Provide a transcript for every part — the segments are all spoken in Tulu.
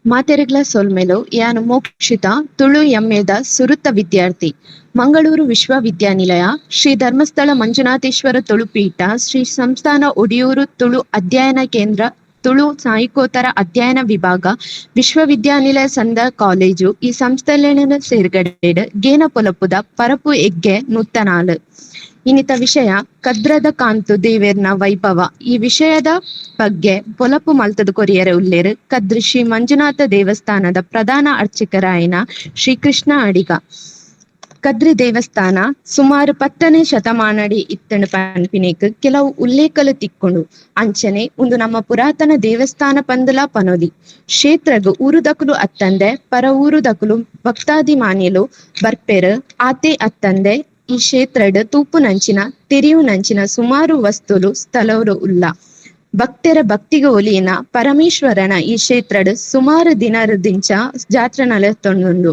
ಮಾತೆರೆಗ್ಲ ಸೊಲ್ಮೆಲು. ಯಾನ್ ಮೋಕ್ಷಿತ, ತುಳು ಎಂಎದ ಸುರುತ ವಿದ್ಯಾರ್ಥಿ. ಮಂಗಳೂರು ವಿಶ್ವವಿದ್ಯಾನಿಲಯ, ಶ್ರೀ ಧರ್ಮಸ್ಥಳ ಮಂಜುನಾಥೇಶ್ವರ ತುಳುಪೀಠ, ಶ್ರೀ ಸಂಸ್ಥಾನ ಒಡಿಯೂರು ತುಳು ಅಧ್ಯಯನ ಕೇಂದ್ರ, ತುಳು ಸಾಹಿಕೋತ್ತರ ಅಧ್ಯಯನ ವಿಭಾಗ, ವಿಶ್ವವಿದ್ಯಾನಿಲಯ ಸಂದ ಕಾಲೇಜು ಈ ಸಂಸ್ಥೆಲೆನ ಸೇರ್ಗಡೆಡ್ ಗೇನ ಪೊಲಪುದ ಪರಪು ಎಗ್ಗೆ ನೂತನಾಲ್. ಇನ್ನಿತ ವಿಷಯ ಕದ್ರದ ಕಾಂತು ದೇವೆರ್ನ ವೈಭವ. ಈ ವಿಷಯದ ಬಗ್ಗೆ ಪೊಲಪು ಮಲ್ತದ ಕೊರಿಯರೆ ಉಲ್ಲೇರ್ ಕದ್ರಿ ಶ್ರೀ ಮಂಜುನಾಥ ದೇವಸ್ಥಾನದ ಪ್ರಧಾನ ಅರ್ಚಕರಾಯಿನ ಶ್ರೀ ಕೃಷ್ಣ ಅಡಿಗ. ಕದ್ರಿ ದೇವಸ್ಥಾನ ಸುಮಾರು 10ನೇ ಶತಮಾನಡಿ ಇತ್ತಂಡ್ ಪನ್ಪಿನೇಕ್ ಕೆಲವು ಉಲ್ಲೇಖಲು ತಿಕ್ಕೊಂಡು. ಅಂಚನೆ ಉಂದು ನಮ್ಮ ಪುರಾತನ ದೇವಸ್ಥಾನ ಪಂದಲ ಪನೊಲಿ. ಕ್ಷೇತ್ರಗ್ ಊರುದಕುಲು ಅತ್ತಂದೆ ಪರ ಊರುದಕುಲು ಭಕ್ತಾದಿಮಾನಿಲು ಬರ್ಪೆರ್. ಆತೆ ಅತ್ತಂದೆ ಈ ಕ್ಷೇತ್ರಡ್ ತೂಪುನಂಚಿನ ತೆರಿಯುನಂಚಿನ ಸುಮಾರು ವಸ್ತುಲು ಸ್ಥಳರು ಉಲ್ಲ. ಭಕ್ತರ ಭಕ್ತಿಗೆ ಒಲಿಯಿನ ಪರಮೇಶ್ವರನ ಈ ಕ್ಷೇತ್ರಡ್ ಸುಮಾರು ದಿನದಿಂಚ ಜಾತ್ರೆ ನಡತೊಂದುಂಡು.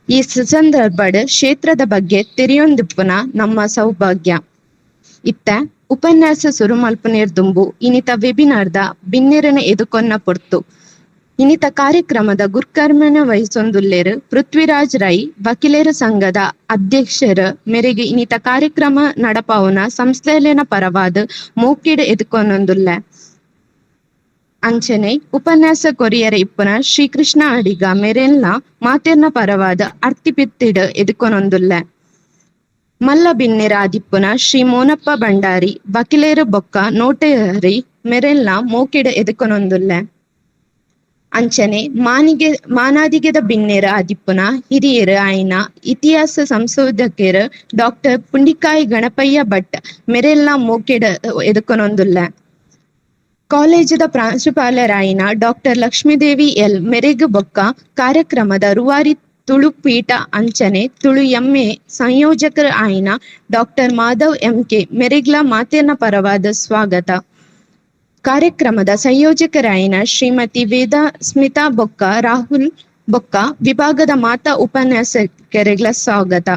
ಈ ಸುಸಂದರ್ಭಡ್ ಕ್ಷೇತ್ರದ ಬಗ್ಗೆ ತೆರಿಯೊಂದಿಪ್ಪುನ ನಮ್ಮ ಸೌಭಾಗ್ಯ. ಇತ್ತ ಉಪನ್ಯಾಸ ಸುರು ಮಲ್ಪುನೇರ್ ದುಂಬು ಇನಿತ ವೆಬಿನಾರ್ದ ಬಿನ್ನೆರನ ಎದುಕೊನ್ನ ಪೊರ್ತು. ಇನಿತ ಕಾರ್ಯಕ್ರಮದ ಗುರ್ಕರ್ಮನ ವಹಿಸೊಂದುಲ್ಲೇರು ಪೃಥ್ವಿರಾಜ್ ರೈ, ವಕೀಲರ ಸಂಘದ ಅಧ್ಯಕ್ಷರ ಮೇರೆಗೆ ಇನಿತ ಕಾರ್ಯಕ್ರಮ ನಡಪಾವುನ ಸಂಸ್ಥೆಲೆನ ಪರವಾದ ಮೋಕಿಡ್ ಎದುಕೊನೊಂದುಲ್ಲೆ. ಅಂಚನೆ ಉಪನ್ಯಾಸ ಕೊರಿಯರ ಇಪ್ಪುನ ಶ್ರೀಕೃಷ್ಣ ಅಡಿಗ ಮೇರೆಲ್ಲ ಮಾತೆರ್ನ ಪರವಾದ ಅರ್ತಿಪಿತ್ತಿಡ್ ಎದುಕೊನೊಂದುಲ್ಲೆ. ಮಲ್ಲ ಬಿನ್ನೆರ ಆದಿಪ್ಪುನ ಶ್ರೀ ಮೋನಪ್ಪ ಭಂಡಾರಿ, ವಕೀಲೇರು ಬೊಕ್ಕ ನೋಟರಿ ಮೆರೆಲ್ಲ ಮೋಕಿಡ್ ಎದುಕೊನೊಂದುಲ್ಲೆ. ಅಂಚನೆ ಮಾನಿಗೆ ಮಾನಾದಿಗೆದ ಬಿನ್ನೆರ ಆದಿಪ್ಪುನ ಹಿರಿಯರು ಆಯ್ನ ಇತಿಹಾಸ ಸಂಶೋಧಕರು ಡಾಕ್ಟರ್ ಪುಂಡಿಕಾಯಿ ಗಣಪಯ್ಯ ಭಟ್ ಮೆರೆಲ್ಲ ಮೋಕೆಡ್ ಎದುಕೊನೊಂದುಲ್ಲೆ. ಕಾಲೇಜದ ಪ್ರಾಂಶುಪಾಲರಾಯಿನ ಡಾಕ್ಟರ್ ಲಕ್ಷ್ಮೀದೇವಿ ಎಲ್ ಮೆರೆಗ್ ಬೊಕ್ಕ ಕಾರ್ಯಕ್ರಮದ ರೂವಾರಿ ತುಳು ಪೀಠ ಅಂಚನೆ ತುಳು ಎಂಎ ಸಂಯೋಜಕರು ಆಯಿನ ಡಾಕ್ಟರ್ ಮಾಧವ್ ಎಂ ಕೆ ಮೆರೆಗ್ಲ ಮಾತೆರ್ನ ಪರವಾದ ಸ್ವಾಗತ. ಕಾರ್ಯಕ್ರಮದ ಸಂಯೋಜಕರಾಯಿನ ಶ್ರೀಮತಿ ವೇದ ಸ್ಮಿತಾ ಬೊಕ್ಕ ರಾಹುಲ್ ಬೊಕ್ಕ ವಿಭಾಗದ ಮಾತಾ ಉಪನ್ಯಾಸಕರಿಗಳ ಸ್ವಾಗತ.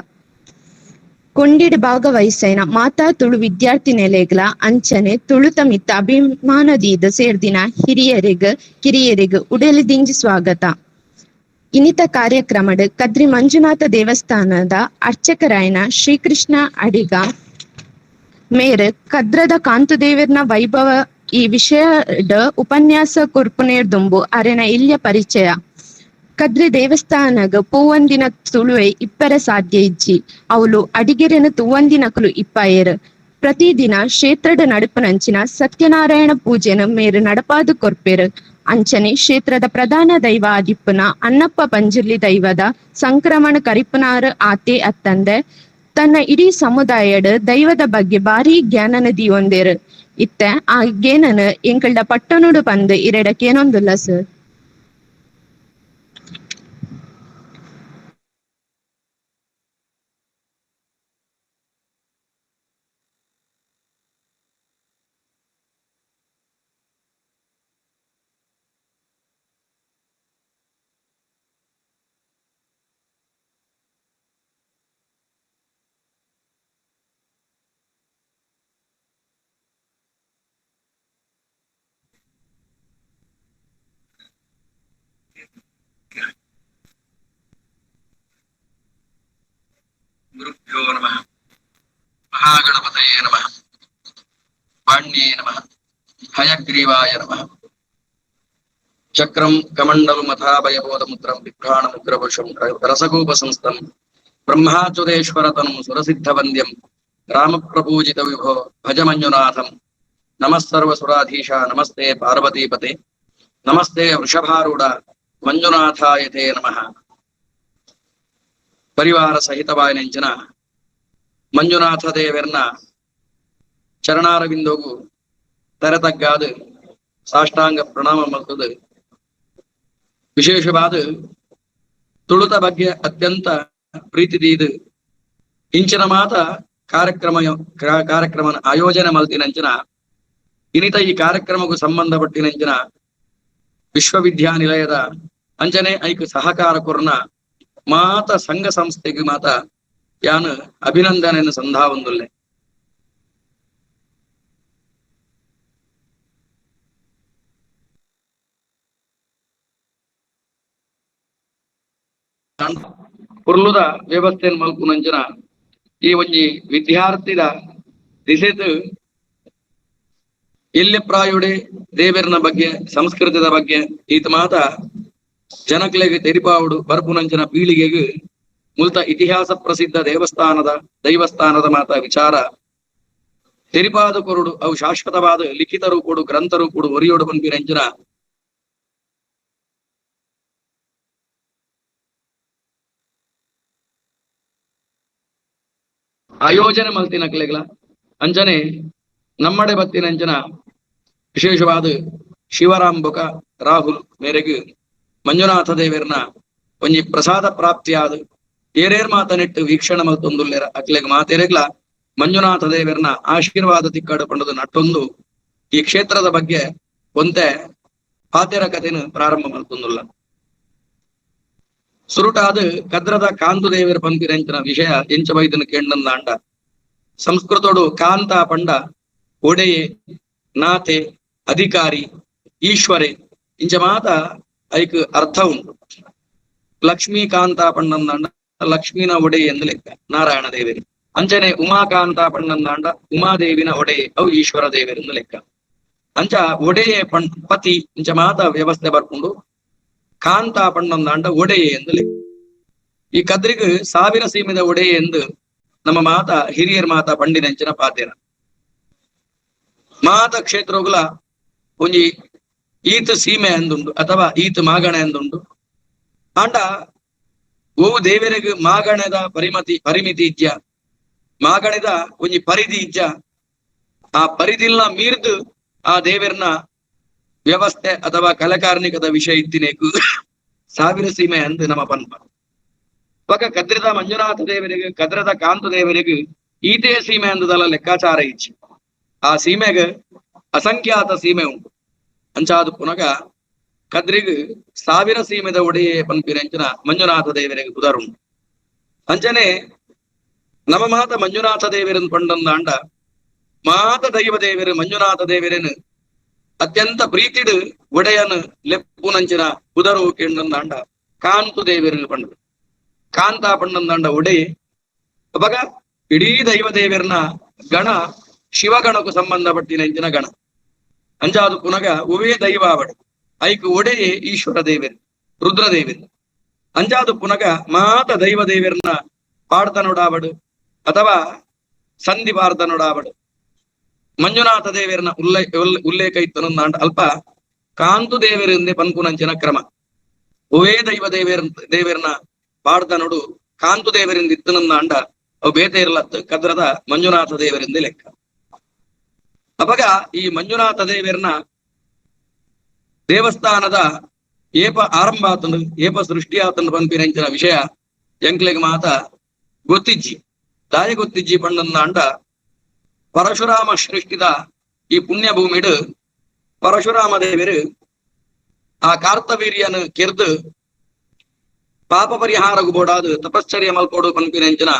ಕೊಂಡಿಡ್ ಭಾಗವಹಿಸೈನ ಮಾತಾ ತುಳು ವಿದ್ಯಾರ್ಥಿ ನೆಲೆಗಳ ಅಂಚನೆ ತುಳುತ ಮಿತ್ತ ಅಭಿಮಾನದೀದ ಸೇರ್ದಿನ ಹಿರಿಯರಿಗ್ ಕಿರಿಯರಿಗ್ ಉಡಲಿ ದಿಂಜಿ ಸ್ವಾಗತ. ಇನ್ನಿತ ಕಾರ್ಯಕ್ರಮಡ್ ಕದ್ರಿ ಮಂಜುನಾಥ ದೇವಸ್ಥಾನದ ಅರ್ಚಕರಾಯನ ಶ್ರೀಕೃಷ್ಣ ಅಡಿಗ ಮೇರ್ ಕದ್ರದ ಕಾಂತುದೇವರ್ನ ವೈಭವ ಈ ವಿಷಯಡ್ ಉಪನ್ಯಾಸ ಕೊರ್ಪುನೇರ್ ದುಂಬು ಅರೆನ ಇಲ್ಯ ಪರಿಚಯ. ಕದ್ರಿ ದೇವಸ್ಥಾನಗ ಪೂವಂದಿನ ತುಳುವೆ ಇಪ್ಪರೆ ಸಾಧ್ಯ ಇಜ್ಜಿ. ಅವಳು ಅಡಿಗೆರೆನ ತುವಂದಿನಕುಲು ಇಪ್ಪಾಯೆರ್. ಪ್ರತಿದಿನ ಕ್ಷೇತ್ರದ ನಡುಪುನಂಚಿನ ಸತ್ಯನಾರಾಯಣ ಪೂಜೆನ ಮೇರು ನಡಪಾದು ಕೊರ್ಪೆರ್. ಅಂಚನೆ ಕ್ಷೇತ್ರದ ಪ್ರಧಾನ ದೈವ ಆದಿಪ್ಪುನ ಅಣ್ಣಪ್ಪ ಪಂಜುರ್ಲಿ ದೈವದ ಸಂಕ್ರಮಣ ಕರಿಪುನಾರ್ ಆತೆ ಅತ್ತಂದೆ ತನ್ನ ಇಡೀ ಸಮುದಾಯಡ್ ದೈವದ ಬಗ್ಗೆ ಭಾರಿ ಜ್ಞಾನನ ದೀವೊಂದೇರು. ಇತ್ತೆ ಆ ಗೇನನ್ ಎಂಕಲ್ಡ ಪಟ್ಟಣೋಡು ಪಂದ್ ಇರೆಡಕೇನೊಂದುಲ್ಲ ಸರ್. ಗುರುಭ್ಯೋ ನಮಃ. ಮಹಾಗಣಪತಯೇ ನಮಃ. ಪಾಣ್ಯೇ ನಮಃ. ಹಯಗ್ರೀವಾಯ ನಮಃ. ಚಕ್ರಂ ಕಮಂಡಲು ಮಥಾಭಯಬೋಧಮುದ್ರಂ ಬಿಭ್ರಾಣಮುಗ್ರವಶಂ ರಸಗೂಪ ಸಂಸ್ಥಂ ಬ್ರಹ್ಮಾಚ್ಯುತೇಶ್ವರತನುಂ ಸುರಸಿದ್ಧವಂದ್ಯಂ ರಾಮಪ್ರಪೂಜಿತ ವಿಭೋ ಭಜ ಮಂಜುನಾಥಂ. ನಮಃ ಸರ್ವಸುರಾಧೀಶ ನಮಸ್ತೆ ಪಾರ್ವತೀಪತೆ ನಮಸ್ತೆ ವೃಷಭಾರೂಢ ಮಂಜುನಾಥಾಯ ತೇ ನಮಃ. ಪರಿವಾರ ಸಹಿತವಾಯಿನಂಚಿನ ಮಂಜುನಾಥ ದೇವರ್ನ ಚರಣಾರವಿಂದೋಗು ತೆರತಗ್ಗಾದ ಸಾಷ್ಟಾಂಗ ಪ್ರಣಾಮ ಮಲ್ತದು. ವಿಶೇಷವಾದ ತುಳುತ ಬಗ್ಗೆ ಅತ್ಯಂತ ಪ್ರೀತಿ ದೀದು ಇಂಚಿನ ಮಾತ ಕಾರ್ಯಕ್ರಮ ಕಾರ್ಯಕ್ರಮ ಆಯೋಜನೆ ಮಲ್ತಿನಂಚಿನ ಇನಿತ ಈ ಕಾರ್ಯಕ್ರಮಕ್ಕೂ ಸಂಬಂಧಪಟ್ಟಿನಂಚಿನ ವಿಶ್ವವಿದ್ಯಾನಿಲಯದ ಅಂಚನೆ ಐಕ್ ಸಹಕಾರ ಕೊರ್ನ ಮಾತ ಸಂಘ ಸಂಸ್ಥೆಗೆ ಮಾತ ಯಾನು ಅಭಿನಂದನೆಯನ್ನು ಸಂಧಾವಂದುಲ್ಲೆ. ಪುರ್ಲುದ ವ್ಯವಸ್ಥೆನ್ ಮಲ್ಪುನಂಚಿನ ಈ ಒಂಜಿ ವಿದ್ಯಾರ್ಥಿದ ದಿಸೆತ್ ಎಲ್ಯ ಪ್ರಾಯುಡೆ ದೇವೆರ್ನ ಬಗ್ಗೆ ಸಂಸ್ಕೃತದ ಬಗ್ಗೆ ಈತ ಮಾತ ಜನಕ್ಲೆಗ್ ತೆರಿಪಾವುಡು ಬರ್ಪುನಂಚಿನ ಪೀಳಿಗೆಗ್ ಮುಲ್ತ ಇತಿಹಾಸ ಪ್ರಸಿದ್ಧ ದೇವಸ್ಥಾನದ ದೈವಸ್ಥಾನದ ಮಾತ ವಿಚಾರ ತೆರಿಪಾದ ಕೊರುಡು ಅವು ಶಾಶ್ವತವಾದ ಲಿಖಿತ ರೂಪುಡು ಗ್ರಂಥ ರೂಪುಡು ಒರಿಯೋಡು ಪನ್ಪಿನಂಚಿನ ಆಯೋಜನೆ ಮಲ್ತಿನಕ್ಲೆಗ್ಲ ಅಂಚನೆ ನಮ್ಮಡೆ ಬತ್ತಿನಂಚನ ವಿಶೇಷವಾದ ಶಿವರಾಮ್ ಬೊಕ ರಾಹುಲ್ ಮೇರೆಗ್ ಮಂಜುನಾಥ ದೇವರ್ನ ಒಂಜಿ ಪ್ರಸಾದ ಪ್ರಾಪ್ತಿಯಾದ ಏರೇರ್ ಮಾತನಿಟ್ಟು ವೀಕ್ಷಣೆ ಮಲ್ತೊಂದುಲ್ಲೆರ ಅಕ್ಲೆಗ್ ಮಾತೆರೆಗ್ಲ ಮಂಜುನಾಥ ದೇವರ್ನ ಆಶೀರ್ವಾದ ತಿಕ್ಕಡು ಪಂಡದು ನಟ್ಟೊಂದು ಈ ಕ್ಷೇತ್ರದ ಬಗ್ಗೆ ಒಂತೆ ಪಾತೆರ ಕಥೆನ ಪ್ರಾರಂಭ ಮಲ್ತೊಂದುಲ್ಲ. ಸುರುಟಾದ ಕದ್ರದ ಕಾಂತು ದೇವರ ಪನ್ಪಿನಂಚಿನ ವಿಷಯ ಎಂಚ ಬೈದನ ಕೇಂಡಂದಾಂಡ ಸಂಸ್ಕೃತೋಡು ಕಾಂತ ಪಂಡ ಒಡೆಯೆ ನಾತೆ ಅಧಿಕಾರಿ ಈಶ್ವರೆ ಇಂಚ ಮಾತ ಐಕ್ ಅರ್ಥ ಉಂಟು. ಲಕ್ಷ್ಮೀಕಾಂತ ಪಂಡಂದಾಂಡ ಲಕ್ಷ್ಮೀನ ಒಡೆಯ ಎಂದು ಲೆಕ್ಕ ನಾರಾಯಣ ದೇವರು. ಅಂಚನೆ ಉಮಾಕಾಂತ ಪಂಡಂದಾಂಡ ಉಮಾದೇವಿನ ಒಡೆಯೆ ಅವು ಈಶ್ವರ ದೇವರೆಂದು ಲೆಕ್ಕ. ಅಂಚ ಒಡೆಯೆ ಪತಿ ಇಂಚ ಮಾತ ವ್ಯವಸ್ಥೆ ಬರ್ಕೊಂಡು ಕಾಂತ ಪಂಡಂದಾಂಡ ಒಡೆಯೆ ಎಂದು ಲೆಕ್ಕ. ಈ ಕದ್ರಿಗ್ ಸಾವಿರ ಸೀಮೆದ ಒಡೆಯೆ ಎಂದು ನಮ್ಮ ಮಾತ ಹಿರಿಯರ್ ಮಾತ ಪಂಡಿನಂಚಿನ ಪಾತೇರ ಮಾತ ಕ್ಷೇತ್ರಗಳ ಒಂಜಿ ಈತ ಸೀಮೆ ಎಂದುಂಡು ಅಥವಾ ಈತ ಮಾಗಣೆ ಎಂದುಂಡು. ಆಂಡ ಓ ದೇವರಿಗೆ ಮಾಗಣದ ಪರಿಮಿತಿ ಇಜ್ಜ, ಮಾಗಣದ ಒಂಜಿ ಪರಿಧಿ ಇಜ್ಜ. ಆ ಪರಿಧಿಲ್ನ ಮೀರ್ದು ಆ ದೇವರನ್ನ ವ್ಯವಸ್ಥೆ ಅಥವಾ ಕಲಕಾರ್ಣಿಕದ ವಿಷಯ ಇತ್ತಿನೇಕು ಸಾವಿರ ಸೀಮೆ ಅಂದು ನಮ್ಮ ಪನ್ಪ. ಪಕ ಕದ್ರದ ಮಂಜುನಾಥ ದೇವರಿಗೆ ಕದ್ರದ ಕಾಂತ ದೇವರಿಗೆ ಈತೇ ಸೀಮೆ ಅಂದದಲ್ಲ ಲೆಕ್ಕಾಚಾರ ಇಚ್ಚಿ. ಆ ಸೀಮೆಗೆ ಅಸಂಖ್ಯಾತ ಸೀಮೆ ಉಂಟು. ಅಂಚಾದು ಪುನಗ ಕದ್ರಿಗ್ ಸಾವಿರ ಸೀಮೆದ ಒಡೆಯೇ ಪನ್ಪಿನಂಚಿನ ಮಂಜುನಾಥ ದೇವರಿಗೆ ಉದಾರುಂಟು. ಅಂಚನೆ ನಮ್ಮ ಮಾತ ಮಂಜುನಾಥ ದೇವರನ್ ಪಂಡಂದಾಂಡ ಮಾತ ದೈವ ದೇವರು ಮಂಜುನಾಥ ದೇವರನ್ನು ಅತ್ಯಂತ ಪ್ರೀತಿಡು ಒಡೆಯನು ಲೆಪ್ಪುನಂಚಿನ ಉದರು ಕೇಂಡಂದಾಂಡ ಕಾಂತು ದೇವರು ಪಂಡರು. ಕಾಂತ ಪಂಡಂದಾಂಡ ಒಡೆಯೇ ಅವಾಗ ಇಡೀ ದೈವ ದೇವರನ್ನ ಗಣ ಶಿವಗಣಕ್ಕೂ ಸಂಬಂಧಪಟ್ಟಿನಂಚಿನ ಗಣ. ಅಂಚಾದು ಪುನಗ ಉವೇ ದೈವ ಅವಡು ಐಕ್ ಒಡೆಯೇ ಈಶ್ವರ ದೇವರು ರುದ್ರದೇವರು. ಅಂಚಾದು ಪುನಗ ಮಾತ ದೈವ ದೇವರನ್ನ ಪಾಡ್ತನೊಡಾವಡು ಅಥವಾ ಸಂಧಿ ಪಾಡ್ತನೊಡಾವಡು ಮಂಜುನಾಥ ದೇವರನ್ನ ಉಲ್ಲೇಖ ಇತ್ತನೊಂದಾಂಡ ಅಲ್ಪ ಕಾಂತು ದೇವರಿಂದೆ ಪನ್ಪುನಂಚಿನ ಕ್ರಮ. ಉವೇ ದೈವ ದೇವರನ್ನ ಪಾಡ್ತನೊಡು ಕಾಂತು ದೇವರಿಂದ ಇತ್ತನೊಂದಾಂಡ ಅವು ಬೇತೆ ಇರಲತ್ತು ಕದ್ರದ ಮಂಜುನಾಥ ದೇವರಿಂದ ಲೆಕ್ಕ. ಅವಾಗ ಈ ಮಂಜುನಾಥ ದೇವರನ್ನ ದೇವಸ್ಥಾನದ ಏಪ ಆರಂಭ ಆತನು ಏಪ ಸೃಷ್ಟಿ ಆತನು ಪನ್ಪಿನಂಚಿನ ವಿಷಯ ಎಂಕ್ಲೆಗ್ ಮಾತ ಗೊತ್ತಿಜ್ಜಿ. ದಾಯ ಗೊತ್ತಿಜ್ಜಿ ಪಂಡಂದಾಂಡ ಪರಶುರಾಮ ಸೃಷ್ಟಿದ ಈ ಪುಣ್ಯ ಭೂಮಿಡು ಪರಶುರಾಮ ದೇವರು ಆ ಕಾರ್ತವೀರ್ಯನ ಕೆರ್ದು ಪಾಪ ಪರಿಹಾರಗು ಬೋಡಾದು ತಪಶ್ಚರ್ಯ ಮಲ್ಕೋಡು ಪನ್ಪಿನಂಚಿನ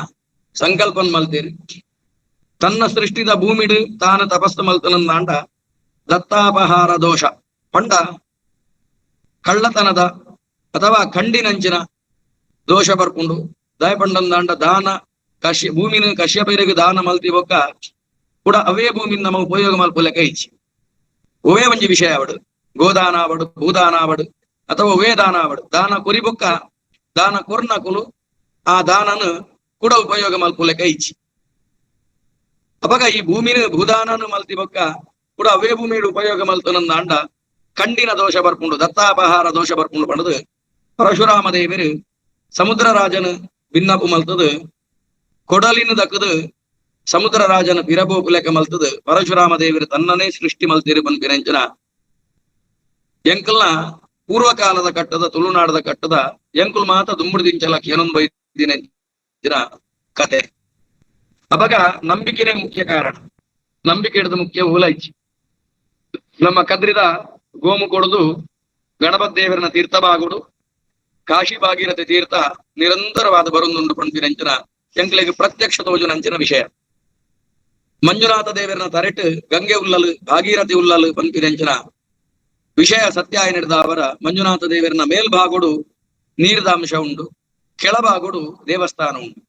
ಸಂಕಲ್ಪನ್ ಮಲ್ತೇರಿ. ತನ್ನ ಸೃಷ್ಟಿದ ಭೂಮಿಡು ತಾನು ತಪಸ್ಸು ಮಲ್ತನಂದಾಂಡ ದತ್ತಾಪಹಾರ ದೋಷ ಪಂಡ ಕಳ್ಳತನದ ಅಥವಾ ಖಂಡಿನಂಚಿನ ದೋಷ ಬರ್ಕೊಂಡು ದಾಯ ಪಂಡಂದಾಂಡ ದಾನ ಭೂಮಿನ ಕಶ್ಯಪರಿಗೆ ದಾನ ಮಲ್ತಿ ಬೊಕ್ಕ ಕೂಡ ಅವೇ ಭೂಮಿನ ನಮ್ಮ ಉಪಯೋಗ ಮಲ್ಪುಲೆಕ ಇಚ್ಚಿ. ಒವೇ ಒಂಜಿ ವಿಷಯ ಅವಡು ಗೋದಾನ ಅವಡು ಭೂದಾನ ಅವಡು ಅಥವಾ ಒವೇ ದಾನ ಅವಡು ದಾನ ಕುರಿಬೊಕ್ಕ ದಾನ ಕೊರ್ನಕುಲು ಆ ದಾನನು ಕೂಡ ಉಪಯೋಗ ಮಲ್ಪುಲೆಕ ಇಚ್ಚಿ. ಅವಾಗ ಈ ಭೂಮಿನ ಭೂದಾನನು ಮಲ್ತಿ ಬೊಕ್ಕ ಕೂಡ ಅವೇ ಭೂಮಿಡು ಉಪಯೋಗ ಮಲ್ತನಂದಾಂಡ ಕಂಡಿನ ದೋಷ ಬರ್ಪುಂಡು ದತ್ತಾಪಹಾರ ದೋಷ ಬರ್ಪುಂಡು ಪಂಡದು ಪರಶುರಾಮ ದೇವರು ಸಮುದ್ರ ರಾಜನ ಭಿನ್ನಪು ಮಲ್ತದು ಕೊಡಲಿನ ದಕ್ಕದು ಸಮುದ್ರ ರಾಜನ ಪಿರಬೋಪು ಲೆಕ್ಕ ಮಲ್ತದು ಪರಶುರಾಮ ದೇವರು ತನ್ನನೇ ಸೃಷ್ಟಿ ಮಲ್ತಿರು ಪನ್ಪಿನಂಚಿನ ಎಂಕಲ್ನ ಪೂರ್ವಕಾಲದ ಕಟ್ಟದ ತುಳುನಾಡದ ಕಟ್ಟದ ಎಂಕುಲ್ ಮಾತ ದುಂಬುಡ್ದಿಂಚಲ ಏನೊಂದು ಬೈದಿನ ಕತೆ. ಅವಾಗ ನಂಬಿಕೆನೇ ಮುಖ್ಯ ಕಾರಣ, ನಂಬಿಕೆ ಹಿಡಿದು ಮುಖ್ಯ ಹುಲೈಚಿ. ನಮ್ಮ ಕದ್ರಿದ ಗೋಮು ಕೊಡುದು ಗಣಪತಿ ದೇವರನ ತೀರ್ಥ ಬಾಗುಡು ಕಾಶಿ ಭಾಗೀರಥಿ ತೀರ್ಥ ನಿರಂತರವಾದ ಬರುಂದುಂಡು ಪನ್ಪಿನಂಚಿನ ಎಂಕ್ಲೆಗ್ ಪ್ರತ್ಯಕ್ಷ ತೋಜುನಂಚಿನ ವಿಷಯ. ಮಂಜುನಾಥ ದೇವರನ ತರೆಟ್ ಗಂಗೆ ಉಲ್ಲಲು ಭಾಗೀರಥಿ ಉಲ್ಲಲು ಪನ್ಪಿನಂಚಿನ ವಿಷಯ ಸತ್ಯ ನಡೆದ ಅವರ ಮಂಜುನಾಥ ದೇವರನ ಮೇಲ್ಭಾಗುಡು ನೀರ್ದ ಅಂಶ ಉಂಟು, ಕೆಳಭಾಗಡು ದೇವಸ್ಥಾನ ಉಂಟು.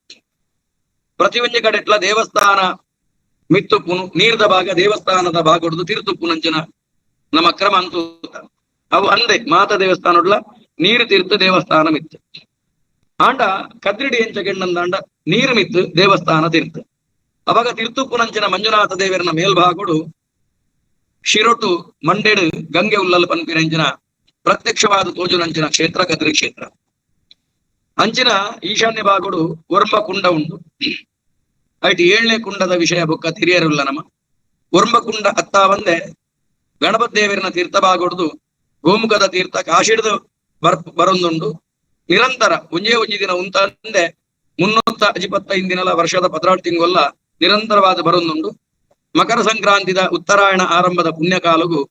ಪ್ರತಿಯೊಂಜಿ ಕಡೆಟ್ಲ ದೇವಸ್ಥಾನ ಮಿತ್ತುಪ್ಪುನು, ನೀರ್ದ ಭಾಗ ದೇವಸ್ಥಾನದ ಭಾಗಡ್ದು ತಿರ್ತುಪ್ಪುನಂಚಿನ ನಮ್ಮ ಕ್ರಮ ಅಂತೂ ಅವು ಅಂದೆ ಮಾತ ದೇವಸ್ಥಾನಡ್ಲ ನೀರು ತೀರ್ಥ ದೇವಸ್ಥಾನ ಮಿತ್ತು. ಆಂಡ ಕದ್ರಿಡಿ ಎಂಚ ಗೆಣ್ಣಂದಾಂಡ ನೀರು ಮಿತ್ತು ದೇವಸ್ಥಾನ ತೀರ್ಥ. ಅವಾಗ ತಿರ್ತುಪ್ಪುನಂಚಿನ ಮಂಜುನಾಥ ದೇವರನ ಮೇಲ್ಭಾಗಡು ಶಿರೊಟು ಮಂಡೆಡು ಗಂಗೆ ಉಲ್ಲಲ್ ಪನ್ಪಿನಂಚಿನ ಪ್ರತ್ಯಕ್ಷವಾದ ತೋಜುನಂಚಿನ ಕ್ಷೇತ್ರ ಕದ್ರಿ ಕ್ಷೇತ್ರ. ಅಂಚಿನ ಈಶಾನ್ಯ ಭಾಗಡು ಒರ್ಂಬ ಕುಂಡ ಉಂಟು. ಐಟ್ ಏಳನೇ ಕುಂಡದ ವಿಷಯ ಬೊಕ್ಕ ತಿರಿಯರುಲ್ಲ ನಮ. ಒರ್ಂಬ ಕುಂಡ ಅತ್ತ ಬಂದೆ ಗಣಪತಿ ದೇವರನ ತೀರ್ಥ ಭಾಗಡ್ದು ಗೋಮುಖದ ತೀರ್ಥ ಕಾಶಿಡ್ದು ಬರೊಂದುಂಡು. ನಿರಂತರ ಒಂಜೇ ಒಂಜಿ ದಿನ ಉಂತಂದೆ 325 ದಿನಲ ವರ್ಷದ 14 ತಿಂಗೊಲ್ಲ ನಿರಂತರವಾದ ಬರೊಂದುಂಡು. ಮಕರ ಸಂಕ್ರಾಂತಿದ ಉತ್ತರಾಯಣ ಆರಂಭದ ಪುಣ್ಯಕಾಲಗು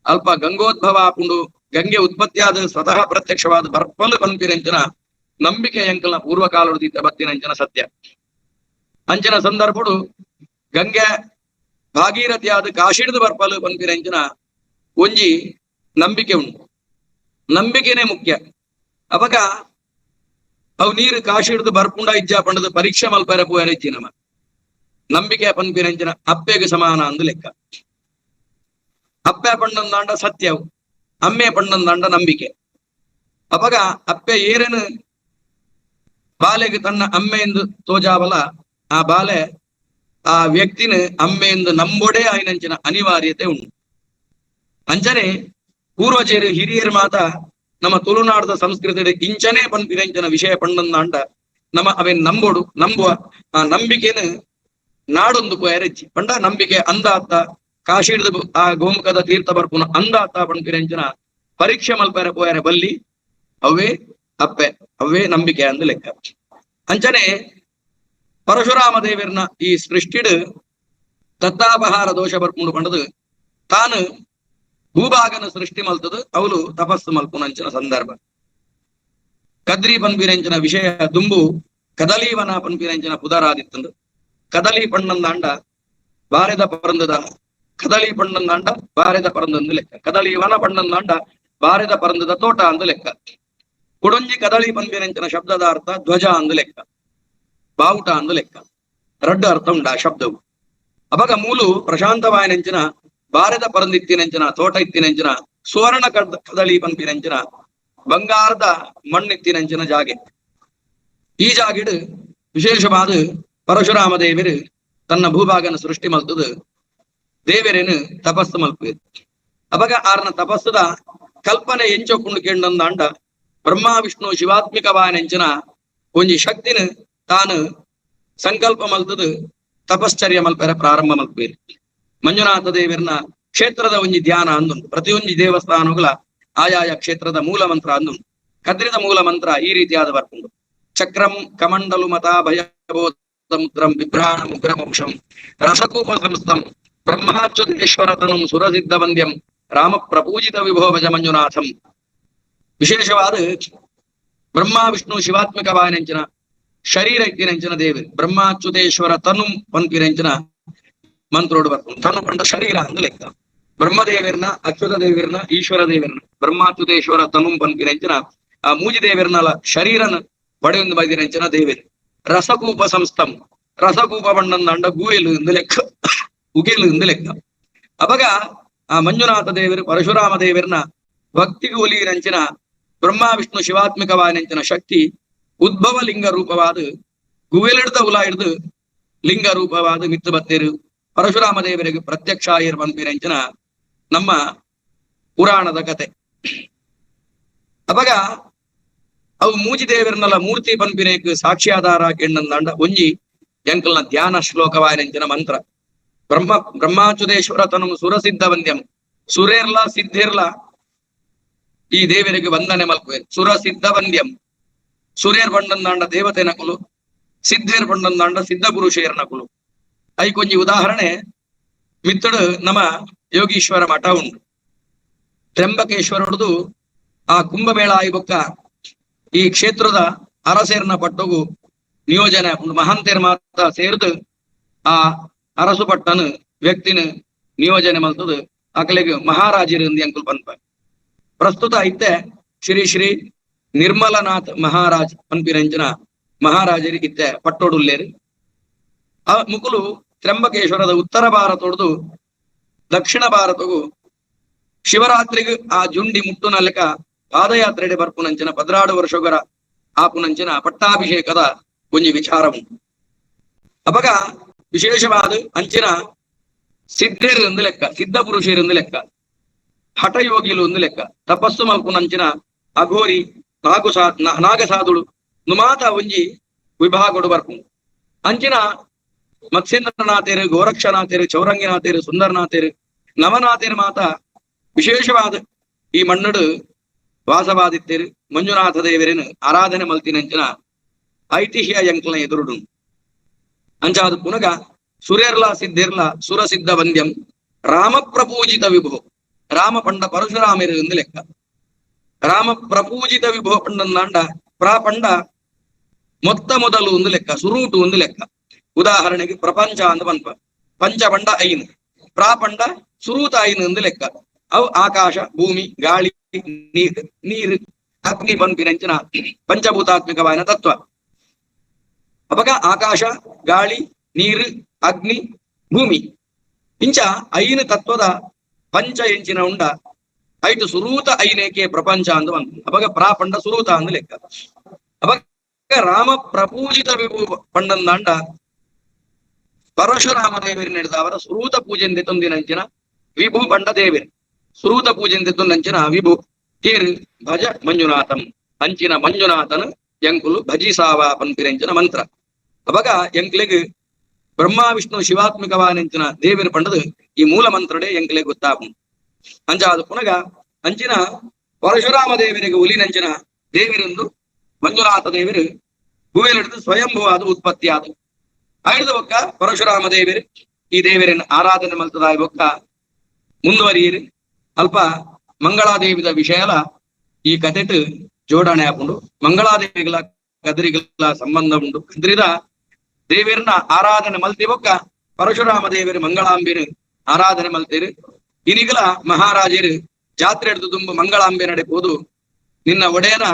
ಅಲ್ಪ ಗಂಗೋದ್ಭವ ಆಪುಂಡು. ಗಂಗೆ ಉತ್ಪತ್ತಿಯಾದ ಸ್ವತಃ ಪ್ರತ್ಯಕ್ಷವಾದ ಬರ್ಪಲು ಪನ್ಪಿನಂಚಿನ ನಂಬಿಕೆ ಎಂಕಲ್ನ ಪೂರ್ವಕಾಲದ ಬತ್ತಿನಂಚಿನ ಸತ್ಯ. ಅಂಚಿನ ಸಂದರ್ಭಡು ಗಂಗೆ ಭಾಗೀರಥಿಯಾದ ಕಾಶಿಡ್ದು ಬರ್ಪಲು ಪನ್ಪಿನಂಚಿನ ಒಂಜಿ ನಂಬಿಕೆ ಉಂಟು. ನಂಬಿಕೆನೇ ಮುಖ್ಯ. ಅವಾಗ ಅವು ನೀರು ಕಾಶಿಡ್ದು ಬರ್ಪುಂಡ ಇಜ್ಜಾ ಪಂಡದು ಪರೀಕ್ಷೆ ಮಲ್ಪರ ಪೂಯರ ಇಜ್ಜಿ. ನಮ್ಮ ನಂಬಿಕೆ ಪನ್ಪಿನಂಚಿನ ಅಪ್ಪೆಗೆ ಸಮಾನ ಅಂದು ಲೆಕ್ಕ. ಅಪ್ಪೆ ಪಂಡಂದಾಂಡ ಸತ್ಯವು, ಅಮ್ಮೆ ಪಂಡಂದಾಂಡ ನಂಬಿಕೆ. ಅವಾಗ ಅಪ್ಪೆ ಏರೇನು ಬಾಲೆಗೆ ತನ್ನ ಅಮ್ಮೆ ಎಂದು ತೋಜಾವಲ, ಆ ಬಾಲೆ ಆ ವ್ಯಕ್ತಿನ ಅಮ್ಮೆ ಎಂದು ನಂಬೋಡೆ ಆಯ್ನಂಚಿನ ಅನಿವಾರ್ಯತೆ ಉಂಟು. ಅಂಚನೆ ಪೂರ್ವಜರು ಹಿರಿಯರ ಮಾತ ನಮ್ಮ ತುಳುನಾಡದ ಸಂಸ್ಕೃತಿ ಇಂಚನೆ ಪನ್ಪಿನಂಚಿನ ವಿಷಯ ಪಂಡಂದಾಂಡ ನಮ್ಮ ಅವೇನ್ ನಂಬೋಡು ನಂಬುವ ಆ ನಂಬಿಕೆನ ನಾಡೊಂದು ಪೋಯರೆಜ್ಜಿ ಪಂಡ ನಂಬಿಕೆ ಅಂದಾತ ಕಾಶಿಡ್ದು ಆ ಗೋಮುಖದ ತೀರ್ಥ ಬರ್ಪುನ ಅಂದಾತ ಪನ್ಪಿನಂಚಿನ ಪರೀಕ್ಷೆ ಮಲ್ಪರೆ ಪೋಯರೆ ಬಲ್ಲಿ. ಅವೇ ಅಪ್ಪೆ, ಅವೇ ನಂಬಿಕೆ ಅಂದು ಲೆಕ್ಕ. ಅಂಚನೆ ಪರಶುರಾಮ ದೇವರ್ನ ಈ ಸೃಷ್ಟಿಡ್ ತತ್ತಾಪಹಾರ ದೋಷ ಬರ್ಪುಂಡು ಪಂಡದು ತಾನು ಭೂಭಾಗನ ಸೃಷ್ಟಿ ಮಲ್ತದು ಅವಳು ತಪಸ್ಸು ಮಲ್ಪುನಂಚಿನ ಸಂದರ್ಭ. ಕದ್ರಿ ಪನ್ಪಿನಂಚಿನ ವಿಷಯ ದುಂಬು ಕದಲೀವನ ಪನ್ಪಿನಂಚಿನ ಪುದರಾದಿತ್ತಂದು. ಕದಲಿ ಪಣ್ಣಂದಾಂಡ ಬಾರೆದ ಪರಂದದ, ಕದಲಿ ಪಣ್ಣಂದಾಂಡ ಬಾರೆದ ಪರಂದಂದು ಲೆಕ್ಕ. ಕದಲಿ ವನ ಪಣ್ಣಂದಾಂಡ ಬಾರೆದ ಪರಂದದ ತೋಟ ಅಂದು ಲೆಕ್ಕ. ಕುಡೊಂಜಿ ಕದಳಿ ಪನ್ಪಿನಂಚಿನ ಶಬ್ದದ ಅರ್ಥ ಧ್ವಜ ಅಂದು ಲೆಕ್ಕ, ಬಾವುಟ ಅಂದು ಲೆಕ್ಕ. ರಡ್ಡು ಅರ್ಥ ಉಂಡ ಆ ಶಬ್ದವು. ಅವಾಗ ಮೂಲು ಪ್ರಶಾಂತವಾಯನಂಚಿನ ಬಾರೆದ ಪರಂದಿತ್ತಿನಂಚಿನ ತೋಟ ಇತ್ತಿನಂಚಿನ ಸುವರ್ಣ ಕದಳಿ ಪನ್ಪಿನಂಚಿನ ಬಂಗಾರದ ಮಣ್ಣಿತ್ತಿನಂಚಿನ ಜಾಗೆ. ಈ ಜಾಗಿಡು ವಿಶೇಷವಾದ ಪರಶುರಾಮ ದೇವರು ತನ್ನ ಭೂಭಾಗನ ಸೃಷ್ಟಿ ಮಲ್ತದು ದೇವರೇನು ತಪಸ್ಸು ಮಲ್ಪು. ಅವಾಗ ಆರ್ನ ತಪಸ್ಸುದ ಕಲ್ಪನೆ ಎಂಚೋ ಕುಂಡು ಕೇಂಡಂದಾಂಡ ಬ್ರಹ್ಮ ವಿಷ್ಣು ಶಿವಾತ್ಮಿಕವಾಯನಂಚಿನ ಒಂಜಿ ಶಕ್ತಿನ ತಾನು ಸಂಕಲ್ಪ ಮಲ್ತದು ತಪಶ್ಚರ್ಯ ಮಲ್ಪೆರ ಪ್ರಾರಂಭ ಮಲ್ಪೇರು. ಮಂಜುನಾಥ ದೇವರನ ಕ್ಷೇತ್ರದ ಒಂಜಿ ಧ್ಯಾನ ಅಂದುಂಟು. ಪ್ರತಿಯೊಂಜಿ ದೇವಸ್ಥಾನಗಳ ಆಯಾಯ ಕ್ಷೇತ್ರದ ಮೂಲ ಮಂತ್ರ ಅಂದುಂಟು. ಕದ್ರಿದ ಮೂಲ ಮಂತ್ರ ಈ ರೀತಿಯಾದ ಬರ್ಪುಂಡು. ಚಕ್ರಂ ಕಮಂಡಲು ಮತಾ ಭಯಬೋಧ ಮುದ್ರಂ ಬಿಭ್ರಾಣ ಮುಗ್ರವಂಶಂ ರಸಕೂಪ ಸಂಸ್ಥಂ ಬ್ರಹ್ಮಾಚ್ಯುತೇಶ್ವರ ತನುಂ ಸುರಸಿದ್ಧ ವಂದ್ಯಂ ರಾಮ ಪ್ರಪೂಜಿತ ವಿಭೋ ಭಜ ಮಂಜುನಾಥಂ. ವಿಶೇಷವಾದ ಬ್ರಹ್ಮ ವಿಷ್ಣು ಶಿವಾತ್ಮಕವಾಯನಂಚಿನ ಶರೀರ ಇತ್ತಿನಂಚಿನ ದೇವರು ಬ್ರಹ್ಮಾಚ್ಯುತೇಶ್ವರ ತನು ಪನ್ಪಿನಂಚಿನ ಮಂತ್ರೋಡು ಬರ್ಪುಂಡು. ತನು ಪಂಡ ಶರೀರ ಅಂದು ಲೆಕ್ಕ. ಬ್ರಹ್ಮದೇವರ್ನ ಅಚ್ಯುತ ದೇವರ್ನ ಈಶ್ವರ ದೇವರ್ನ ಬ್ರಹ್ಮಾಚ್ಯುತೇಶ್ವರ ತನು ಪನ್ಪಿನಂಚಿನ ಆ ಮೂಜಿ ದೇವರ್ನಲ ಶರೀರನ ಪಡೆಯೊಂದು ಬೈದಿನಂಚಿನ ದೇವರು. ರಸಕೂಪ ಸಂಸ್ಥಂ, ರಸಕೂಪ ಬಣ್ಣಂದಾಂಡ ಗೂಯಲು ಎಂದು ಲೆಕ್ಕ, ಉಗಿಲು ಎಂದು ಲೆಕ್ಕ. ಅವಾಗ ಆ ಮಂಜುನಾಥ ದೇವರು ಪರಶುರಾಮ ದೇವರನ್ನ ಭಕ್ತಿಗೆ ಒಲಿಯಿನಂಚಿನ ಬ್ರಹ್ಮ ವಿಷ್ಣು ಶಿವಾತ್ಮಕವಾಯನಂಚಿನ ಶಕ್ತಿ ಉದ್ಭವ ಲಿಂಗ ರೂಪವಾದ ಗುವೆಲಿಡ್ದ ಉಲ ಹಿಡ್ದು ಲಿಂಗ ರೂಪವಾದ ಮಿತ್ತು ಬತ್ತೇರು ಪರಶುರಾಮ ದೇವರಿಗೆ ಪ್ರತ್ಯಕ್ಷ ಆಯಿರ್ ಪನ್ಪಿನಂಚಿನ ನಮ್ಮ ಪುರಾಣದ ಕತೆ. ಅವಾಗ ಅವು ಮೂಜಿ ದೇವರನ್ನೆಲ್ಲ ಮೂರ್ತಿ ಪನ್ಪಿನೇಕ್ ಸಾಕ್ಷಿಯಾಧಾರ ಕೆಣ್ಣಂದಾಂಡ ಒಂಜಿ ಎಂಕಲ್ನ ಧ್ಯಾನ ಶ್ಲೋಕವಾಯನಂಚಿನ ಮಂತ್ರ. ಬ್ರಹ್ಮಾಚ್ಯುತೇಶ್ವರ ತನು ಸುರಸಿದ್ಧ ವಂದ್ಯಂ, ಸುರೇರ್ಲ ಸಿದ್ಧಿರ್ಲ ಈ ದೇವರಿಗೆ ವಂದನೆ ಮಲ್ಪುವೆ. ಸುರಸಿದ್ಧ ವಂದ್ಯಂ, ಸುರೇರ್ ಬಂಡಂದಾಂಡ ದೇವತೆ ನಕುಲು, ಸಿದ್ಧೇರ್ ಬಂಡಂದಾಂಡ ಸಿದ್ಧ ಪುರುಷೇರ್ ನಕುಲು. ಐಕೊಂಜಿ ಉದಾಹರಣೆ ಮಿತ್ತಡು ನಮ್ಮ ಯೋಗೀಶ್ವರ ಮಠ ಉಂಟು. ತ್ರ್ಯಂಬಕೇಶ್ವರೊಡ್ದು ಆ ಕುಂಭಮೇಳ ಆಯ್ಬೊಕ್ಕ ಈ ಕ್ಷೇತ್ರದ ಅರಸೇರ್ನ ಪಟ್ಟಗು ನಿಯೋಜನೆ ಉಂಡು. ಮಹಾಂತೇರ್ ಮಾತ ಸೇರ್ದು ಆ ಅರಸು ಪಟ್ಟನು ವ್ಯಕ್ತಿನ ನಿಯೋಜನೆ ಮಲ್ತದು ಅಕಲೆಗ್ ಮಹಾರಾಜರು ಅಂಕುಲ್ ಪನ್ಪ. ಪ್ರಸ್ತುತ ಐತೆ ಶ್ರೀ ಶ್ರೀ ನಿರ್ಮಲನಾಥ್ ಮಹಾರಾಜ್ ಪನ್ಪಿನಂಚಿನ ಮಹಾರಾಜರಿ ಇತ್ತೆ ಪಟ್ಟೊಡುಲ್ಲೇರು. ಆ ಮುಕುಲು ತ್ರ್ಯಂಬಕೇಶ್ವರದ ಉತ್ತರ ಭಾರತೊಡ್ದು ದಕ್ಷಿಣ ಭಾರತಗೂ ಶಿವರಾತ್ರಿಗ್ ಆ ಜುಂಡಿ ಮುಟ್ಟುನಲೆಕ ಪಾದಯಾತ್ರೆಡೆ ಬರ್ಪುನಂಚಿನ 12 ವರ್ಷಗಳ ಆಪುನಂಚಿನ ಪಟ್ಟಾಭಿಷೇಕದ ಒಂಜಿ ವಿಚಾರ ಉಂಟು. ಅಪಗ ವಿಶೇಷವಾದ ಅಂಚಿನ ಸಿದ್ಧರು ಒಂದು ಲೆಕ್ಕ, ಸಿದ್ಧ ಪುರುಷರು ಒಂದು ಲೆಕ್ಕ, ಹಠಯೋಗಿಲು ಒಂದು ಲೆಕ್ಕ, ತಪಸ್ಸು ಮಲ್ಪುನಂಚಿನ ಅಘೋರಿ ನಾಗಸಾಧುಳು ನುಮಾತ ಒಂಜಿ ವಿಭಾಗಡು ಬರ್ಪು. ಅಂಚಿನ ಮತ್ಸ್ಯೇಂದ್ರನಾಥೇರು, ಗೋರಕ್ಷನಾಥೇರು, ಚೌರಂಗಿನಾಥೇರು, ಸುಂದರನಾಥೇರು, ನವನಾಥೇರು ಮಾತ ವಿಶೇಷವಾದ ಈ ಮಣ್ಣುಡು ವಾಸವಾದಿತ್ತೇರು. ಮಂಜುನಾಥ ದೇವರೇನು ಆರಾಧನೆ ಮಲ್ತಿನಂಚಿನ ಐತಿಹ್ಯ ಎಂಕ್ಲ ಎದುರುಡು. ಅಂಚಾದ ಪುನಗ ಸುರೇರ್ಲ ಸಿದ್ಧಿರ್ಲ ಸುರಸಿದ್ಧ ವಂದ್ಯಂ ರಾಮ ಪ್ರಪೂಜಿತ ವಿಭೋ. ರಾಮ ಪಂಡ ಪರಶುರಾಮರು ಎಂದು ಲೆಕ್ಕ. ರಾಮ ಪ್ರಪೂಜಿತ ವಿಭೋ ಪಂಡಂದಾಂಡ ಪ್ರಾಪಂಡ ಮೊತ್ತ ಮೊದಲು ಒಂದು ಲೆಕ್ಕ, ಸುರೂಟು ಒಂದು ಲೆಕ್ಕ. ಉದಾಹರಣೆಗೆ ಪ್ರಪಂಚ ಅಂದ ಪನ್ಪ, ಪಂಚಪಂಡ ಐನು, ಪ್ರಾಪಂಡ ಸುರೂತ ಐನು ಎಂದು ಲೆಕ್ಕ. ಅವು ಆಕಾಶ, ಭೂಮಿ, ಗಾಳಿ, ನೀರು ನೀರು ಅಗ್ನಿ ಪನ್ಪಿನಂಚಿನ ಪಂಚಭೂತಾತ್ಮಕವಾದ ತತ್ವ. ಅಪಗ ಆಕಾಶ, ಗಾಳಿ, ನೀರು, ಅಗ್ನಿ, ಭೂಮಿ ಇಂಚ ಐನು ತತ್ವದ ಪಂಚ ಎಂಚಿನ ಉಂಡ ಐಟು ಸುರೂತ ಐನೇಕೆ ಪ್ರಪಂಚ ಅಂದು ಬಂತು. ಅಪಗ ಪ್ರಾಪಂಡ ಸುರೂತ ಅಂದು ಲೆಕ್ಕ. ಅಪಗ ರಾಮ ಪ್ರಪೂಜಿತ ವಿಭು ಪಂಡಂದಾಂಡ ಪರಶುರಾಮ ದೇವರು ನಡೆದವರ ಸುರೂತ ಪೂಜೆಂದೆ ತಂದಿನಂಚಿನ ವಿಭು ಪಂಡ ದೇವರು ಸುರೂತ ಪೂಜೆಂದೆ ತಂದಂಚಿನ ವಿಭು ತೇರು ಭಜ ಮಂಜುನಾಥಂ ಅಂಚಿನ ಮಂಜುನಾಥನ ಎಂಕುಲು ಭಜಿಸಾವ ಪನ್ಪಿರಂಚಿನ ಮಂತ್ರ. ಅವಾಗ ಎಂಕ್ಲೆಗ್ ಬ್ರಹ್ಮ ವಿಷ್ಣು ಶಿವಾತ್ಮಕವಾನಂಚಿನ ದೇವರು ಪಂಡದು ಈ ಮೂಲ ಮಂತ್ರಡೆ ಎಂಕ್ಲೆ ಗೊತ್ತಾಪು. ಅಂಚಾದ ಪುನಗ ಅಂಚಿನ ಪರಶುರಾಮ ದೇವರಿಗೆ ಒಲಿನಂಚಿನ ದೇವರೆಂದು ಮಂಜುನಾಥ ದೇವರು ಭೂವಿಲಿಡಿದು ಸ್ವಯಂಭುವಾದ ಉತ್ಪತ್ತಿ ಆದ ಐದು ಬೊಕ್ಕ ಪರಶುರಾಮ ದೇವರು ಈ ದೇವರನ್ನು ಆರಾಧನೆ ಮಲ್ತದಾಯ ಬೊಕ್ಕ ಮುಂದುವರಿಯಿರಿ. ಅಲ್ಪ ಮಂಗಳಾದೇವಿದ ವಿಷಯಲ ಈ ಕಥೆಟ್ ಜೋಡಣೆ ಹಾಕೊಂಡು ಮಂಗಳಾದೇವಿಗಳ ಕದ್ರಿಗಳ ಸಂಬಂಧ ಉಂಟು. ಕದ್ರಿದ ದೇವರನ್ನ ಆರಾಧನೆ ಮಲ್ತಿ ಬೊಕ್ಕ ಪರಶುರಾಮ ದೇವರು ಮಂಗಳಾಂಬಿನ ಆರಾಧನೆ ಮಲ್ತೇರು. ಇನಿಗಲ ಮಹಾರಾಜರು ಜಾತ್ರೆ ಹಿಡಿದು ತುಂಬ ಮಂಗಳಾಂಬೆ ನಡೆಪೋದು ನಿನ್ನ ಒಡೆಯನ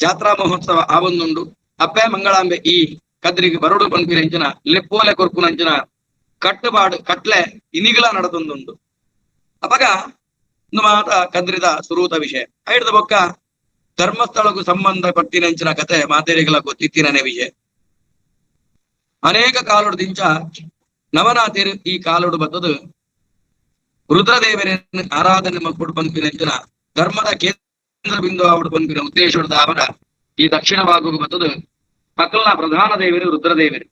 ಜಾತ್ರಾ ಮಹೋತ್ಸವ ಆವೊಂದುಂಡು. ಅಪ್ಪೆ ಮಂಗಳಾಂಬೆ ಈ ಕದ್ರಿಗೆ ಬರಡು ಪನ್ಪಿನಂಚಿನ ಲೆಪ್ಪೋಲೆ ಕೊರ್ಪುನಂಚಿನ ಕಟ್ಟುಬಾಡು ಕಟ್ಲೆ ಇನಿಗಲ ನಡೆದೊಂದುಂಡು. ಅಪಗ ಮಾತ ಕದ್ರಿದ ಸುರೂತ ವಿಷಯ ಐಡ್ದ ಬೊಕ್ಕ ಧರ್ಮಸ್ಥಳಕ್ಕೂ ಸಂಬಂಧ ಪಟ್ಟಿನಂಚಿನ ಕತೆ ಮಾತೆರಿಗಳ ಗೊತ್ತಿತ್ತಿನನೇ ವಿಷಯ. ಅನೇಕ ಕಾಲುಡು ದಿಂಚ ನವನಾಥೇರು ಈ ಕಾಲುಡು ಬತ್ತದು ರುದ್ರದೇವರನ್ನು ಆರಾಧನೆ ಮಲ್ಪುಡು ಪನ್ಪಿನಂಚಿನ ಧರ್ಮದ ಕೇಂದ್ರ ಬಿಂದು ಆವಡು ಪನ್ಪಿನ ಉದ್ದೇಶದ ಅವರ ಈ ದಕ್ಷಿಣ ಭಾಗಕ್ಕೆ ಬತ್ತದು ಪಕ್ಕಲ್ನ ಪ್ರಧಾನ ದೇವರು ರುದ್ರದೇವರು.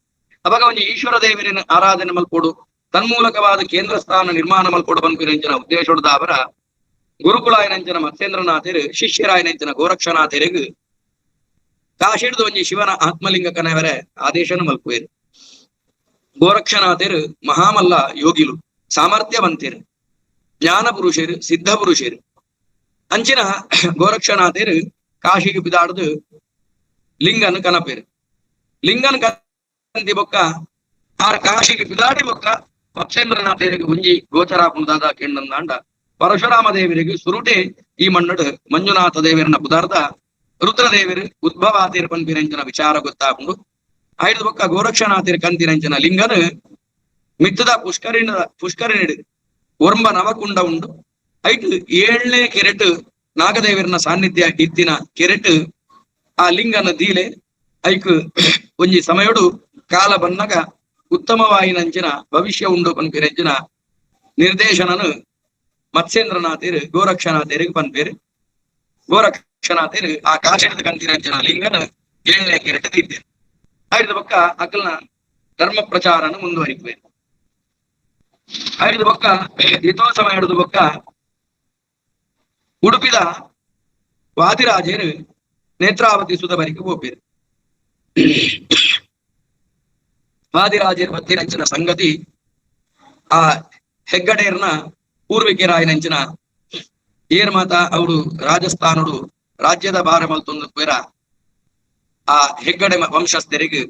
ಅವಾಗ ಒಂಜಿ ಈಶ್ವರ ದೇವರನ್ನು ಆರಾಧನೆ ಮಲ್ಪೊಡು ತನ್ಮೂಲಕವಾದ ಕೇಂದ್ರ ಸ್ಥಾನ ನಿರ್ಮಾಣ ಮಲ್ಪೊಡು ಪನ್ಪಿನಂಚಿನ ಉದ್ದೇಶದ ಅವರ ಗುರುಕುಲಾಯನಂಚಿನ ಮತ್ಸ್ಯೇಂದ್ರನಾಥೇರು ಶಿಷ್ಯರಾಯನಂಚಿನ ಗೋರಕ್ಷನಾಥೇರಿಗೆ ಕಾಶಿಡ್ದು ಒಂಜಿ ಶಿವನ ಆತ್ಮಲಿಂಗ ಕನವರೆ ಆದೇಶನ ಮಲ್ಪುವೇರು. ಗೋರಕ್ಷನಾಥೇರು ಮಹಾಮಲ್ಲ ಯೋಗಿಲು, ಸಾಮರ್ಥ್ಯವಂತೇರು, ಜ್ಞಾನ ಪುರುಷರು, ಸಿದ್ಧ ಪುರುಷರು. ಅಂಚಿನ ಗೋರಕ್ಷನಾಥೇರು ಕಾಶಿಗೆ ಬಿದಾಡ್ದು ಲಿಂಗನ ಕನಪೇರು. ಲಿಂಗನ ಕಂತಿ ಬೊಕ್ಕ ಆರ್ ಕಾಶಿಗೆ ಬಿದಾಡಿ ಬೊಕ್ಕ ಮತ್ಸ್ಯೇಂದ್ರನಾಥೇರಿಗೆ ಒಂಜಿ ಗೋಚರ ಪುಂದಾದ ಕೆಂಡಂದಾಂಡ ಪರಶುರಾಮ ದೇವರಿಗೆ ಸುರುಟೆ ಈ ಮಣ್ಣಡು ಮಂಜುನಾಥ ದೇವರನ್ನ ಪುದಾರ್ದ ರುದ್ರದೇವರು ಉದ್ಭವಾತೀರ್ ಪನ್ಪಿನಂಚಿನ ವಿಚಾರ ಗೊತ್ತಾಪುಂಡು. ಐದು ಬೊಕ್ಕ ಗೋರಕ್ಷನಾಥೇರ್ ಕಂತಿನಂಚಿನ ಲಿಂಗನ ಮಿತ್ತದ ಪುಷ್ಕರಿಣಿಡು ಒರ್ಂಬ ನವಕುಂಡ ಉಂಡು. ಐಟ್ 7ನೇ ಕೆರೆಟ್ ನಾಗದೇವರನ ಸಾನ್ನಿಧ್ಯ ಇತ್ತಿನ ಕೆರೆಟ್ ಆ ಲಿಂಗನ ದೀಲೆ ಐಕ್ ಒಂಜಿ ಸಮಯಡು ಕಾಲ ಬನ್ನಗ ಉತ್ತಮವಾಯಿನಂಚಿನ ಭವಿಷ್ಯ ಉಂಡು ಪನ್ಪಿನಂಚಿನ ನಿರ್ದೇಶನನು ಮತ್ಸ್ಯೇಂದ್ರನಾಥೇರು ಗೋರಕ್ಷನಾಥೇರಿಗೆ ಪನ್ಪೇರು. ಗೋರಕ್ಷನಾಥೇರು ಆ ಕಾಶಿದ ಕಂತಿನಂಚಿನ ಲಿಂಗನ 7ನೇ ಕೆರೆಟ್ ತೀರ್ತೇರು. ಐದು ಬೊಕ್ಕ ಅಕಲ್ನ ಧರ್ಮ ಪ್ರಚಾರನ ಮುಂದುವರಿಬೇಕು. ಐದು ಬೊಕ್ಕ ಹಿತೋ ಸಮಯ ಹಿಡಿದು ಬೊಕ್ಕ ಉಡುಪಿದ ವಾದಿರಾಜರು ನೇತ್ರಾವತಿ ಸುಧಬರಿಗೆ ಹೋಗ್ಬೇರು. ವಾದಿರಾಜರ ಬತ್ತಿನಂಚಿನ ಸಂಗತಿ ಆ ಹೆಗ್ಗಡೇರ್ನ ಪೂರ್ವಿಕರಾಯನಂಚಿನ ಏರ್ ಮಾತ ಅವರು ರಾಜಸ್ಥಾನಡು ರಾಜ್ಯದ ಭಾರ ಮಲ್ತೊಂದು ಪೇರ ಆ ಹೆಗ್ಗಡೆ ವಂಶಸ್ಥರಿಗೆ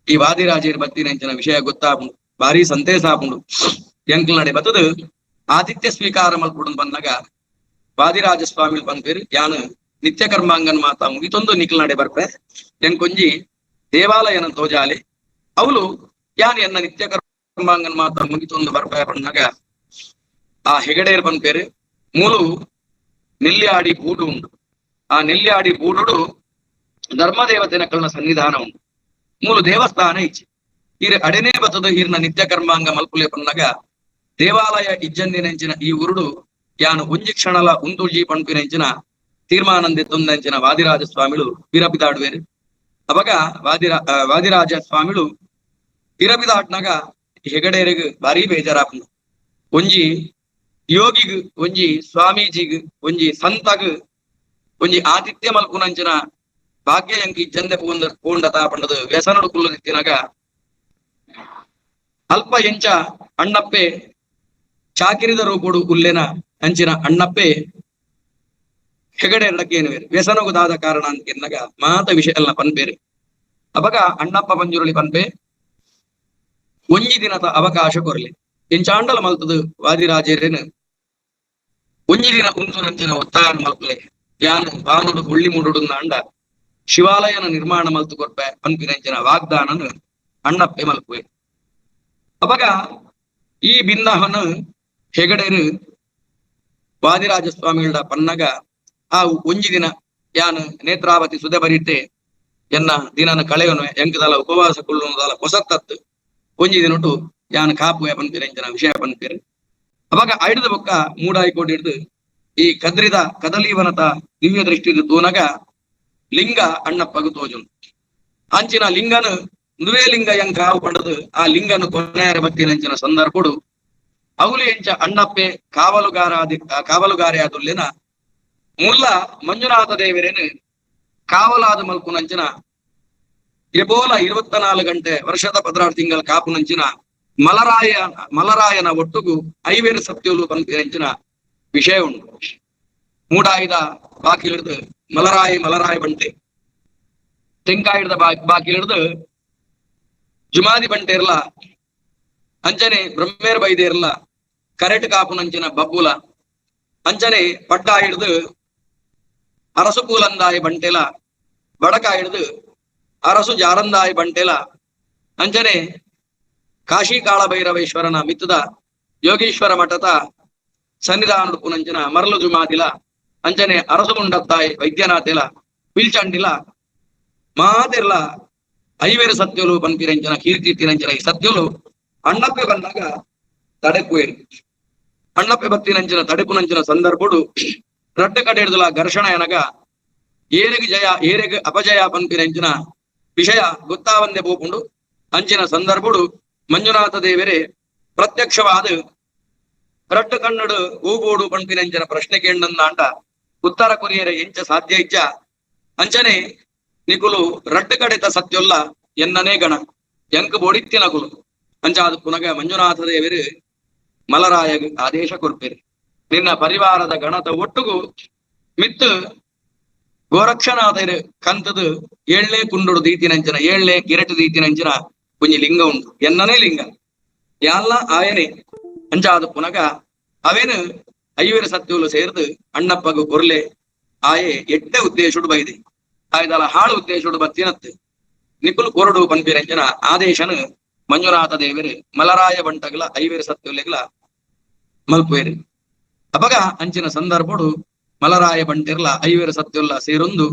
ಈ ವಾದಿರಾಜರ ಬತ್ತಿನಂಚಿನ ವಿಷಯ ಗೊತ್ತಾಪುಂಡು, ಭಾರಿ ಸಂತೇಶ ಆಪುಂಡು. ಎಂಕ್ಲ ನಡೆ ಬತ್ತದು ಆತಿಥ್ಯ ಸ್ವೀಕಾರ ಮಲ್ಪುಡು ಬಂದಾಗ ವಾದಿರಾಜ ಸ್ವಾಮಿ ಪನ್ಪೇರು ಯಾನು ನಿತ್ಯ ಕರ್ಮಾಂಗನ್ ಮಾತಾ ಮುಗಿತೊಂದು ನಿಕ್ಲ್ನಡೆ ಬರ್ಪೆ ಎಂಕೊಂಜಿ ದೇವಾಲಯನ ತೋಜಾಲೆ ಅವಳು ಯಾನ್ ಎನ್ನ ನಿತ್ಯ ಕರ್ಮಾಂಗನ್ ಮಾತ ಮುಗಿತೊಂದು ಬರ್ಪೆ ಪಣ್ಣಾಗ ಆ ಹೆಗಡೇರ್ ಪನ್ಪೇರು ಮೂಲು ನೆಲ್ಯಾಡಿ ಬೂಡು ಉಂಡು. ಆ ನೆಲ್ಯಾಡಿ ಬೂಡುಡು ಧರ್ಮದೇವತೆನ ಸನ್ನಿಧಾನ ಉಂಡು. ಮೂಲು ದೇವಸ್ಥಾನ ಇಚ್ಚಿ ಈರ್ ಅಡೆನೇ ಬತ್ತದ ಈರ್ನ ನಿತ್ಯ ಕರ್ಮಾಂಗ ಮಲ್ಪುಲೆ ಪನ್ನಾಗ ದೇವಾಲಯ ಇಜ್ಜಂದಿನಂಚಿನ ಈ ಉರುಡು ಯಾನು ಒಂಜಿ ಕ್ಷಣಲ ಉಂತುಜಿ ಪಣ್ಪಿನಂಚಿನ ತೀರ್ಮಾನಂದಿತ್ತೊಂದಂಚಿನ ವಾದಿರಾಜ ಸ್ವಾಮಿಳು ವೀರಪಿದಾಡುವೇರು. ಅವಾಗ ವಾದಿರಾಜ ಸ್ವಾಮಿಳು ವೀರಪಿದಾಟ್ನಾಗ ಹೆಗಡೇರಿಗ್ ಭಾರಿ ಬೇಜಾರಾಪುಂಡು. ಒಂಜಿ ಯೋಗಿಗ್ ಒಂಜಿ ಸ್ವಾಮೀಜಿಗ್ ಒಂಜಿ ಸಂತಗ್ ಒಂಜಿ ಆತಿಥ್ಯ ಮಲ್ಪುನಂಚಿನ ಭಾಗ್ಯ ಎಂಕ್ ಇಜ್ಜಂದೆ ಪೂಂಡತ ಪಂಡದು ವ್ಯಸನಡು ಕುಲ್ಲುದಿತ್ತಿನಾಗ ಅಲ್ಪ ಎಂಚ ಅಣ್ಣಪ್ಪೆ ಚಾಕಿರಿದ ರೂಪುಡು ಉಲ್ಲೆನ ಅಂಚಿನ ಅಣ್ಣಪ್ಪೆ ಹೆಗಡೆ ಎರಡಕ್ಕೇನು ವ್ಯಸನಗು ದಾದ ಕಾರಣ ಅಂತ ಎನ್ನಾಗ ಮಾತ ವಿಷಯ ಎಲ್ಲ ಪನ್ಪೇರು. ಅವಾಗ ಅಣ್ಣಪ್ಪ ಪಂಜುರುಳಿ ಪನ್ಪೆ ಒಂಜಿ ದಿನದ ಅವಕಾಶ ಕೊರಲಿ ಎಂಚಾಂಡಲ ಮಲ್ತದು ವಾದಿರಾಜೇರೇನು ಒಂಜಿ ದಿನ ಉಂತು ನಂಚಿನ ಒತ್ತಾಯ ಮಲ್ಪಲೆ ಯಾನು ಬಾನುಡು ಹುಳ್ಳಿ ಮೂಡುಡು ಅಂಡ ಶಿವಾಲಯನ ನಿರ್ಮಾಣ ಮಲ್ತು ಕೊರ್ಪೆ ಪನ್ಪಿನಂಚಿನ ವಾಗ್ದಾನನು ಅಣ್ಣಪ್ಪೆ ಮಲ್ಪುವೆ. ಅವಾಗ ಈ ಭಿನ್ನಹನು ಹೆಗಡೆರು ವಾದಿರಾಜ ಸ್ವಾಮಿಗಳ ಪನ್ನಗ ಆ ಒಂಜಿ ದಿನ ಯಾನು ನೇತ್ರಾವತಿ ಸುದೆ ಬರೀತೆ ಎನ್ನ ದಿನನ ಕಳೆಯನು ಎಂಕದಲ ಉಪವಾಸ ಕುಳ್ಳುನದಲ ಹೊಸತ್ತತ್ತು ಒಂಜಿ ದಿನಟು ಯಾನು ಕಾಪುವೆ ಪನ್ಪಿರಂಚಿನ ವಿಷಯ ಪನ್ಪಿರು. ಅವಾಗ ಐಡ್ದ ಬೊಕ್ಕ ಮೂಡಾಯಿ ಕೋಟಿ ಹಿಡ್ದು ಈ ಕದ್ರಿದ ಕದಲೀವನತ ದಿವ್ಯ ದೃಷ್ಟಿ ತೂನಗ ಲಿಂಗ ಅಣ್ಣಪ್ಪಗು ತೋಜುನು. ಅಂಚಿನ ಲಿಂಗನು ನುವೇ ಲಿಂಗ ಎಂಕ ಕಾವು ಪಂಡದು ಆ ಲಿಂಗನು ಕೊನೆಯ ಬತ್ತಿನಂಚಿನ ಸಂದರ್ಭಡು ಅವಲು ಎಂಚ ಅಣ್ಣಪ್ಪೆ ಕಾವಲುಗಾರೆ ಆದುಲ್ಲೇನ ಮುಲ್ಲ ಮಂಜುನಾಥ ದೇವರೇನು ಕಾವಲಾದ ಮಲ್ಪುನಂಚಿನ ಎಬೋಲ 24 ಗಂಟೆ ವರ್ಷದ 16 ತಿಂಗಳ ಕಾಪುನಂಚಿನ ಮಲರಾಯನ ಒಟ್ಟುಗು ಐವೇರು ಸತ್ಯಲು ಪನ್ಪಿನಂಚಿನ ವಿಷಯ ಉಂಟು. ಮೂಡಾಯಿದ ಬಾಕಿಲಿಡ್ದು ಮಲರಾಯಿ ಮಲರಾಯ ಬಂಟೆ, ತೆಂಕಾಯಿಡ್ದ ಬಾಕಿಲಿಡ್ದು ಜುಮಾದಿ ಬಂಟೆ ಇರ್ಲ, ಅಂಚನೆ ಬ್ರಹ್ಮೇರ್ ಬೈದೆ ಇರ್ಲ, ಕರೆಟ್ ಕಾಪುನಂಚಿನ ಬಬ್ಬುಲ, ಅಂಚನೆ ಪಡ್ಡ ಹಿಡ್ದು ಅರಸು ಕೂಲಂದಾಯಿ ಬಂಟೆಲ, ಬಡಕ ಹಿಡ್ದು ಅರಸು ಜಾರಂದಾಯಿ ಬಂಟೆಲ, ಅಂಚನೆ ಕಾಶಿ ಕಾಳಭೈರವೇಶ್ವರನ ಮಿತ್ತದ ಯೋಗೀಶ್ವರ ಮಠದ ಸನ್ನಿಧಾನ ಪುನಂಚಿನ ಮರಳು ಜುಮಾದಿಲ, ಅಂಚನೆ ಅರಸು ಮುಂಡತ್ತಾಯಿ ವೈದ್ಯನಾಥೆಲ, ಪಿಲ್ಚಂಡಿಲ ಮಾತಿರ್ಲ ಐವೇರು ಸತ್ಯಲು ಪನ್ಪಿರಂಚನ ಕೀರ್ತಿ ತಿರಂಚನ ಈ ಸತ್ಯಲು ಅಣ್ಣಪ್ಪೆ ಬಂದಾಗ ತಡೆಪುವೇರು. ಅಣ್ಣಪ್ಪೆ ಬತ್ತಿನಂಚಿನ ತಡೆಪುನಂಚಿನ ಸಂದರ್ಭಡು ರಡ್ಡ ಕಡೆ ಹಿಡ್ದಲ ಘರ್ಷಣ ಎನಗ ಏರೆಗ್ ಜಯ ಏರೆಗ್ ಅಪಜಯ ಪನ್ಪಿರಂಚಿನ ವಿಷಯ ಗೊತ್ತಾವಂದೆ ಪೋಪುಂಡು. ಅಂಚಿನ ಸಂದರ್ಭಡು ಮಂಜುನಾಥ ದೇವರೇ ಪ್ರತ್ಯಕ್ಷವಾದ ರಡ್ಡ ಕಣ್ಣಡು ಹೂಬೋಡು ಪನ್ಪಿನಂಚಿನ ಪ್ರಶ್ನೆ ಕೇಂಡಂದಾಂಡ ಉತ್ತರ ಕೊರಿಯರ ಎಂಚ ಸಾಧ್ಯ ಇಚ್ಚ ಅಂಚನೆ ನಿಕುಲು ರಡ್ಡ ಕಡೆತ ಸತ್ಯೊಲ್ಲ ಎನ್ನನೇ ಗಣ ಎಂಕ್ ಬೋಡಿತ್ತಿನಕುಲು ಅಂಚಾದ ಪುನಗ ಮಂಜುನಾಥ ದೇವರು ಮಲರಾಯ ಆದೇಶ ಕೊರ್ಪೇರು. ನಿನ್ನ ಪರಿವಾರದ ಗಣತ ಒಟ್ಟುಗು ಮಿತ್ತು ಗೋರಕ್ಷನಾಥರು ಕಂತದು ಏಳ್ನೇ ಕುಂಡುಡು ದೀತಿನಂಚಿನ ಏಳ್ನೇ ಕಿರಟು ದೀತಿನಂಚಿನ ಒಂಜಿ ಲಿಂಗ ಉಂಟು ಎನ್ನನೇ ಲಿಂಗ ಯಾಲ್ಲ ಆಯನೆ ಅಂಚಾದ ಪುನಗ ಅವೇನು ಐವೇರು ಸತ್ಯಲು ಸೇರ್ದು ಅಣ್ಣಪ್ಪಗು ಕೊರ್ಲೆ ಆಯೆ ಎಡ್ಡೆ ಉದ್ದೇಶುಡು ಬೈದೆ ಆಯ್ದಲ ಹಾಳು ಉದ್ದೇಶುಡು ಬತ್ತಿನತ್ತು ನಿಕುಲು ಕೊರಡು ಪನ್ಪಿರಂಚಿನ ಆದೇಶನು ಮಂಜುನಾಥ ದೇವರು ಮಲರಾಯ ಬಂಟಗಲ ಐವೇರು ಸತ್ಯುಲೆಗಲ ಮಲ್ಪುವೇರು. ಅಪಗ ಅಂಚಿನ ಸಂದರ್ಭಡು ಮಲರಾಯ ಬಂಟಿರ್ಲ ಐವೇರು ಸತ್ಯುಲ್ಲ ಸೇರೊಂದು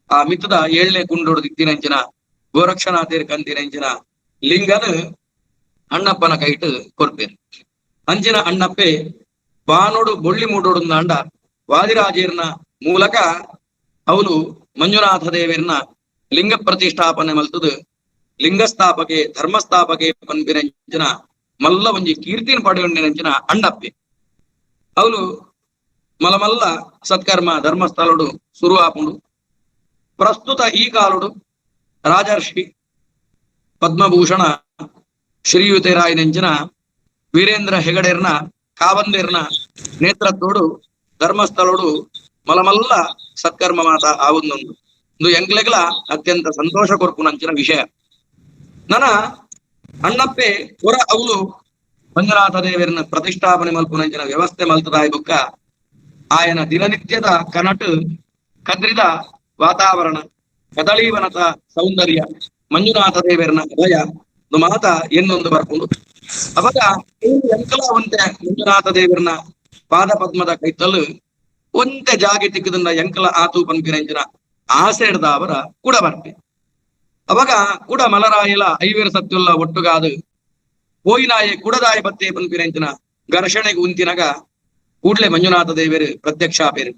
ಆ ಮಿತ್ತದ ಏಳ್ನೇ ಕುಂಡೋಡು ದಿತ್ತಿನಂಚಿನ ಗೋರಕ್ಷನಾಥೇರ್ ಕಂತಿನಂಚಿನ ಲಿಂಗನು ಅಣ್ಣಪ್ಪನ ಕೈಟು ಕೊರ್ಪೇರು. ಅಂಚಿನ ಅಣ್ಣಪ್ಪೆ ಬಾನೋಡು ಬೊಳ್ಳಿ ಮೂಡೋಡುಂದಾಂಡ ವಾದಿರಾಜೇರ್ನ ಮೂಲಕ ಅವನು ಮಂಜುನಾಥ ದೇವರ್ನ ಲಿಂಗ ಪ್ರತಿಷ್ಠಾಪನೆ ಮಲ್ತದು ಲಿಂಗಸ್ಥಾಪಕೆ ಧರ್ಮಸ್ಥಾಪಕೆ ಪನ್ಪಿನಂಚಿನ ಮಲ್ಲ ಒಂಜಿ ಕೀರ್ತಿನ ಪಡೆಯೊಂಡಿನಂಚಿನ ಅಣ್ಣಪ್ಪೆ ಅವನು ಮಲಮಲ್ಲ ಸತ್ಕರ್ಮ ಧರ್ಮಸ್ಥಳಡು ಸುರು ಆಪುಂಡು. ಪ್ರಸ್ತುತ ಈ ಕಾಲುಡು ರಾಜರ್ಷಿ ಪದ್ಮಭೂಷಣ ಶ್ರೀಯುತರಾಯನಂಚಿನ ವೀರೇಂದ್ರ ಹೆಗಡೆರ್ನ ಕಾವಂದಿರ್ನ ನೇತೃತ್ವಡು ಧರ್ಮಸ್ಥಳಡು ಮಲಮಲ್ಲ ಸತ್ಕರ್ಮ ಮಾತ ಆವೊಂದೊಂದು ಒಂದು ಎಂಕ್ಲೆಗ್ಲ ಅತ್ಯಂತ ಸಂತೋಷ ಕೊರ್ಪುನಂಚಿನ ವಿಷಯ. ನನ ಅಣ್ಣಪ್ಪೆ ಪುರ ಅವಳು ಮಂಜುನಾಥ ದೇವರನ್ನ ಪ್ರತಿಷ್ಠಾಪನೆ ಮಲ್ಪುನಂಚಿನ ವ್ಯವಸ್ಥೆ ಮಲ್ತದಾಯಿ ಬುಕ್ಕ ಆಯನ ದಿನನಿತ್ಯದ ಕನಟು ಕದ್ರಿದ ವಾತಾವರಣ, ಕದಳೀವನದ ಸೌಂದರ್ಯ, ಮಂಜುನಾಥ ದೇವರನ ಭಯ ಮಾತ ಎನ್ನೊಂದು ಬರ್ಕೊಂಡು ಅವಾಗ ಎಂಕಲಾವಂತೆ ಮಂಜುನಾಥ ದೇವರನ ಪಾದ ಪದ್ಮದ ಕೈತಲು ಒಂತೆ ಜಾಗೆ ತಿಕ್ಕದಿಂದ ಎಂಕಲ ಆತು ಪನ್ಪಿರಂಜನ ಆಸೆ ಹಿಡ್ದ ಅವರ ಕೂಡ ಬರ್ಪೆ. ಅವಾಗ ಕೂಡ ಮಲರಾಯಲ ಐವೇರ ಸತ್ಯುಲ್ಲ ಒಟ್ಟುಗಾದು ಪೋಯಿನಾಯೆ ಕುಡದಾಯ ಬತ್ತೆ ಪನ್ಪಿರಂಜನ ಘರ್ಷಣೆಗೆ ಉಂತಿನಗ ಕೂಡ್ಲೆ ಮಂಜುನಾಥ ದೇವರು ಪ್ರತ್ಯಕ್ಷ ಆಪೇರು.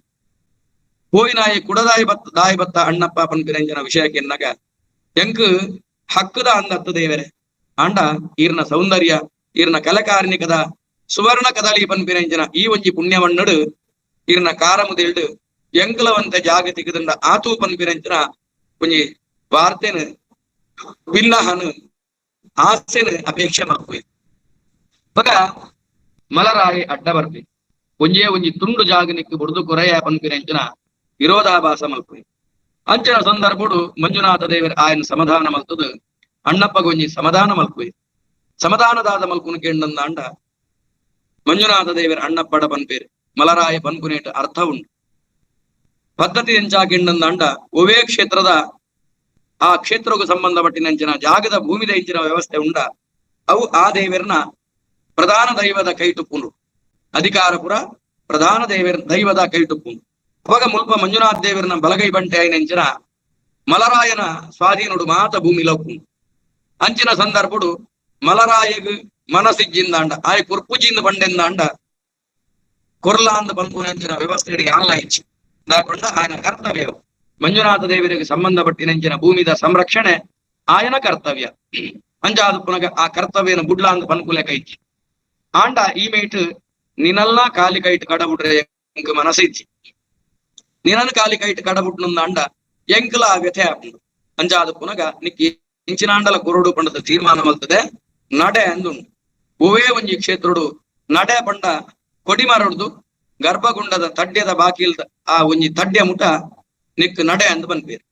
ಪೋಯಿನಾಯೆ ಕುಡದಾಯ ಬತ್ತ ದಾಯ ಬತ್ತ ಅಣ್ಣಪ್ಪ ಪನ್ಪಿರಂಜನ ವಿಷಯಕ್ಕೆ ಎನ್ನಗ ಎಂಕ್ ಹಕ್ಕದ ಅಂದತ್ತ ದೇವರೇ ಆಂಡ ಈರ್ನ ಸೌಂದರ್ಯ ಈರ್ನ ಕಲಕಾರ್ಣಿಕದ ಸುವರ್ಣ ಕದಳಿ ಪನ್ಪಿರಂಜನ ಈ ಒಂಜಿ ಪುಣ್ಯವಣ್ಣಡು ಈರ್ನ ಕಾರಮುದಿಲ್ಡು ಎಂಕಲವಂತ ಜಾಗತಿಕದಿಂದ ಆತು ಪನ್ಪಿರಂಜನ ಒಂಜಿ ವಾರ್ತೆನು ಬಿನ್ನಹನು ಆಸೆನು ಅಪೇಕ್ಷೆ ಮಲ್ಪುವೆ. ಬಗ ಮಲರಾಯಿ ಅಡ್ಡ ಬರ್ಪೆ ಒಂಜೇ ಒಂಜಿ ತುಂಡು ಜಾಗನಿಕ್ ಬುಡ್ದು ಕೊರೆಯ ಪನ್ಪಿರಂಜನ ವಿರೋಧಾಭಾಸ ಮಲ್ಪುವೆ. ಅಂಚಿನ ಸಂದರ್ಭಡು ಮಂಜುನಾಥ ದೇವರ ಆಯನ ಸಮಾಧಾನ ಮಲ್ತದು ಅಣ್ಣಪ್ಪಗೊಂಜಿ ಸಮಾಧಾನ ಮಲ್ಪುವೆ. ಸಮಾಧಾನದಾದ ಮಲ್ಪುನು ಕೇಂಡಂದ ಅಂಡ ಮಂಜುನಾಥ ದೇವರ ಅಣ್ಣಪ್ಪಡ ಪನ್ಪೇರು ಮಲರಾಯ ಪನ್ಪುನೇಟ ಅರ್ಥ ಉಂಟು. ಪದ್ಧತಿ ಎಂಚಾಕಿಂಡಂದ ಅಂಡ ಒವೇ ಕ್ಷೇತ್ರದ ಆ ಕ್ಷೇತ್ರಕ್ಕೂ ಸಂಬಂಧಪಟ್ಟಿನಂಚಿನ ಜಾಗದ ಭೂಮಿದ ಇಂಚಿನ ವ್ಯವಸ್ಥೆ ಉಂಡ ಅವು ಆ ದೇವರನ ಪ್ರಧಾನ ದೈವದ ಕೈಟುಪ್ಪುಂಡು ಅಧಿಕಾರ ಪುರ ಪ್ರಧಾನ ದೇವರ ದೈವದ ಕೈಟುಪ್ಪುಂಡು. ಅವಾಗ ಮುಲ್ಪ ಮಂಜುನಾಥ ದೇವರನ ಬಲಗೈ ಬಂಟೆ అయినంచిన ಮಲರಾಯನ ಸ್ವಾಧೀನುಡು ಮಾತ ಭೂಮಿ ಲೋಕುಂಡು. ಅಂಚಿನ ಸಂದರ್ಭಡು ಮಲರಾಯಗ್ ಮನಸಿಜ್ಜಿಂದಾಂಡ ಆಯ ಕುರ್ಪುಜಿಂದ ಬಂಡೆಂದಾಂಡ ಕೊರ್ಲಾಂದ ಪನ್ಪುನಂಚಿನ ವ್ಯವಸ್ಥೆ ಯಾನ್ಲ ಇಚ್ಚಿ ದಾಕೊಂಡ ఆయన ಕರ್ತವ್ಯ ಮಂಜುನಾಥ ದೇವರಿಗೆ ಸಂಬಂಧಪಟ್ಟಿನಂಚಿನ ಭೂಮಿದ ಸಂರಕ್ಷಣೆ ಆಯನ ಕರ್ತವ್ಯ. ಅಂಜಾದ ಪುನಗ ಆ ಕರ್ತವ್ಯನ ಬುಡ್ಲಾಂದ ಪನ್ಕುಲೆ ಕೈಚಿ ಆಂಡ ಈ ಮೇಟ್ ನಿನಲ್ಲ ಕಾಲಿ ಕೈಟ್ ಕಡಬುಡ್ರೆ ಎಂಕ್ ಮನಸ್ಸಿಚ್ಚಿ ನಿನನ್ ಕಾಲಿ ಕೈಟ್ ಕಡಬುಟ್ನಂದ ಅಂಡ ಎಂಕಲ ವ್ಯಥೆ ಆಪುಂಡು. ಅಂಜಾದ ಪುನಗ ನಿಕ್ಕಿ ಇಂಚಿನಾಂಡಲ ಕೊರಡು ಪಂಡದ ತೀರ್ಮಾನ ಮಲ್ತದೆ ನಡೆ ಅಂದುಂಡು. ಒವೇ ಒಂಜಿ ಕ್ಷೇತ್ರಡು ನಡೆ ಪಂಡ ಕೊಡಿಮರಡ್ದು ಗರ್ಭಗುಂಡದ ತಡ್ಯದ ಬಾಕಿಲ್ದ ಆ ಒಂಜಿ ತಡ್ಯ ಮುಟ ನಿಕ್ ನಡೆ ಅಂದ್ ಪನ್ಪೇರು.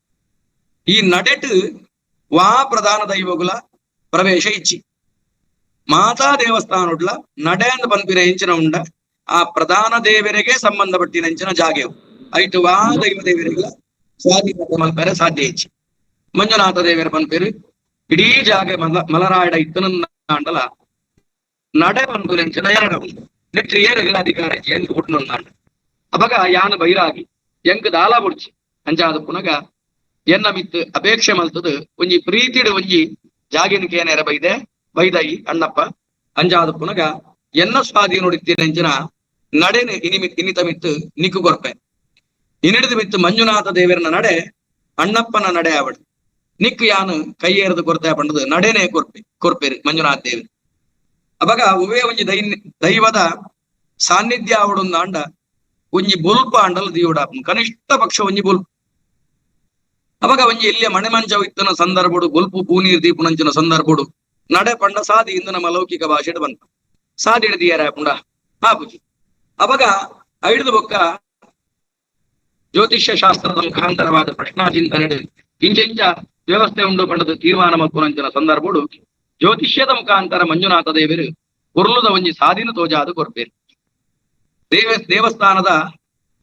ಈ ನಡೆಟ್ ವಾ ಪ್ರಧಾನ ದೈವಗುಲ ಪ್ರವೇಶ ಇಚ್ಚಿ ಮಾತಾ ದೇವಸ್ಥಾನೊಡ್ಲ ನಡೆ ಅಂದ್ ಪನ್ಪಿನ ಎಂಚಿನ ಉಂಡ ಆ ಪ್ರಧಾನ ದೇವರಿಗೆ ಸಂಬಂಧಪಟ್ಟಿನ ಎಂಚಿನ ಜಾಗೆವು ಐಟು ವಾ ದೈವ ದೇವರಿಗಳ ಸ್ವಾಧೀನ ಮಲ್ಪೆರೆ ಸಾಧ್ಯ ಇಚ್ಚಿ. ಮಂಜುನಾಥ ದೇವರ ಪನ್ಪೇರು ಇಡೀ ಜಾಗೆ ಮಲರಾಯಡ ಇತ್ತನಂದ ಅಂಡಲ ನಡೆ ಪನ್ಪುನ ಎಂಚಿನ ಎರಡ ಉಂಡು ನೆಟ್ಟಿ ಏರುಗಳ ಅಧಿಕಾರ ಎಂಕ್ ಹುಟ್ಟುನಂದಾಂಡ. ಅಪಗ ಯಾನ ಬೈರಾಗಿ ಎಂಕ್ ದಾಲ ಬುಡ್ಚಿ ಅಂಚಾದ ಪುನಗ ಎನ್ನ ಮಿತ್ತು ಅಪೇಕ್ಷೆ ಮಲ್ತದು ಒಂಜಿ ಪ್ರೀತಿಡು ಒಂಜಿ ಜಾಗಿನ ಕೇನೆರ ಬೈದೆ ಬೈದಾಯಿ ಅಣ್ಣಪ್ಪ ಅಂಜಾದ ಪುನಗ ಎನ್ನ ಸ್ವಾಧೀನೊಡಿತ್ತಿನಂಚಿನ ನಡೆನೆ ಇನಿತ ಮಿತ್ತು ನಿಕ್ಕು ಕೊರ್ಪೆ ಇನಿಡಿದ ಮಿತ್ತು ಮಂಜುನಾಥ ದೇವರನ ನಡೆ ಅಣ್ಣಪ್ಪನ ನಡೆ ಆವಡು ನಿಕ್ಕು ಯಾನು ಕೈಯೇರದು ಕೊರ್ತೆ ಪಂಡದು ನಡೆನೆ ಕೊರ್ಪೆ ಕೊರ್ಪೇರು ಮಂಜುನಾಥ ದೇವರು. ಅವಾಗ ಉವೇ ಒಂಜಿ ದೈವದ ಸಾನ್ನಿಧ್ಯ ಆವಡೊಂದು ಅಂಡ ಒಂಜಿ ಬೊಲ್ಪ ಅಂಡಲ ದಿಯೋಡ ಕನಿಷ್ಠ ಪಕ್ಷ ಒಂಜಿ ಬೊಲ್ಪು. ಅವಾಗ ಒಂಜಿ ಎಲ್ಲಿಯ ಮಣೆ ಮಂಚ ಇತ್ತನ ಸಂದರ್ಭಡು ಬೊಲ್ಪು ಪೂನೀರ್ ದೀಪುನಂಚಿನ ಸಂದರ್ಭಡು ನಡೆ ಪಂಡ ಸಾದಿ ಇಂದು ನಮ್ಮ ಲೌಕಿಕ ಭಾಷೆಡ್ ಬಂತ ಸಾದಿ ಹಿಡಿದಿಯಾರ ಪುಂಡ ಹಾಪುಜಿ. ಅವಾಗ ಐಡ್ದು ಬೊಕ್ಕ ಜ್ಯೋತಿಷ್ಯ ಶಾಸ್ತ್ರದ ಮುಖಾಂತರವಾದ ಪ್ರಶ್ನಾ ಚಿಂತನೆ ಇಂಚ ವ್ಯವಸ್ಥೆ ಉಂಡು ಪಂಡದ ತೀರ್ಮಾನ ಮಲ್ಪುನಂಚಿನ ಸಂದರ್ಭಡು ಜ್ಯೋತಿಷ್ಯದ ಮುಖಾಂತರ ಮಂಜುನಾಥ ದೇವರು ಕೊರ್ಲುದ ಒಂಜಿ ಸಾದಿನ ತೋಜಾದು ಕೊರ್ಪೇರು. ದೇವಸ್ಥಾನದ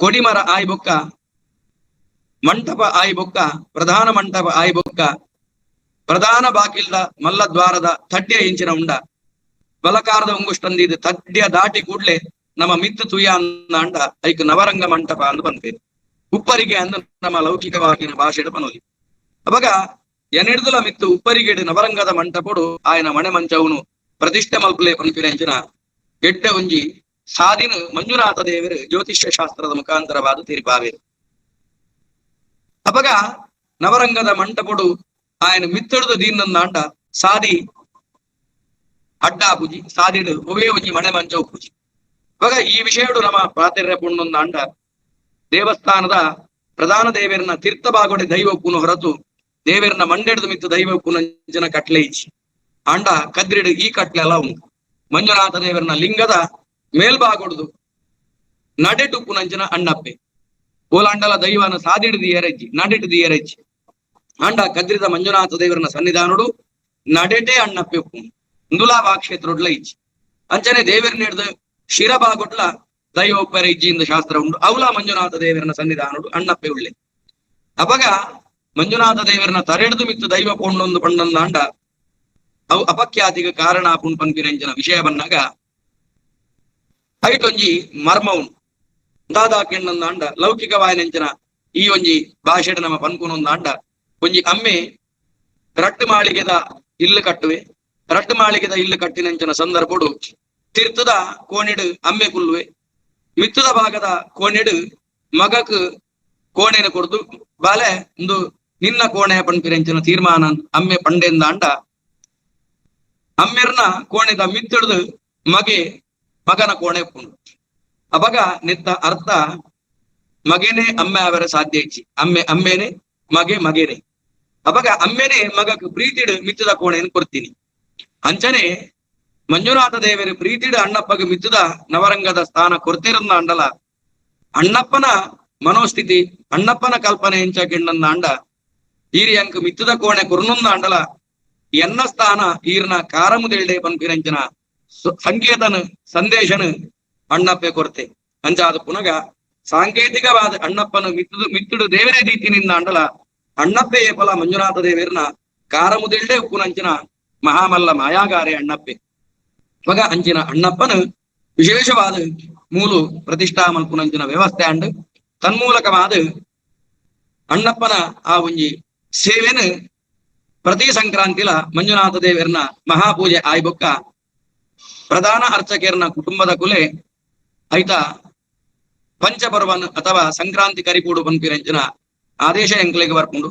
ಕೊಡಿಮರ ಆಯ್ಬೊಕ್ಕ ಮಂಟಪ ಆಯ್ಬೊಕ್ಕ ಪ್ರಧಾನ ಮಂಟಪ ಆಯ್ಬೊಕ್ಕ ಪ್ರಧಾನ ಬಾಕಿಲ್ದ ಮಲ್ಲದ್ವಾರದ ತಡ್ಯ ಇಂಚಿನ ಉಂಡ ಬಲಕಾರದ ಉಂಗುಷ್ಟಂದಿದ್ದು ತಡ್ಯ ದಾಟಿ ಕೂಡ್ಲೆ ನಮ್ಮ ಮಿತ್ತು ತುಯ ಅಂದ ಐಕ್ ನವರಂಗ ಮಂಟಪ ಅಂದ್ ಬಂದ್ಪೇರು. ಉಪ್ಪರಿಗೆ ಅಂದ ನಮ್ಮ ಲೌಕಿಕವಾಗಿನ ಭಾಷೆಡು ಪನೋಲಿ. ಅವಾಗ ಎನೆಡ್ದುಲ ಮಿತ್ತು ಉಪ್ಪರಿಗೆಡು ನವರಂಗದ ಮಂಟಪಡು ಆಯನ ಮಣೆ ಮಂಚವನು ಪ್ರತಿಷ್ಠೆ ಮಲ್ಪಲೆ ಪನ್ಪಿನಂಚಿನ ಗೆಡ್ಡ ಒಂಜಿ ಸಾದಿನ ಮಂಜುನಾಥ ದೇವರು ಜ್ಯೋತಿಷ್ಯ ಶಾಸ್ತ್ರದ ಮುಖಾಂತರವಾದ ತೀರ್ಪಾವೇರು. ಅಪಗ ನವರಂಗದ ಮಂಟಪಡು ఆయన ಮಿತ್ತಡ್ದು ದೀನಂದಾಂಡ ಸಾದಿ ಅಡ್ಡ ಪೂಜಿ ಸಾದಿಡು ಒವೇ ಒಂಜಿ ಮಣೆ ಮಂಚವು ಪೂಜಿ. ಅವಾಗ ಈ ವಿಷಯಡು ನಮ್ಮ ಪ್ರಾತಿರ್ಯ ಪುಣ್ಣೊಂದಾಂಡ ದೇವಸ್ಥಾನದ ಪ್ರಧಾನ ದೇವರನ್ನ ತೀರ್ಥ ಬಾಗೋಡೆ ದೈವ ಪೂನು ಹೊರತು ದೇವರನ್ನ ಮಂಡೆಡ್ದು ಮಿತ್ತು ದೈವ ಪೂನಂಜನ ಕಟ್ಲೆ ಇಚ್ಚಿ ಆಂಡ ಕದ್ರಿಡು ಈ ಕಟ್ಲೆ ಎಲ್ಲ ಉಂಟು. ಮಂಜುನಾಥ ದೇವರನ್ನ ಲಿಂಗದ ಮೇಲ್ಭಾಗೊಡ್ದು ನಡೆಟು ಪುನಂಜನ ಅಣ್ಣಪ್ಪೆ ಓಲಾಂಡಲ ದೈವನ ಸಾದಿಡ್ದು ಏರಜ್ಜಿ ನಡೆಟು ಏರಜ್ಜಿ ಆಂಡ ಕದ್ರಿದ ಮಂಜುನಾಥ ದೇವರನ ಸನ್ನಿಧಾನುಡು ನಡೆಟೆ ಅಣ್ಣಪ್ಪೆ ಉಪ್ಪು ಇಂದುಲಾ ಕ್ಷೇತ್ರೊಡ್ಲ ಇಜ್ಜಿ ಅಂಚನೆ ದೇವರನ್ನ ಹಿಡ್ದು ಶಿರಬಾಗೊಡ್ಲ ದೈವ ಉಪ್ಪರ ಇಜ್ಜಿ ಇಂದ ಶಾಸ್ತ್ರ ಉಂಡು. ಅವಲ ಮಂಜುನಾಥ ದೇವರನ ಸನ್ನಿಧಾನುಡು ಅಣ್ಣಪ್ಪೆ ಉಳ್ಳೆ. ಅಪಗ ಮಂಜುನಾಥ ದೇವರನ ತರೆಡ್ದು ಮಿತ್ತು ದೈವ ಪೋಂಡೊಂದು ಪಂಡೊಂದಾಂಡ ಅವು ಅಪಖ್ಯಾತಿಗೆ ಕಾರಣ ಆಪುಂಡು ಪನ್ಪಿನಂಚಿನ ವಿಷಯ ಬಂದಾಗ ಐಟೊಂಜಿ ಮರ್ಮ ಉಂಡು. ದಾದಾಕೆಂಡೊಂದಾಂಡ ಲೌಕಿಕವಾಯಿನಂಚಿನ ಈ ಒಂಜಿ ಭಾಷೆಡ್ ನಮ್ಮ ಪನ್ಪುನೊಂದಾಂಡ ಒಂಜಿ ಅಮ್ಮೆ ರಟ್ಟು ಮಾಳಿಗೆದ ಇಲ್ಲು ಕಟ್ಟುವೆ. ರಟ್ಟು ಮಾಳಿಗೆದ ಇಲ್ಲು ಕಟ್ಟಿನಂಚಿನ ಸಂದರ್ಭಡು ತಿರ್ತದ ಕೋಣೆಡು ಅಮ್ಮೆ ಕುಲ್ಲುವೆ, ಮಿತ್ತದ ಭಾಗದ ಕೋಣೆಡು ಮಗಕ್ ಕೋಣೆನ ಕೊರ್ದು ಬಾಲೆ ಒಂದು ನಿನ್ನ ಕೋಣೆ ಪನ್ಪಿನಂಚಿನ ತೀರ್ಮಾನ ಅಮ್ಮೆ ಪಂಡೆಂದಾಂಡ ಅಮ್ಮೆರ್ನ ಕೋಣೆದ ಮಿತ್ತಿಡ್ದು ಮಗೆ ಮಗನ ಕೋಣೆ ಪುಂಡು. ಅಪಗ ನಿತ್ತ ಅರ್ಥ ಮಗನೇ ಅಮ್ಮೆ ಅವರ ಸಾಧ್ಯ ಇಚ್ಚಿ, ಅಮ್ಮೆ ಅಮ್ಮೇನೆ ಮಗೆ ಮಗೇನೆ. ಅಪಗ ಅಮ್ಮೆನೆ ಮಗಕ್ ಪ್ರೀತಿಡು ಮಿತ್ತದ ಕೋಣೆಯನ್ನು ಕೊಡ್ತೀನಿ. ಅಂಚನೆ ಮಂಜುನಾಥ ದೇವರು ಪ್ರೀತಿಡು ಅಣ್ಣಪ್ಪಗೆ ಮಿತ್ತದ ನವರಂಗದ ಸ್ಥಾನ ಕೊರ್ತಿರಂದ ಅಂಡಲ ಅಣ್ಣಪ್ಪನ ಮನೋಸ್ಥಿತಿ ಅಣ್ಣಪ್ಪನ ಕಲ್ಪನೆ ಎಂಚ ಅಂಡ ಈರಿ ಅಂಕ ಮಿತ್ತದ ಕೋಣೆ ಕುರ್ನೊಂದ ಅಂಡಲ ಎನ್ನ ಸ್ಥಾನ ಈರ್ನ ಕಾರಮುದೆಲ್ಡೆ ಪನ್ಪಿನಂಚಿನ ಸಂಕೇತನ ಸಂದೇಶನ ಅಣ್ಣಪ್ಪೆ ಕೊರ್ತೆ. ಅಂಚಾದ ಪುನಗ ಸಾಂಕೇತಿಕವಾದ ಅಣ್ಣಪ್ಪನ ಮಿತ್ತದು ಮಿತ್ತುಡು ದೇವರೇ ರೀತಿನಿಂದ ಅಂಡಲ ಅಣ್ಣಪ್ಪೆ ಏಪಲ ಮಂಜುನಾಥ ದೇವರನ ಕಾರಮುದೆಲ್ಡೆ ಉಪ್ಪುನಂಚಿನ ಮಹಾಮಲ್ಲ ಮಾಯಾಗಾರೆ ಅಣ್ಣಪ್ಪೆ. ಮಗ ಅಂಚಿನ ಅಣ್ಣಪ್ಪನ ವಿಶೇಷವಾದ ಮೂಲು ಪ್ರತಿಷ್ಠಾ ಮಲ್ಪುನಂಚಿನ ವ್ಯವಸ್ಥೆ ಅಂಡ್ ತನ್ಮೂಲಕವಾದ ಅಣ್ಣಪ್ಪನ ಆ ಒಂಜಿ ಸೇವೆನು ಪ್ರತಿ ಸಂಕ್ರಾಂತಿಲ ಮಂಜುನಾಥ ದೇವರನ ಮಹಾಪೂಜೆ ಆಯ್ಬೊಕ್ಕ ಪ್ರಧಾನ ಅರ್ಚಕರ್ನ ಕುಟುಂಬದ ಕುಲೆ ಐತ ಪಂಚಪರ್ವನ್ ಅಥವಾ ಸಂಕ್ರಾಂತಿ ಕರಿಕೂಡು ಪನ್ಪಿರಂಚಿನ ಆದೇಶ ಎಂಕ್ಲೆಗ್ ಬರ್ಪುಂಡು.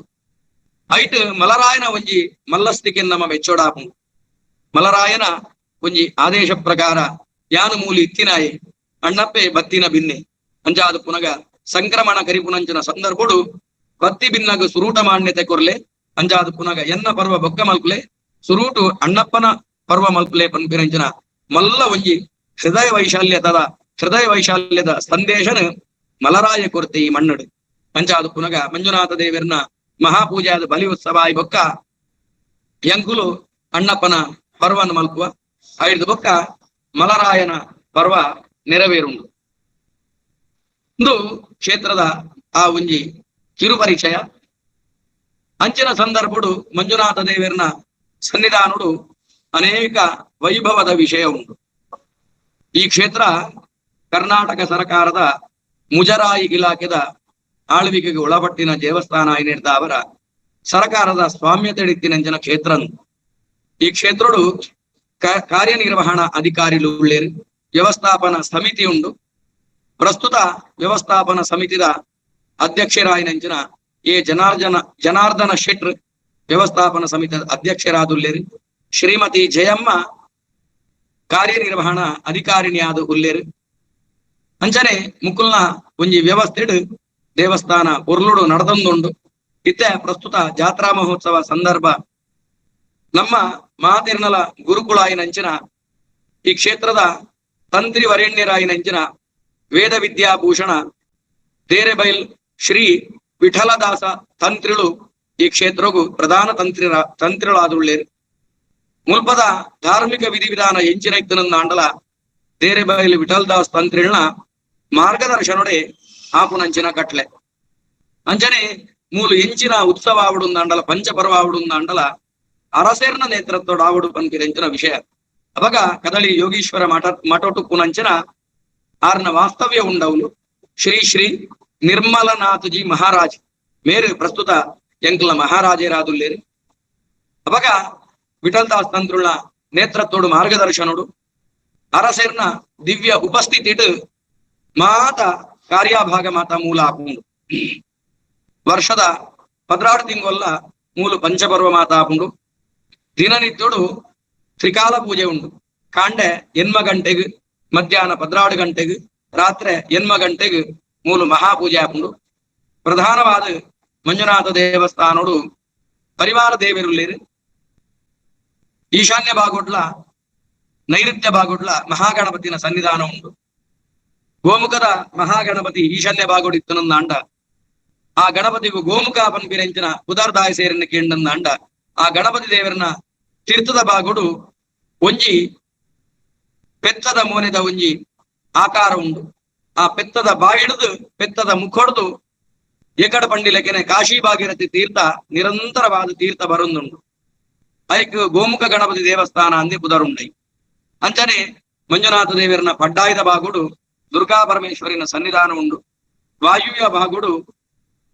ಐಟ್ ಮಲರಾಯನ ಒಂಜಿ ಮಲ್ಲಸ್ತಿಕೆ ನಮ್ಮ ಮೆಚ್ಚೋಡಾಪುಂಡು. ಮಲರಾಯನ ಒಂಜಿ ಆದೇಶ ಪ್ರಕಾರ ಯಾನು ಮೂಲಿ ಇತ್ತಿನಾಯಿ ಅಣ್ಣಪ್ಪೆ ಬತ್ತಿನ ಬಿನ್ನೆ ಅಂಚಾದ ಪುನಗ ಸಂಕ್ರಮಣ ಕರಿಪುನಂಚಿನ ಸಂದರ್ಭಡು ಬತ್ತಿ ಬಿನ್ನಗ ಸುರೂಟ ಮಾನ್ಯತೆ ಕೊರ್ಲೆ ಅಂಚಾದ ಪುನಗ ಎನ್ನ ಪರ್ವ ಬೊಕ್ಕ ಮಲ್ಪುಲೆ ಸುರೂಟು ಅಣ್ಣಪ್ಪನ ಪರ್ವ ಮಲ್ಪುಲೆ ಪನ್ಪಿನಂಚಿನ ಮಲ್ಲ ಒಂಜಿ ಹೃದಯ ವೈಶಾಲ್ಯತದ ಹೃದಯ ವೈಶಾಲ್ಯದ ಸಂದೇಶನ ಮಲರಾಯ ಕೊರ್ತೆ ಈ ಮಣ್ಣಡು. ಅಂಚಾದ ಪುನಗ ಮಂಜುನಾಥ ದೇವರನ ಮಹಾಪೂಜಾದ ಬಲಿ ಉತ್ಸವ ಆಯ್ ಬೊಕ್ಕ ಎಂಕುಲು ಅಣ್ಣಪ್ಪನ ಪರ್ವನ ಮಲ್ಪುವ ಐದು ಬೊಕ್ಕ ಮಲರಾಯನ ಪರ್ವ ನೆರವೇರುಂಡು. ಇಂದು ಕ್ಷೇತ್ರದ ಆ ಒಂಜಿ ಕಿರುಪರಿಚಯ. ಅಂಚಿನ ಸಂದರ್ಭಡು ಮಂಜುನಾಥ ದೇವರನ ಸನ್ನಿಧಾನುಡು ಅನೇಕ ವೈಭವದ ವಿಷಯ ಉಂಟು. ಈ ಕ್ಷೇತ್ರ ಕರ್ನಾಟಕ ಸರ್ಕಾರದ ಮುಜರಾಯಿ ಇಲಾಖೆದ ಆಳ್ವಿಕೆಗೆ ಒಳಪಟ್ಟಿನ ದೇವಸ್ಥಾನ ಏನಿರ್ತ ಅವರ ಸರ್ಕಾರದ ಸ್ವಾಮ್ಯತೆ ಇತ್ತಿನಂಚಿನ ಕ್ಷೇತ್ರ. ಈ ಕ್ಷೇತ್ರಡು ಕಾರ್ಯನಿರ್ವಹಣಾ ಅಧಿಕಾರಿಲು ಉಳ್ಳೇರು, ವ್ಯವಸ್ಥಾಪನಾ ಸಮಿತಿ ಉಂಡು. ಪ್ರಸ್ತುತ ವ್ಯವಸ್ಥಾಪನಾ ಸಮಿತಿದ ಅಧ್ಯಕ್ಷರಾಯಿನಂಚಿನ ಎ ಜನಾರ್ದನ ಜನಾರ್ದನ ಶೆಟ್ರ್ ವ್ಯವಸ್ಥಾಪನಾ ಸಮಿತಿಯ ಅಧ್ಯಕ್ಷರಾದುಲ್ಲೇರು. ಶ್ರೀಮತಿ ಜಯಮ್ಮ ಕಾರ್ಯನಿರ್ವಹಣಾ ಅಧಿಕಾರಿಣಿಯಾದ ಉಲ್ಲೇರು. ಅಂಚನೆ ಮುಕುಲ್ನ ಒಂಜಿ ವ್ಯವಸ್ಥೆಡು ದೇವಸ್ಥಾನ ಉರ್ಲುಡು ನಡೆದಂದುಂಡು. ಇತ್ತೆ ಪ್ರಸ್ತುತ ಜಾತ್ರಾ ಮಹೋತ್ಸವ ಸಂದರ್ಭ ನಮ್ಮ ಮಾತಿರ್ನಲ ಗುರುಕುಳಾಯಿನಂಚಿನ ಈ ಕ್ಷೇತ್ರದ ತಂತ್ರಿ ವರೇಣ್ಯರಾಯಿನಂಚಿನ ವೇದ ವಿದ್ಯಾಭೂಷಣ ದೇರೆಬೈಲ್ ಶ್ರೀ ವಿಠಲದಾಸ ತಂತ್ರಿಳು ಈ ಕ್ಷೇತ್ರಗೂ ಪ್ರಧಾನ ತಂತ್ರಿಗಳಾದುಳ್ಳೇರು. ಮುಲ್ಪದ ಧಾರ್ಮಿಕ ವಿಧಿವಿಧಾನ ಎಂಚಿನ ಇತ್ತನಂದ ಅಂಡಲ ದೇರೆಬೈಲ್ ವಿಠಲದಾಸ್ ತಂತ್ರಿಳ್ನ ಮಾರ್ಗದರ್ಶನೊಡೆ ಆಪುನಂಚಿನ ಕಟ್ಲೆ. ಅಂಚನೆ ಮೂಲು ಎಂಚಿನ ಉತ್ಸವ ಆವಡುಂದಾಂಡಲ ಪಂಚಪರ್ವ ಆವಡುಂದಾಂಡಲ ಅರಸೇರ್ನ ನೇತೃತ್ವದ ಆವಡು ಪನ್ಪಿರೆಂಚಿನ ವಿಷಯ. ಅವಾಗ ಕದಳಿ ಯೋಗೀಶ್ವರ ಮಠ ಮಠಟು ಪುನಂಚಿನ ಆರ್ನ ವಾಸ್ತವ್ಯ ಉಂಡವನು ಶ್ರೀ ಶ್ರೀ ನಿರ್ಮಲನಾಥಜಿ ಮಹಾರಾಜ್ ಮೇರು ಪ್ರಸ್ತುತ ಎಂಕ್ಲ ಮಹಾರಾಜೇರಾದುಲ್ಲೇರು. ಅವಾಗ ವಿಠಲ್ದಾಸ್ ತಂತ್ರುಳ್ನ ನೇತೃತ್ವಡು ಮಾರ್ಗದರ್ಶನೋಡು ಅರಸೇರ್ನ ದಿವ್ಯ ಉಪಸ್ಥಿತಿಡು ಮಾತ ಕಾರ್ಯಭಾಗ ಮಾತ ಮೂಲ ಆಪುಂಡು. ವರ್ಷದ 16 ತಿಂಗೊಲ್ಲ ಮೂಲು ಪಂಚಪರ್ವ ಮಾತ ಆಪುಂಡು. ದಿನನಿತ್ಯಡು ತ್ರಿಕಾಲ ಪೂಜೆ ಉಂಡು. ಕಾಂಡೆ 8 ಗಂಟೆಗೆ, ಮಧ್ಯಾಹ್ನ 16 ಗಂಟೆಗೆ, ರಾತ್ರಿ 8 ಗಂಟೆಗೆ ಮೂಲು ಮಹಾಪೂಜೆ ಆಪುಂಡು. ಪ್ರಧಾನವಾದ ಮಂಜುನಾಥ ದೇವಸ್ಥಾನೋಡು ಪರಿವಾರ ದೇವಿರುಳ್ಳೇರು. ಈಶಾನ್ಯ ಭಾಗೋಡ್ಲ ನೈಋತ್ಯ ಭಾಗೋಡ್ಲ ಮಹಾಗಣಪತಿನ ಸನ್ನಿಧಾನ ಉಂಟು. ಗೋಮುಖದ ಮಹಾಗಣಪತಿ ಈಶಾನ್ಯ ಭಾಗೋಡು ಇತ್ತನಂದ ಆ ಗಣಪತಿಗೂ ಗೋಮುಖ ಪನ್ಪಿರೆಂಚಿನ ಉದಾರ್ದಾಯ ಸೇರಿನ ಕೇಂಡಂದ ಆ ಗಣಪತಿ ದೇವರನ ತೀರ್ಥದ ಭಾಗೋಡು ಒಂಜಿ ಪೆತ್ತದ ಮೋನೆದ ಒಂಜಿ ಆಕಾರ ಉಂಡು. ಆ ಪೆತ್ತದ ಬಾಯಿಡ್ದು ಪೆತ್ತದ ಮುಖೊಡ್ದು ಎಕಡ ಪಂಡಿಲಕೆನೆ ಕಾಶಿ ಭಾಗೀರಥಿ ತೀರ್ಥ ನಿರಂತರವಾದ ತೀರ್ಥ ಬರೊಂದುಂಡು. ಐಕ್ ಗೋಮುಖ ಗಣಪತಿ ದೇವಸ್ಥಾನ ಅಂದಿ ಪುದರುಂಡೈ. ಅಂಚನೆ ಮಂಜುನಾಥ ದೇವರನ ಪಡ್ಡಾಯದ ಬಾಗುಡು ದುರ್ಗಾ ಪರಮೇಶ್ವರಿನ ಸನ್ನಿಧಾನ ಉಂಡು. ವಾಯುವ್ಯ ಬಾಗುಡು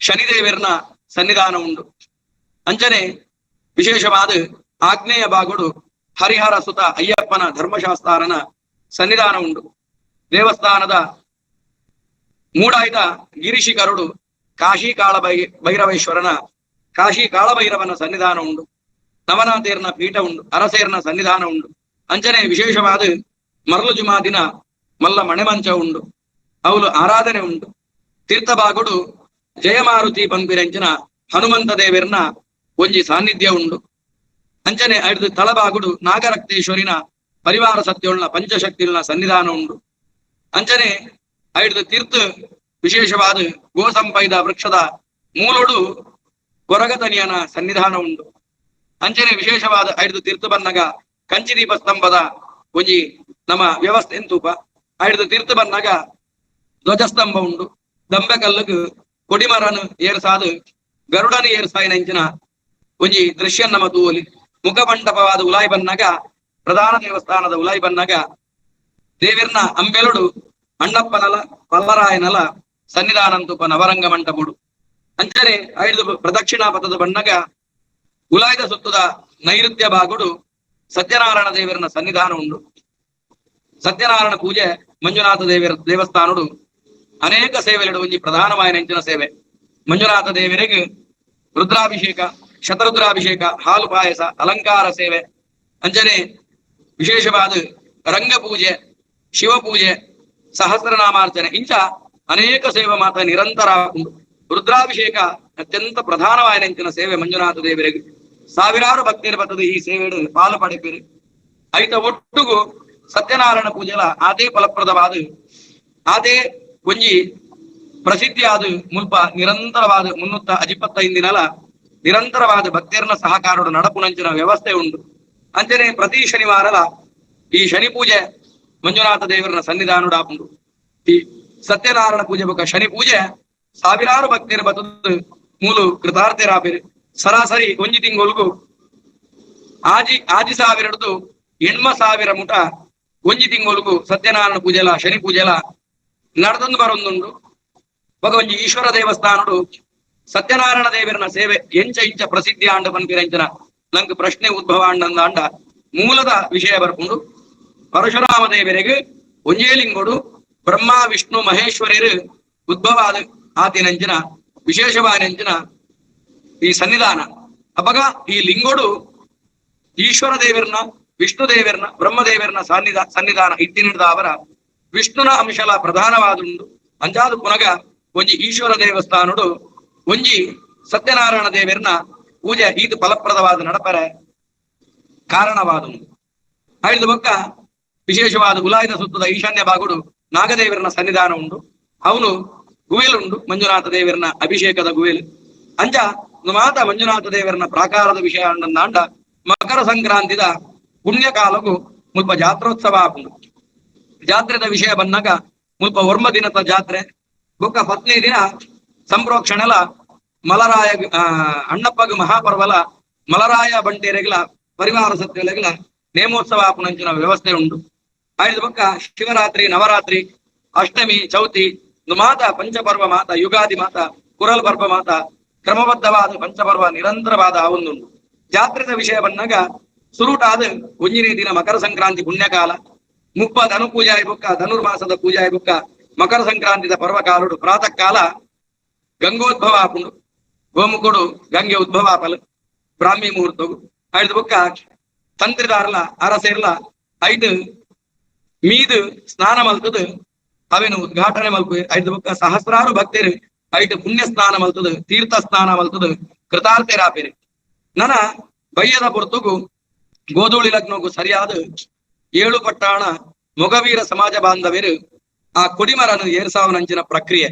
ಶನಿದೇವರನ ಸನ್ನಿಧಾನ ಉಂಡು. ಅಂಚನೆ ವಿಶೇಷವಾದ ಆಗ್ನೇಯ ಬಾಗುಡು ಹರಿಹರ ಸುತ ಅಯ್ಯಪ್ಪನ ಧರ್ಮಶಾಸ್ತಾರನ ಸನ್ನಿಧಾನ ಉಂಡು. ದೇವಸ್ಥಾನದ ಮೂಡಾಯ್ದ ಗಿರಿಶಿಖರುಡು ಕಾಶಿ ಕಾಳ ಭೈರವೇಶ್ವರನ ಕಾಶಿ ಕಾಳಭೈರವನ ಸನ್ನಿಧಾನ ಉಂಡು. ನವನಾಥೇರ್ನ ಪೀಠ ಉಂಡು, ಅರಸೇರ್ನ ಸನ್ನಿಧಾನ ಉಂಡು. ಅಂಚನೆ ವಿಶೇಷವಾದ ಮರಳು ಜುಮಾ ದಿನ ಮಲ್ಲ ಮಣೆಮಂಚ ಉಂಡು, ಅವಲು ಆರಾಧನೆ ಉಂಡು. ತೀರ್ಥಬಾಗುಡು ಜಯಮಾರುತಿ ಪನ್ಪಿರಂಚಿನ ಹನುಮಂತ ದೇವರ್ನ ಒಂಜಿ ಸಾನ್ನಿಧ್ಯ ಉಂಡು. ಅಂಚನೆ ಐದು ತಳಬಾಗುಡು ನಾಗರಕ್ತೇಶ್ವರಿನ ಪರಿವಾರ ಸತ್ಯೋಳ್ನ ಪಂಚಶಕ್ತಿನ ಸನ್ನಿಧಾನ ಉಂಡು. ಅಂಚನೆ ಐದು ತೀರ್ಥ ವಿಶೇಷವಾದ ಗೋಸಂಪೈದ ವೃಕ್ಷದ ಮೂಲೊಡು ಕೊರಗತನಿಯನ ಸನ್ನಿಧಾನ ಉಂಡು. ಅಂಚನೆ ವಿಶೇಷವಾದ ಐದು ತೀರ್ಥ ಬನ್ನಗ ಕಂಚಿ ದೀಪಸ್ತಂಭದ ಒಂಜಿ ನಮ್ಮ ವ್ಯವಸ್ಥೆ ಎಂತೂಪ. ಐದು ತೀರ್ಥ ಬನ್ನಗ ಧ್ವಜಸ್ತಂಭ ಉಂಡು. ದಂಬೆಕಲ್ಲುಗು ಕೊಡಿಮರನು ಏರ್ಸಾದು ಗರುಡನು ಏರ್ಸಾಯಿನ ಇಂಚಿನ ಒಂಜಿ ದೃಶ್ಯ ನಮ್ಮ ತೂವಲಿ. ಮುಖಮಂಟಪವಾದ ಉಲಾಯಿ ಬನ್ನಗ ಪ್ರಧಾನ ದೇವಸ್ಥಾನದ ಉಲಾಯಿ ಬನ್ನಗ ದೇವಿರ್ನ ಅಂಬೆಲುಡು ಅಣ್ಣಪ್ಪನಲ ಪಲ್ಲರಾಯನಲ ಸನ್ನಿಧಾನಂತುಪ ನವರಂಗ ಮಂಟಪುಡು. ಅಂಚನೆ ಐದು ಪ್ರದಕ್ಷಿಣಾ ಪಥದ ಬಣ್ಣಗ ಉಲಾಯ್ದ ಸುತ್ತದ ನೈಋತ್ಯ ಬಾಗುಡು ಸತ್ಯನಾರಾಯಣ ದೇವರನ ಸನ್ನಿಧಾನ ಉಂಡು. ಸತ್ಯನಾರಾಯಣ ಪೂಜೆ ಮಂಜುನಾಥ ದೇವರ ದೇವಸ್ಥಾನಡು ಅನೇಕ ಸೇವೆಗಳು ಒಂಜಿ ಪ್ರಧಾನವಾದ ನೆಂಚಿನ ಸೇವೆ. ಮಂಜುನಾಥ ದೇವರಿಗೆ ರುದ್ರಾಭಿಷೇಕ, ಶತರುದ್ರಾಭಿಷೇಕ, ಹಾಲು ಪಾಯಸ, ಅಲಂಕಾರ ಸೇವೆ, ಅಂಚನೆ ವಿಶೇಷವಾದ ರಂಗಪೂಜೆ, ಶಿವಪೂಜೆ, ಸಹಸ್ರನಾಮಾರ್ಚನೆ ಇಂಚ ಅನೇಕ ಸೇವೆ ಮಾತ್ರ ನಿರಂತರ ಉಂಟು. ರುದ್ರಾಭಿಷೇಕ ಅತ್ಯಂತ ಪ್ರಧಾನವಾದ ನೆಂಚಿನ ಸೇವೆ ಮಂಜುನಾಥ ದೇವರಿಗೆ. ಸಾವಿರಾರು ಭಕ್ತಿಯರ ಬರ್ತದೆ ಈ ಸೇವೆ ಪಾಲು ಪಡೆಪಿರಿ. ಐತ ಒಟ್ಟುಗು ಸತ್ಯನಾರಾಯಣ ಪೂಜೆಲ ಅದೇ ಫಲಪ್ರದವಾದ ಅದೇ ಒಂಜಿ ಪ್ರಸಿದ್ಧಿಯಾದ ಮುಲ್ಪ ನಿರಂತರವಾದ 325 ದಿನಲ ನಿರಂತರವಾದ ಭಕ್ತಿಯರ್ನ ಸಹಕಾರೋಡು ನಡಪುನಂಚಿನ ವ್ಯವಸ್ಥೆ ಉಂಟು. ಅಂಚನೆ ಪ್ರತಿ ಶನಿವಾರಲ ಈ ಶನಿ ಪೂಜೆ ಮಂಜುನಾಥ ದೇವರನ ಸನ್ನಿಧಾನಡಾಪುಂಡು. ಈ ಸತ್ಯನಾರಾಯಣ ಪೂಜೆ ಬೊಕ ಶನಿ ಪೂಜೆ ಸಾವಿರಾರು ಭಕ್ತಿಯರ ಬತ್ತದ ಮೂಲು ಕೃತಾರ್ಥರಾಪಿರು. ಸರಾಸರಿ ಒಂಜಿ ತಿಂಗೊಲ್ಗು ಆಜಿ ಸಾವಿರಡ್ದು 8,000 ಮುಟ ಒಂಜಿ ತಿಂಗೊಲ್ಗು ಸತ್ಯನಾರಾಯಣ ಪೂಜೆಲ ಶನಿ ಪೂಜೆಲ ನಡೆದಂದು ಬರೊಂದುಂಡು. ಬೊಕ ಒಂಜಿ ಈಶ್ವರ ದೇವಸ್ಥಾನಡು ಸತ್ಯನಾರಾಯಣ ದೇವರನ ಸೇವೆ ಎಂಚ ಇಂಚ ಪ್ರಸಿದ್ಧಿ ಆಂಡ ಪನ್ಪಿರಂಚನ ನಂಗೆ ಪ್ರಶ್ನೆ ಉದ್ಭವ ಆಂಡಂದಾಂಡ ಮೂಲದ ವಿಷಯ ಬರ್ಪುಂಡು. ಪರಶುರಾಮ ದೇವರಿಗೆ ಒಂಜೇ ಲಿಂಗೋಡು ಬ್ರಹ್ಮ ವಿಷ್ಣು ಮಹೇಶ್ವರರು ಉದ್ಭವ ಆದ ಆತಿನಂಚಿನ ವಿಶೇಷವಾದಂಚಿನ ಈ ಸನ್ನಿಧಾನ. ಅಪಗ ಈ ಲಿಂಗೋಡು ಈಶ್ವರ ದೇವರನ್ನ ವಿಷ್ಣು ದೇವರನ್ನ ಬ್ರಹ್ಮದೇವರನ್ನ ಸನ್ನಿಧಾನ ಇತ್ತಿನಿಡ್ದ ಅವರ ವಿಷ್ಣುನ ಅಂಶಲ ಪ್ರಧಾನವಾದುಂಡು. ಅಂಚಾದ ಪುನಗ ಒಂಜಿ ಈಶ್ವರ ದೇವಸ್ಥಾನಡು ಒಂಜಿ ಸತ್ಯನಾರಾಯಣ ದೇವರನ್ನ ಪೂಜೆ ಈತ ಫಲಪ್ರದವಾದ ನಡಪರೆ ಕಾರಣವಾದುಂಡು. ಐದು ಬೊಕ್ಕ ವಿಶೇಷವಾದ ಉಲಾಯಿದ ಸುತ್ತದ ಈಶಾನ್ಯ ಭಾಗುಡು ನಾಗದೇವರನ ಸನ್ನಿಧಾನ ಉಂಡು. ಅವನು ಗುವೆಲುಂಡು, ಮಂಜುನಾಥ ದೇವರನ ಅಭಿಷೇಕದ ಗುವೆಲು. ಅಂಚ ಮಾತ ಮಂಜುನಾಥ ದೇವರನ ಪ್ರಾಕಾರದ ವಿಷಯ ಅಂಡ ಮಕರ ಸಂಕ್ರಾಂತಿದ ಪುಣ್ಯಕಾಲಕ್ಕೂ ಮುಲ್ಪ ಜಾತ್ರೋತ್ಸವ ಆಪುಂಡು. ಜಾತ್ರೆದ ವಿಷಯ ಬಂದಾಗ ಮುಲ್ಪ ಒರ್ಮ ದಿನದ ಜಾತ್ರೆ ಬೊಕ್ಕ ಪತ್ನಿ ದಿನ ಸಂಪ್ರೋಕ್ಷಣಲ ಮಲರಾಯ ಅಣ್ಣಪ್ಪಗ ಮಹಾಪರ್ವಲ ಮಲರಾಯ ಬಂಟೇರೆಗಳ ಪರಿವಾರ ಸತ್ಯಲೆಗಳ ನೇಮೋತ್ಸವ ಆಪುನಂಚಿನ ವ್ಯವಸ್ಥೆ ಉಂಟು. ಐದು ಬೊಕ್ಕ ಶಿವರಾತ್ರಿ, ನವರಾತ್ರಿ, ಅಷ್ಟಮಿ, ಚೌತಿ ಮಾತ ಪಂಚಪರ್ವ ಮಾತ ಯುಗಾದಿ ಮಾತ ಕುರಲ್ ಪರ್ವ ಮಾತ ಕ್ರಮಬದ್ಧವಾದ ಪಂಚಪರ್ವ ನಿರಂತರವಾದ ಆವೊಂದುಂಡು. ಜಾತ್ರೆದ ವಿಷಯ ಬಂದಾಗ ಸುರುಟಾದ ಒಂಜಿನೇ ದಿನ ಮಕರ ಸಂಕ್ರಾಂತಿ ಪುಣ್ಯಕಾಲ ಮುಪ್ಪ ಧನು ಪೂಜಾ ಬೊಕ್ಕ ಧನುರ್ಮಾಸದ ಪೂಜಾ ಬೊಕ್ಕ ಮಕರ ಸಂಕ್ರಾಂತಿದ ಪರ್ವಕಾಲುಡು ಪ್ರಾತಃ ಕಾಲ ಗಂಗೋದ್ಭವ ಆಪುಂಡು. ಗೋಮುಖುಡು ಗಂಗೆ ಉದ್ಭವ ಆಪಲು ಬ್ರಾಹ್ಮಿ ಮುಹೂರ್ತಗು. ಐದು ಬೊಕ್ಕ ತಂತ್ರಿದಾರಲ ಅರಸೇರ್ಲ ಐದು ಮೀದು ಸ್ನಾನ ಮಲ್ತದು ಅವೇನು ಉದ್ಘಾಟನೆ ಮಲ್ಪು. ಐದು ಬೊಕ್ಕ ಸಹಸ್ರಾರು ಭಕ್ತರು ಐದು ಪುಣ್ಯ ಸ್ನಾನ ಮಲ್ತದು ತೀರ್ಥ ಸ್ನಾನ ಮಲ್ತದು ಕೃತಾರ್ಥರಾಪಿರಿ. ನನ ಬಯ್ಯದ ಪೊರ್ತುಗು ಗೋಧೂಳಿ ಲಗ್ನಗು ಸರಿಯಾದ 7 ಪಟ್ಟಾಣ ಮೊಗವೀರ ಸಮಾಜ ಬಾಂಧವರು ಆ ಕೊಡಿಮರನು ಏರ್ಸಾವನಂಚಿನ ಪ್ರಕ್ರಿಯೆ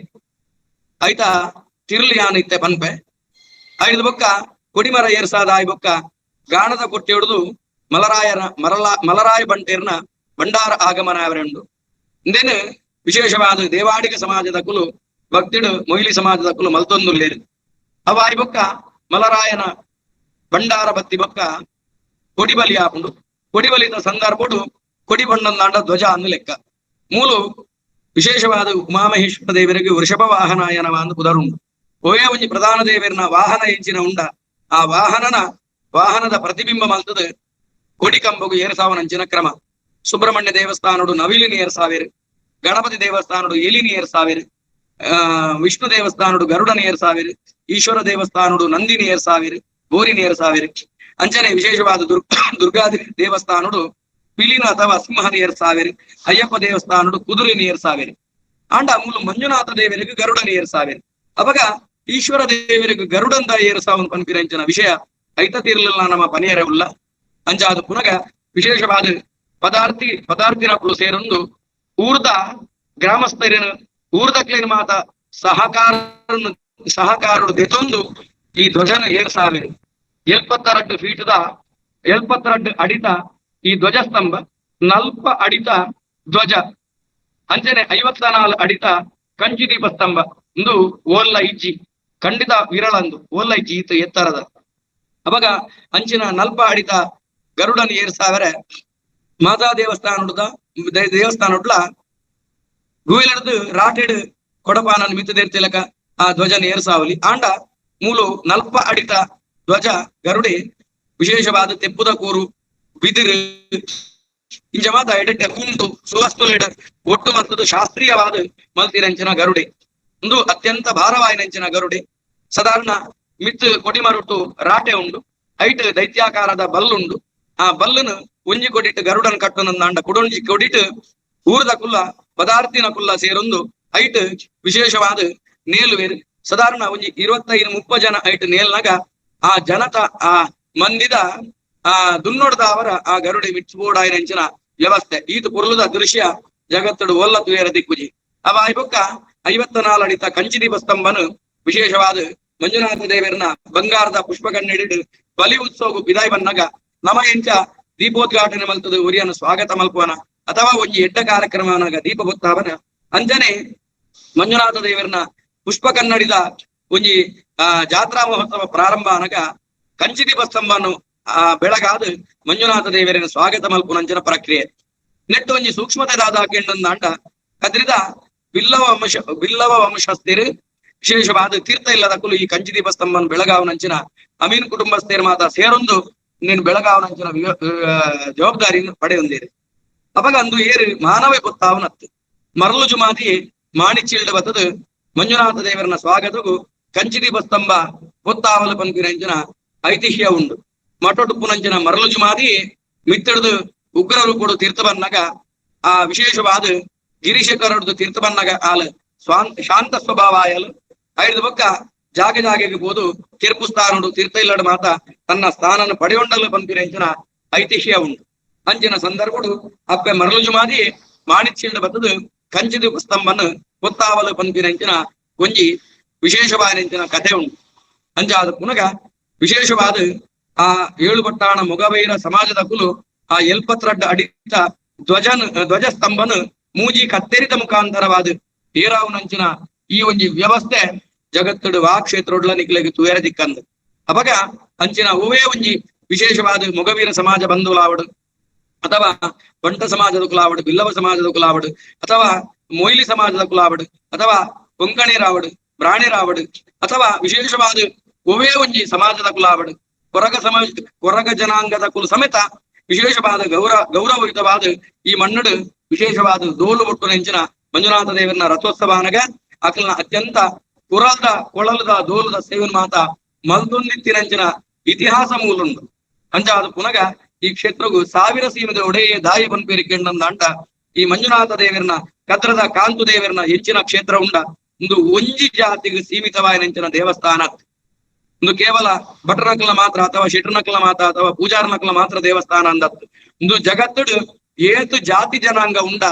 ಆಯ್ತಾ ತಿರುಳಿಯಾನ ಇತ್ತೆ ಪನ್ಪೆ. ಐದು ಬೊಕ್ಕ ಕೊಡಿಮರ ಏರ್ಸಾದ ಆಯ್ ಬೊಕ್ಕ ಗಾಣದ ಕೊಟ್ಟಿ ಹಿಡಿದು ಮಲರಾಯ ಬಂಟೇರ್ನ ಭಂಡಾರ ಆಗಮನ ಅವರೆಂಡು. ಇಂದೇನು ವಿಶೇಷವಾದ ದೇವಾಡಿಗ ಸಮಾಜದ ಕುಲು ಭಕ್ತಿಡು ಮೊಯ್ಲಿ ಸಮಾಜದಕ್ಕಲು ಮಲ್ತೊಂದುಲ್ಲೇರು. ಅವ ಆಯಿ ಬೊಕ್ಕ ಮಲರಾಯನ ಭಂಡಾರ ಬತ್ತಿ ಬೊಕ್ಕ ಕೊಡಿಬಲಿ ಆಪುಂಡು. ಕೊಡಿಬಲಿದ ಸಂದರ್ಭಡು ಕೊಡಿ ಬಣ್ಣಂದಾಂಡ ಧ್ವಜ ಅಂದು ಲೆಕ್ಕ. ಮೂಲು ವಿಶೇಷವಾದ ಉಮಾಮಹೇಶ್ವರ ದೇವರಿಗೆ ವೃಷಭ ವಾಹನಾಯನವ ಅಂದು ಪುದರುಂಡು. ಓಯೇ ಒಂಜಿ ಪ್ರಧಾನ ದೇವರನ ವಾಹನ ಎಂಚಿನ ಉಂಡ ಆ ವಾಹನದ ಪ್ರತಿಬಿಂಬ ಮಲ್ತದ ಕೊಡಿ ಕಂಬಗು ಏರ್ಸಾವನಂಚಿನ ಕ್ರಮ. ಸುಬ್ರಹ್ಮಣ್ಯ ದೇವಸ್ಥಾನಡು ನವಿಲಿನ ಏರ್ಸಾವೇರು, ಗಣಪತಿ ದೇವಸ್ಥಾನಡು ಎಲಿನ ಏರ್ಸಾವೇರು, ವಿಷ್ಣು ದೇವಸ್ಥಾನಡು ಗರುಡನ ಏರ್ಸಾವೇರು, ಈಶ್ವರ ದೇವಸ್ಥಾನಡು ನಂದಿನಿ ಏರ್ಸಾವೇರು, ಬೋರಿನ ಏರ್ಸಾವೇರು. ಅಂಚನೆ ವಿಶೇಷವಾದ ದುರ್ಗಾ ದೇವಸ್ಥಾನಡು ಪಿಲಿನ ಅಥವಾ ಸಿಂಹನ ಏರ್ಸಾವೇರು, ಅಯ್ಯಪ್ಪ ದೇವಸ್ಥಾನಡು ಕುದುರೆನ ಏರ್ಸಾವೇರು. ಆಂಡ ಮೂಲು ಮಂಜುನಾಥ ದೇವರಿಗೆ ಗರುಡನ ಏರ್ಸಾವೇರು. ಅವಾಗ ಈಶ್ವರ ದೇವರಿಗೆ ಗರುಡಂದ ಏರ್ಸಾವನ್ ಪನ್ಪಿರಂಚಿನ ವಿಷಯ ಐತ ತೀರ್ಲಿಲ್ಲ ನಮ್ಮ ಪನಿಯರ ಉಲ್ಲ. ಅಂಚ ಅದು ಪುನಗ ವಿಶೇಷವಾದ ಪದಾರ್ಥಿನಕುಲು ಸೇರೊಂದು ಊರ್ದ ಗ್ರಾಮಸ್ಥರಿನ ಊರ್ದಕ್ಲೇನ ಮಾತ ಸಹಕಾರಡು ದೆತೊಂದು ಈ ಧ್ವಜನ ಏರ್ಸಾವೇರು. 72 ಫೀಟ್ದ 72 ಅಡಿತ ಈ ಧ್ವಜಸ್ತಂಭ, 40 ಅಡಿತ ಧ್ವಜ, ಅಂಚನೆ 54 ಅಡಿತ ಕಂಚಿ ದೀಪಸ್ತಂಭ. ಇಂದು ಓಲ್ಲ ಇಜ್ಜಿ ಖಂಡಿತ ವಿರಳಂದು ಓಲ್ಲ ಇಜ್ಜಿ ಈತ ಎತ್ತರದ. ಅವಾಗ ಅಂಚಿನ 40 ಅಡಿತ ಗರುಡನ್ ಏರ್ಸಾವರೆ ಮಾತಾ ದೇವಸ್ಥಾನದ ದೇವಸ್ಥಾನಡ್ಲ ಗುವಿಲಡ್ದು ರಾಟೆಡ್ ಕೊಡಪಾನನ್ ಮಿತ್ತದೇರ್ತಿಲಕ ಆ ಧ್ವಜನ ಏರ್ಸಾವಲಿ. ಆಂಡ ಮೂಲು 40 ಅಡಿತ ಧ್ವಜ ಗರುಡೆ ವಿಶೇಷವಾದ ತೆಪ್ಪುದ ಕೂರು ಬಿದಿರು ಇಂಚ ಮಾತ ಎಡೆಟ್ಟೆ ಕುಂಟು ಸುವಸ್ತುಲೆಡ ಒಟ್ಟು ಮತ್ತದು ಶಾಸ್ತ್ರೀಯವಾದ ಮಲ್ತಿರಂಚಿನ ಗರುಡೆ. ಒಂದು ಅತ್ಯಂತ ಭಾರವಾಯಿನಂಚಿನ ಗರುಡೆ. ಸಾಧಾರಣ ಮಿತ್ತು ಕೊಡಿಮರುಟ್ಟು ರಾಟೆ ಉಂಡು, ಐಟ್ ದೈತ್ಯಾಕಾರದ ಬಲ್ಲುಂಡು. ಆ ಬಲ್ಲನು ಒಂಜಿ ಕೊಡಿಟ್ಟು ಗರುಡನ್ ಕಟ್ಟುನಂದಾಂಡ ಕುಡೊಂಜಿ ಕೊಡಿಟ್ಟು ಊರದ ಕುಲ್ಲ ಪದಾರ್ಥಿನ ಕುಲ್ಲ ಸೇರೊಂದು ಐಟ್ ವಿಶೇಷವಾದ ನೇಲುವೇರು. ಸಾಧಾರಣ ಒಂಜಿ 25-30 ಜನ ಐಟ್ ನೇಲ್ನಾಗ ಆ ಜನತ ಆ ಮಂದಿದ ಆ ದುನ್ನೊಡ್ದ ಅವರ ಆ ಗರುಡೆ ಮಿಚ್ಚಬೋಡಾಯಿನಂಚಿನ ವ್ಯವಸ್ಥೆ. ಈತ ಪುರುಲದ ದೃಶ್ಯ ಜಗತ್ತಡು ಒಲ್ಲ ತುಯರ ದಿಕ್ಕುಜಿ. ಅವ ಆಯ್ಬೊಕ್ಕ 54 ಅಡಿತ ಕಂಚಿ ದೀಪಸ್ತಂಭನು ವಿಶೇಷವಾದ ಮಂಜುನಾಥ ದೇವರನ ಬಂಗಾರದ ಪುಷ್ಪ ಕನ್ನಡಿಡು ಬಲಿ ಉತ್ಸವಗೂ ಬಿದಾಯ್ ಬನ್ನಗ ನಮ ಎಂಚ ದೀಪೋದ್ಘಾಟನೆ ಮಲ್ತದ ಉರಿಯನ ಸ್ವಾಗತ ಮಲ್ಪುವನ ಅಥವಾ ಒಂಜಿ ಎಡ್ಡ ಕಾರ್ಯಕ್ರಮನಾಗ ದೀಪ ಬೊತ್ತಾವನ ಅಂಜನೆ ಮಂಜುನಾಥ ದೇವರನ ಪುಷ್ಪ ಕನ್ನಡಿದ ಒಂಜಿ ಜಾತ್ರಾ ಮಹೋತ್ಸವ ಪ್ರಾರಂಭ ಅನಗ ಕಂಚಿ ದೀಪಸ್ತಂಭನು ಆ ಬೆಳಗಾದ ಮಂಜುನಾಥ ದೇವರನ ಸ್ವಾಗತ ಮಲ್ಪುನಂಚಿನ ಪ್ರಕ್ರಿಯೆ. ನೆಟ್ಟು ಒಂಜಿ ಸೂಕ್ಷ್ಮತೆ ದಾದಾಕೆಂಡಂದಾಂಡ ಕದ್ರಿದ ಬಿಲ್ಲವ ವಂಶಸ್ಥರು ವಿಶೇಷವಾದ ತೀರ್ಥ ಇಲ್ಲದ ಕುಲು ಈ ಕಂಚಿ ದೀಪಸ್ತಂಭನ ಬೆಳಗಾವನಂಚಿನ ಅಮೀನ್ ಕುಟುಂಬಸ್ಥರ ಮಾತ ಸೇರೊಂದು ನೀನು ಬೆಳಗಾವನಂಚಿನ ಜವಾಬ್ದಾರಿಯನ್ನು ಪಡೆಯೊಂದಿರಿ. ಅವಾಗ ಅಂದು ಏರು ಮಾನವೇ ಗೊತ್ತಾವನತ್ತು ಮರಳು ಜುಮಾತಿ ಮಾಣಿಚಿಲ್ಡ ಬತ್ತದು ಮಂಜುನಾಥ ದೇವರನ ಸ್ವಾಗತಗೂ ಕಂಚಿ ದೀಪಸ್ತಂಭ ಗೊತ್ತಾವಲು ಪನ್ಪಿನಂಚಿನ ಐತಿಹ್ಯ ಉಂಡು. ಮಠೊಟುಪ್ಪುನಂಚಿನ ಮರಳು ಜುಮಾದಿ ಮಿತ್ತಡ್ದು ಉಗ್ರರು ಕೂಡ ತೀರ್ಥ ಬನ್ನಾಗ ಆ ವಿಶೇಷವಾದ ಗಿರಿಶೇಖರಡ್ದು ತೀರ್ಥ ಬನ್ನಾಗ ಆಲ್ ಶಾಂತ ಸ್ವಭಾವ ಆಯಲು ಐದು ಬೊಕ್ಕ ಜಾಗ ಜಾಗೆಗೆ ಬೋದು ತೀರ್ಪು ಸ್ಥಾನಡು ತೀರ್ಥ ಇಲ್ಲಡ ಮಾತ ತನ್ನ ಸ್ಥಾನನ ಪಡೆಯೊಂಡಲು ಪನ್ಪಿನಂಚಿನ ಐತಿಹ್ಯ ಉಂಟು. ಅಂಚಿನ ಸಂದರ್ಭಡು ಅಪ್ಪೆ ಮರಳು ಜುಮಾದಿ ಮಾಣಿಚ್ಚಿಲ್ಡ ಬತ್ತದು ಕಂಚಿ ದೀಪಸ್ತಂಭನ ಗೊತ್ತಾವಲು ಪನ್ಪಿನಂಚಿನ ಒಂಜಿ ವಿಶೇಷವಾದ ಕಥೆ ಉಂಟು. ಅಂಚಾದ ಪುನಗ ವಿಶೇಷವಾದ ಆ ಏಳು ಪಟ್ಟಾಣ ಮೊಗವೈರ ಸಮಾಜದ ಕುಲು ಆ 72 ಅಡಿತ ಧ್ವಜಸ್ತಂಭನ ಮೂಜಿ ಕತ್ತೆರಿತ ಮುಖಾಂತರವಾದ ಏರಾವುನಂಚಿನ ಈ ಒಂಜಿ ವ್ಯವಸ್ಥೆ ಜಗತ್ತುಡು ವಾ ಕ್ಷೇತ್ರೊಡ್ಲ ನಿಕ್ಲೆಗ್ ತುಯರ ದಿಕ್ಕಂದು. ಅವಾಗ ಅಂಚಿನ ಹೂವೇ ಒಂಜಿ ವಿಶೇಷವಾದ ಮೊಗವೀರ ಸಮಾಜ ಬಂಧುಲಾವಡು ಅಥವಾ ಬಂಟ ಸಮಾಜದ ಕುಲಾವಡು, ಬಿಲ್ಲವ ಸಮಾಜದ ಕುಲಾವಡು, ಅಥವಾ ಮೊಯ್ಲಿ ಸಮಾಜದ ಕುಲಾವಡು, ಅಥವಾ ಕೊಂಕಣಿರಾವಡು, ಬ್ರಾಣಿರಾವಡು, ಅಥವಾ ವಿಶೇಷವಾದ ಒವೇ ಒಂಜಿ ಸಮಾಜದ ಕುಲಾವಡು, ಕೊರಗ ಸಮಾಜ ಕೊರಗ ಜನಾಂಗದ ಕುಲ ಸಮೇತ ವಿಶೇಷವಾದ ಗೌರವಯುತವಾದ ಈ ಮಣ್ಣಡು ವಿಶೇಷವಾದ ದೋಲು ಬೊಟ್ಟು ನೆಂಚಿನ ಮಂಜುನಾಥ ದೇವರನ ರಥೋತ್ಸವ ಅನಗ ಅಕಲ್ನ ಅತ್ಯಂತ ಕುರಲ್ದ ಕೊಳಲದ ದೋಲದ ಸೇವನ್ ಮಾತ ಮಲ್ದೊಂದಿತ್ತಿನಂಚಿನ ಇತಿಹಾಸ ಮೂಲುಂಡು. ಅಂಚಾದ ಪುನಗ ಈ ಕ್ಷೇತ್ರಗೂ ಸಾವಿರ ಸೀಮೆದ ಒಡೆಯ ದಾಯಿ ಪನ್ಪೇರಿಕೆಂಡಂದಾಂಟ ಈ ಮಂಜುನಾಥ ದೇವರನ ಕದ್ರದ ಕಾಂತು ದೇವರನ ಹೆಚ್ಚಿನ ಕ್ಷೇತ್ರ ಉಂಡ ಒಂದು ಒಂಜಿ ಜಾತಿಗೆ ಸೀಮಿತವಾಯಿನಂಚಿನ ದೇವಸ್ಥಾನ. ಒಂದು ಕೇವಲ ಭಟ್ರನಕಲ ಮಾತ್ರ ಅಥವಾ ಶೆಟ್ರನಕಲ ಮಾತ್ರ ಅಥವಾ ಪೂಜಾರನಕಲ ಮಾತ್ರ ದೇವಸ್ಥಾನ ಅಂದತ್ತು. ಒಂದು ಜಗತ್ತುಡು ಏತು ಜಾತಿ ಜನಾಂಗ ಉಂಡ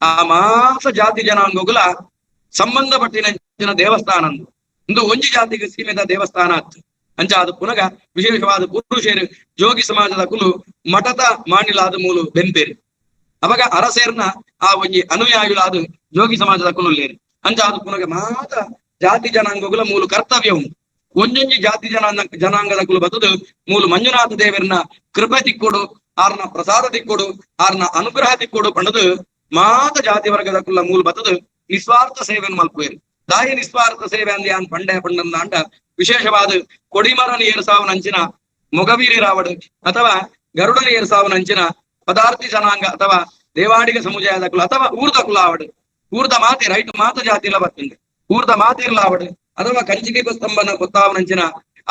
ಆ ಮಾಸ ಜಾತಿ ಜನಾಂಗಗುಲ ಸಂಬಂಧಪಟ್ಟಿನ ದೇವಸ್ಥಾನ ಅಂದು ಒಂದು ಒಂಜಿ ಜಾತಿಗೆ ಸೀಮಿತ ದೇವಸ್ಥಾನ ಅತ್ತು. ಅಂಚ ಅದು ಪುನಗ ವಿಶೇಷವಾದ ಪುರುಷರು ಜೋಗಿ ಸಮಾಜದ ಕುಲು ಮಠದ ಮಾಣಿಲಾದ ಮೂಲು ಬೆನ್ಪೇರು. ಅವಾಗ ಅರಸೇರ್ನ ಆ ಒಂಜಿ ಅನುಯಾಯಿಗಳಾದ ಜೋಗಿ ಸಮಾಜದ ಕುಲು ಲೇರು. ಅಂಚ ಅದು ಪುನಗ ಮಾತ ಜಾತಿ ಜನಾಂಗಗಳ ಮೂಲ ಕರ್ತವ್ಯ ಉಂಟು. ಒಂಜೊಂಜಿ ಜಾತಿ ಜನಾಂಗದ ಕುಲು ಬತ್ತದು ಮೂಲ ಮಂಜುನಾಥ ದೇವರನ್ನ ಕೃಪೆ ತಿಕ್ಕೊಡು, ಆರ್ನ ಪ್ರಸಾದ ತಿಕ್ಕೊಡು, ಆರ್ನ ಅನುಗ್ರಹ ತಿಕ್ಕೊಡು ಪಂಡದು ಮಾತ ಜಾತಿ ವರ್ಗದ ಕುಲ್ಲ ಮೂಲ ಬತ್ತದು ನಿಸ್ವಾರ್ಥ ಸೇವೆಯನ್ನು ಮಲ್ಪುವೇರು. ದಾಯಿ ನಿಸ್ವಾರ್ಥ ಸೇವೆ ಅಂದ್ ಯಾನ್ ಪಂಡೆ ಪಂಡಂದ ಅಂಡ ವಿಶೇಷವಾದ ಕೊಡಿಮರನ ಏರ್ಸಾವನ ಅಂಚಿನ ಮೊಗವೀರಿ ರಾವಡು ಅಥವಾ ಗರುಡನ ಏರ್ಸಾವನ ಅಂಚಿನ ಪದಾರ್ಥಿ ಜನಾಂಗ ಅಥವಾ ದೇವಾಡಿಗ ಸಮುದಾಯದ ಕುಲ ಅಥವಾ ಊರ್ದ ಕುಲ ಆವಡು, ಊರ್ದ ಮಾತೆ ರೈಟ್ ಮಾತ ಜಾತಿಲ ಬರ್ತುಂಡು, ಊರ್ದ ಮಾತಿರ್ಲಾವಡು ಅಥವಾ ಕಂಚಿದೀಪ ಸ್ತಂಭನ ಗೊತ್ತಾವನಂಚಿನ